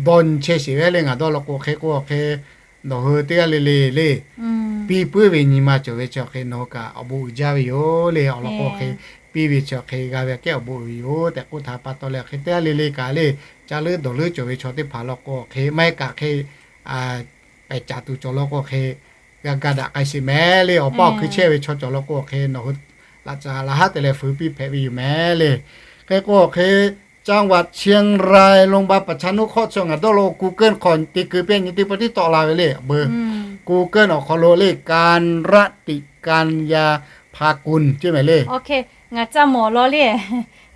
dawˇ nyi chehˇ sheˍ ve le ngaˬ dawˇ law k'o hk'e k'o hk'e nawˬ hui teˇ g'aˇ le le le piˇ puiˉ ve nyi ma cawˬ ve chi awˬ hk'e nawˬ hui kaꞈ awˬ bon uiˍ jaˇ ve yoˬ le. Awˬ lawn k'o hk'e piˇ ve chi awˬ hk'e g'a ve aꞈ kehˉ awˬ bon uiˍ ve yoˬ tehꞈ k'oˆ htaꞈ pa taw leh awˬ hk'e teˇ g'aˇ le le kaꞈ le ca leuˉ dawˬ leuˉ cawˬ ve chaw teˇ hpaˍ law k'o hk'e maˇ heˆ kaꞈ hk'e pehˬ caˍ tuˬ cawˬ law k'o hk'e g'a ga daꞈ k'ai sheˍ mehˍ le. Awˬ paˇ awˬ hkui chehˇ ve chaw cawˬ law k'o hk'e nawˬ hui laꞈ caˍ laꞈ haˉ te leh fuiˍ piˇ hpehꞈ ve yoˬ mehˍ le. Hk'e k'o hk'e จังหวัดเชียงราย โรงพยาบาลประชานุเคราะห์ chi ngaˬ dawˇ law Google hk'aw te keu piˇ nyi teˇ pawˆ tiˉ tawˆ la ve le. Beuꞈ Google awˬ hk'aw lo le การรัตติการยาภากุล ceˇ mehˍ le. Ngaˬ ca mawˬ law le,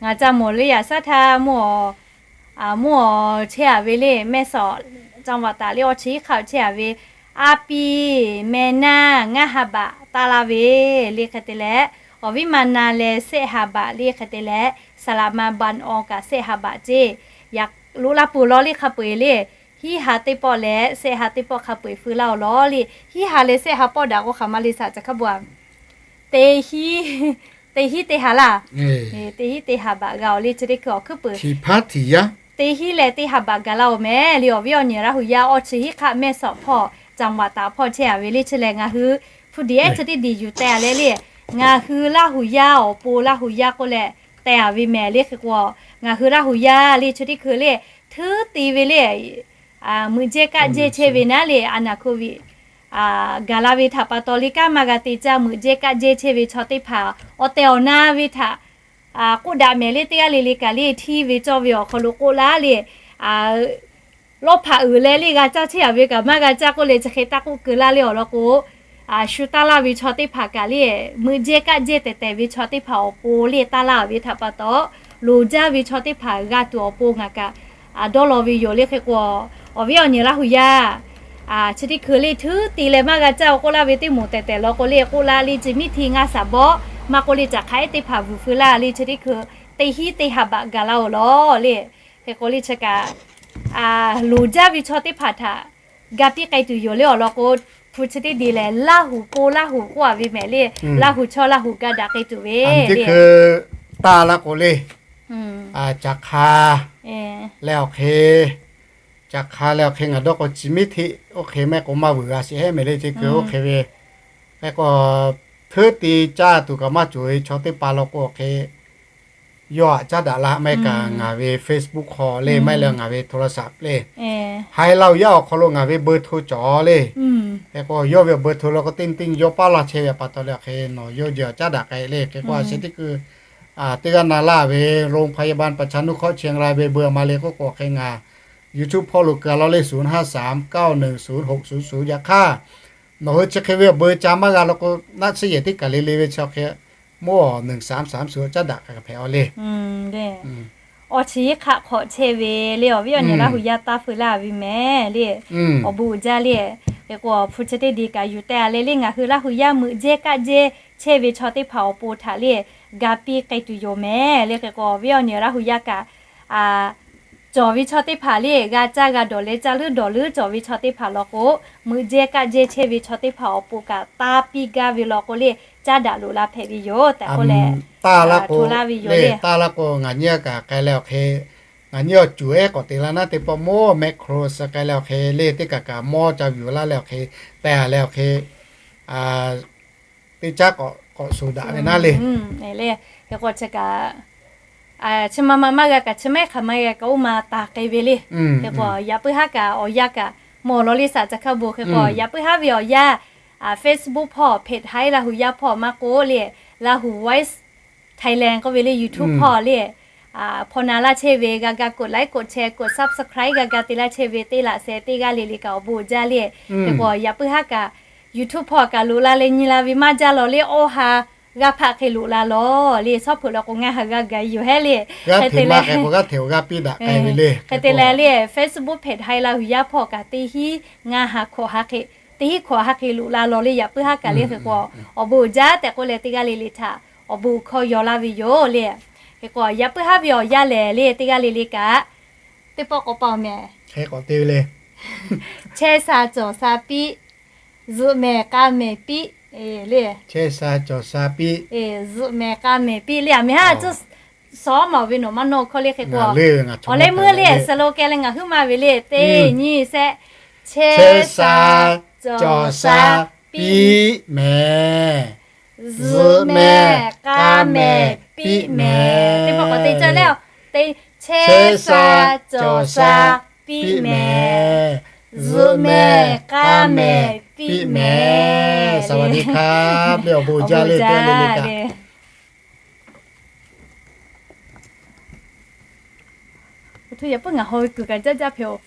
ngaˬ ca mawˬ le yaꞈ shaˉ htaˇ mvuhˇ awˬ chehˇ a ve le แม่สอด จังหวัดตาก le awˇ chi hiˉ hk'aˆ chehˇ a ve a piˇ meh naˇ ngaˇ ha baꞈ taˇ laˇ ve le hk'e te leh, awˬ viˉ ma na leh sehˆ ha baꞈ le hk'e te leh, saˍ laꞈ ma บางออน kaꞈ sehˆ ha baꞈ ceˇ. Yaꞈ loꞈ la peuˬ law le hk'a peu-eˬ le, hiˉ ha teˇ pawˆ leh sehˆ ha teˇ pawˆ hk'a peu-eˬ feu laˇ oˬ law le. Hiˉ ha leh sehˆ ha pawˆ daꞈ k'o hk'aˬ ma le shaꞈ ca hk'a bvuhꞈ a teˇ hiˉ teˇ ha laˇ. Teˇ hiˉ teˇ ha baꞈ g'a oˬ le chi teˇ hkui awˬ hkuiˉ peuˬ. Teˇ hiˉ leh teˇ ha baꞈ gaˬ laˇ oˬ mehˍ le. Awˬ viˉ awˬ nyi Laˇ huˍ yaˇ awˇ chi hiˉ hk'aˆ แม่สอด hpawˇ จังหวัดตาก hpawˇ chehˇ a ve le chi lehˬ ngaˬ hui hpu diꞈ ehˉ chi teˇ diˬ yuˬ teh a leh le, ngaˬ hui Laˇ huˍ yaˇ awˬ pon Laˇ huˍ yaˇ k'oˆ leh teh a ve mehˍ le. Hk'e k'o ngaˬ hui Laˇ huˍ yaˇ le chi teˇ hkui le hteuˉ te ve le meuꞈ jehˇ kaˆ jehˇ chehˇ ve naˉ le a naˍ โควิด gaˬ la ve htaꞈ pa taw le kanˉ maˇ g'a te caˇ meuꞈ jehˇ kaˆ jehˇ chehˇ ve chaw teˇ hpaˍ awˬ tehˬ awˬ na ve htaꞈ k'oˆ daꞈ mehˍ le. Teˇ g'aˇ le le kaꞈ le hteˇ ve cawˇ ve awˬ hk'aw lo k'oˆ laˇ le lawˇ hpaꞈ uiˍ leh le g'a caˇ chehˇ a ve kaꞈ maˇ g'a caˇ k'oˆ leh chi hk'e taˇ k'oˆ keu laˇ le awˬ lawn k'o, shu taˇ laˇ ve chaw teˇ hpaˍ kaꞈ le meuꞈ jehˇ kaˆ jehˇ tehˬ tehˬ ve chaw teˇ hpaˍ awˬ pon le taˇ laˇ ve htaꞈ pa taw, loˍ jaˇ ve chaw teˇ hpaˍ g'a tuˬ awˬ pon ngaˬ kaꞈ dawˇ law ve yoˬ le. Hk'e k'o, awˬ viˉ awˬ nyi Laˇ huˍ yaˇ chi teˇ hkui le hteuˉ te leh maˇ g'a caˇ oˬ k'oˆ laˇ ve teˇ moˍ tehˬ tehˬ law k'o le k'oˆ laˇ le chi miˇ hti ngaˇ shaˍ bawˆ maˇ k'oˆ le caꞈ hk'aˇ ehˉ teˇ hpaˍ vuiˬ feu laˇ le chi teˇ hkui teˇ hiˉ teˇ ha baꞈ gaˬ laˇ oˬ law le. Hk'e k'o le chi kaꞈ loˍ jaˇ ve chaw teˇ hpaˍ htaꞈ ga piˇ k'ai tuˬ yoˬ le awˬ lawn k'o, hpu chi teˇ diˬ lehˬ Laˇ huˍ pon Laˇ huˍ k'oˆ a ve mehˍ le. Laˇ huˍ chaw Laˇ huˍ ga daꞈ k'ai tuˬ ve le. Hk'e taˇ laˇ k'o le, caꞈ hk'a leh awˬ hk'e, caꞈ hk'a leh awˬ hk'e ngaˬ dawˇ k'o chi miˇ hti oˇ hk'e mehˆ k'o maˇ vuiˬ g'a sheˍ hehˉ mehˍ le chi hkui oˇ hk'e ve. Hk'e k'o hteuˉ te caˇ tuˬ kaꞈ maˇ cawˬ ve chaw teˇ hpaˍ law k'o awˬ hk'e yawˇ htaꞈ caˉ daꞈ la maˇ heˆ kaꞈ ngaˬ ve Facebook hk'aw le maˇ heˆ leh ngaˬ ve โทรศัพท์ le hai Laˇ huˍ yaˇ awˬ hk'aw lo ngaˬ ve เบอร์โทร cawˬ le. Hk'e k'o yawˇ ve เบอร์โทร law k'o teˇ nyi teˇ nyi yawˇ paˉ laˇ chehˇ ve awˬ pa taw leh awˬ hk'e nawˬ yawˇ jehˬ caˉ daꞈ k'ai le. Hk'e k'o a sheh teˇ hkui teˇ g'aˇ na laˇ ve โรงพยาบาลประชานุเคราะห์เชียงราย ve เบอร์ a ma le k'oˆ k'o hk'e ngaˬ YouTube hpawˇ lo keu a law le ศูนย์ห้าสาม เก้าหนึ่งศูนย์ หกศูนย์ศูนย์ yaꞈ hk'aˇ nawˬ hui chi hk'e ve awˬ เบอร์ ca maˇ g'a law k'o naˆ tsuhˇ yehˬ teˇ kaˬ le le ve chi awˬ hk'e mawˇ awˬ หนึ่งสามสามศูนย์ caˉ daꞈ k'ai hpehꞈ a le. Awˇ chi hiˉ hk'aˆ hk'awꞈ chehˇ ve le awˬ viˉ awˬ nyi Laˇ huˍ yaˇ taˇ feu laˇ ve mehˍ le. Awˬ bon uiˍ jaˇ le. Hk'e k'o hpu chi teˇ diˬ kaꞈ yuˬ teh a le le ngaˬ hui Laˇ huˍ yaˇ meuꞈ jehˇ kaˆ jehˇ chehˇ ve chaw teˇ hpaˍ awˬ pon htaꞈ le ga piˇ k'ai tuˬ yoˬ mehˍ le. Hk'e k'o, viˉ awˬ nyi Laˇ hu yaˇ kaꞈ, a, cawˬ ve chaw teˇ hpaˍ le, g'a caˇ g'a dawˬ leh caˇ leuˉ dawˬ leuˉ cawˬ ve chaw teˇ hpaˍ law k'o, meuꞈ jehˇ kaˆ jehˇ chehˇ ve chaw teˇ hpaˍ awˬ pon kaꞈ taˇ piˇ gaˇ ve law k'o le, caˉ daꞈ loꞈ la hpehꞈ ve yoˬ tehꞈ k'oˆ leh, taˇ laˇ k'o, taˇ laˇ k'o ngaˬ nyi a kaꞈ k'ai leh awˬ hk'e, ngaˬ nyi awˬ cuˬ ehˉ k'awꞈ te la naˉ teˇ pawˆ mawˇ mehˆ hk'aw lo suh k'ai leh awˬ hk'e le, teˇ kaꞈ kaꞈ mawˇ ca yuˬ laˇ leh awˬ hk'e, teh a leh awˬ hk'e, teˇ caˉ k'awꞈ k'awꞈ shuˍ daꞈ ve naˉ le. Hk'e k'o chi kaꞈ, chi ma ma maˇ g'a kaꞈ, chi maˇ hk'aˬ ma g'a kaꞈ, oˇ ma taˍ k'ai ve le. Hk'e k'o, yaꞈ puiˉ haˉ kaꞈ awˬ yanˇ kaꞈ mawˬ law le, saˍ ca hkaˇ bon. Hk'e k'o, yaꞈ puiˉ haˉ ve awˬ yanˇ, Facebook hpawˇ, page Haiˉ Laˇ hu yaˇ hpawˇ maˇ k'oˆ le, Laˇ hu Voice Thailand k'oˆ ve le, YouTube hpawˇ le, hpawˇ na laˇ chehˇ ve g'a ga กดไลค์ กดแชร์ กด subscribe g'a ga te laˇ chehˇ ve teˇ laꞈ sheh teˇ g'aˇ le le kaꞈ awˬ bon jaˇ le. Hk'e k'o, yaꞈ puiˉ haˉ kaꞈ YouTube hpawˇ kaꞈ loꞈ la leh nyi la ve maˇ jaˇ law le, awˇ ha g'aˇ hpaˆ hk'e loꞈ la law le, shawˉ hpeuꞈ law k'o ngaˇ ha g'a gaˬ yoˬ hehˉ le. Hk'e te leh le, Facebook page Haiˉ Laˇ hu yaˇ hpawˇ kaꞈ teˇ hinˉ ngaˇ ha hkawꞈ ha hk'e, teˇ hinˉ hkawꞈ ha hk'e loꞈ la law le, yaꞈ puiˉ haˉ kaꞈ le. Hk'e k'o, awˬ bon uiˍ jaˇ tehꞈ k'oˆ leh teˇ g'aˇ le le htaꞈ awˬ bon hkawˇ yaw laˇ ve yoˬ le. Hk'e k'o, yaꞈ puiˉ haˉ ve awˬ yanˇ lehˬ le, teˇ g'aˇ le le kaꞈ teˇ pawˆ k'awꞈ pa awˬ mehˍ. Chehˇ sha cawˬ sha piˇ, zuhꞈ mehˍ k'a mehˍ piˇ le. Chehˇ sha cawˬ sha piˇ, zuhꞈ mehˍ k'a mehˍ piˇ le. A mehˍ haˉ tcuhˉ shawˉ maˬ ve nawˬ maˇ nawˇ hkawˇ le. Hk'e k'o, awˬ leh meuˇ le slogan leh ngaˬ huiˉ maˇ ve le, teˇ nyi shehˆ, chehˇ sha cawˬ sha piˇ mehˍ, zuhꞈ mehˍ k'a mehˍ piˇ mehˍ. Teˇ pawˆ k'awꞈ te cawˇ le, chehˇ sha cawˬ sha piˇ mehˍ, zuhꞈ mehˍ k'a mehˍ piˇ mehˍ. สวัสดีครับ le, awˬ bon jaˇ le, teˇ g'aˇ le le kaꞈ. Oˇ htaˇ yaꞈ puiˉ ngaˬ haw ve kuiˬ kaꞈ jaˇ jaˇ hpehꞈ-oˬ.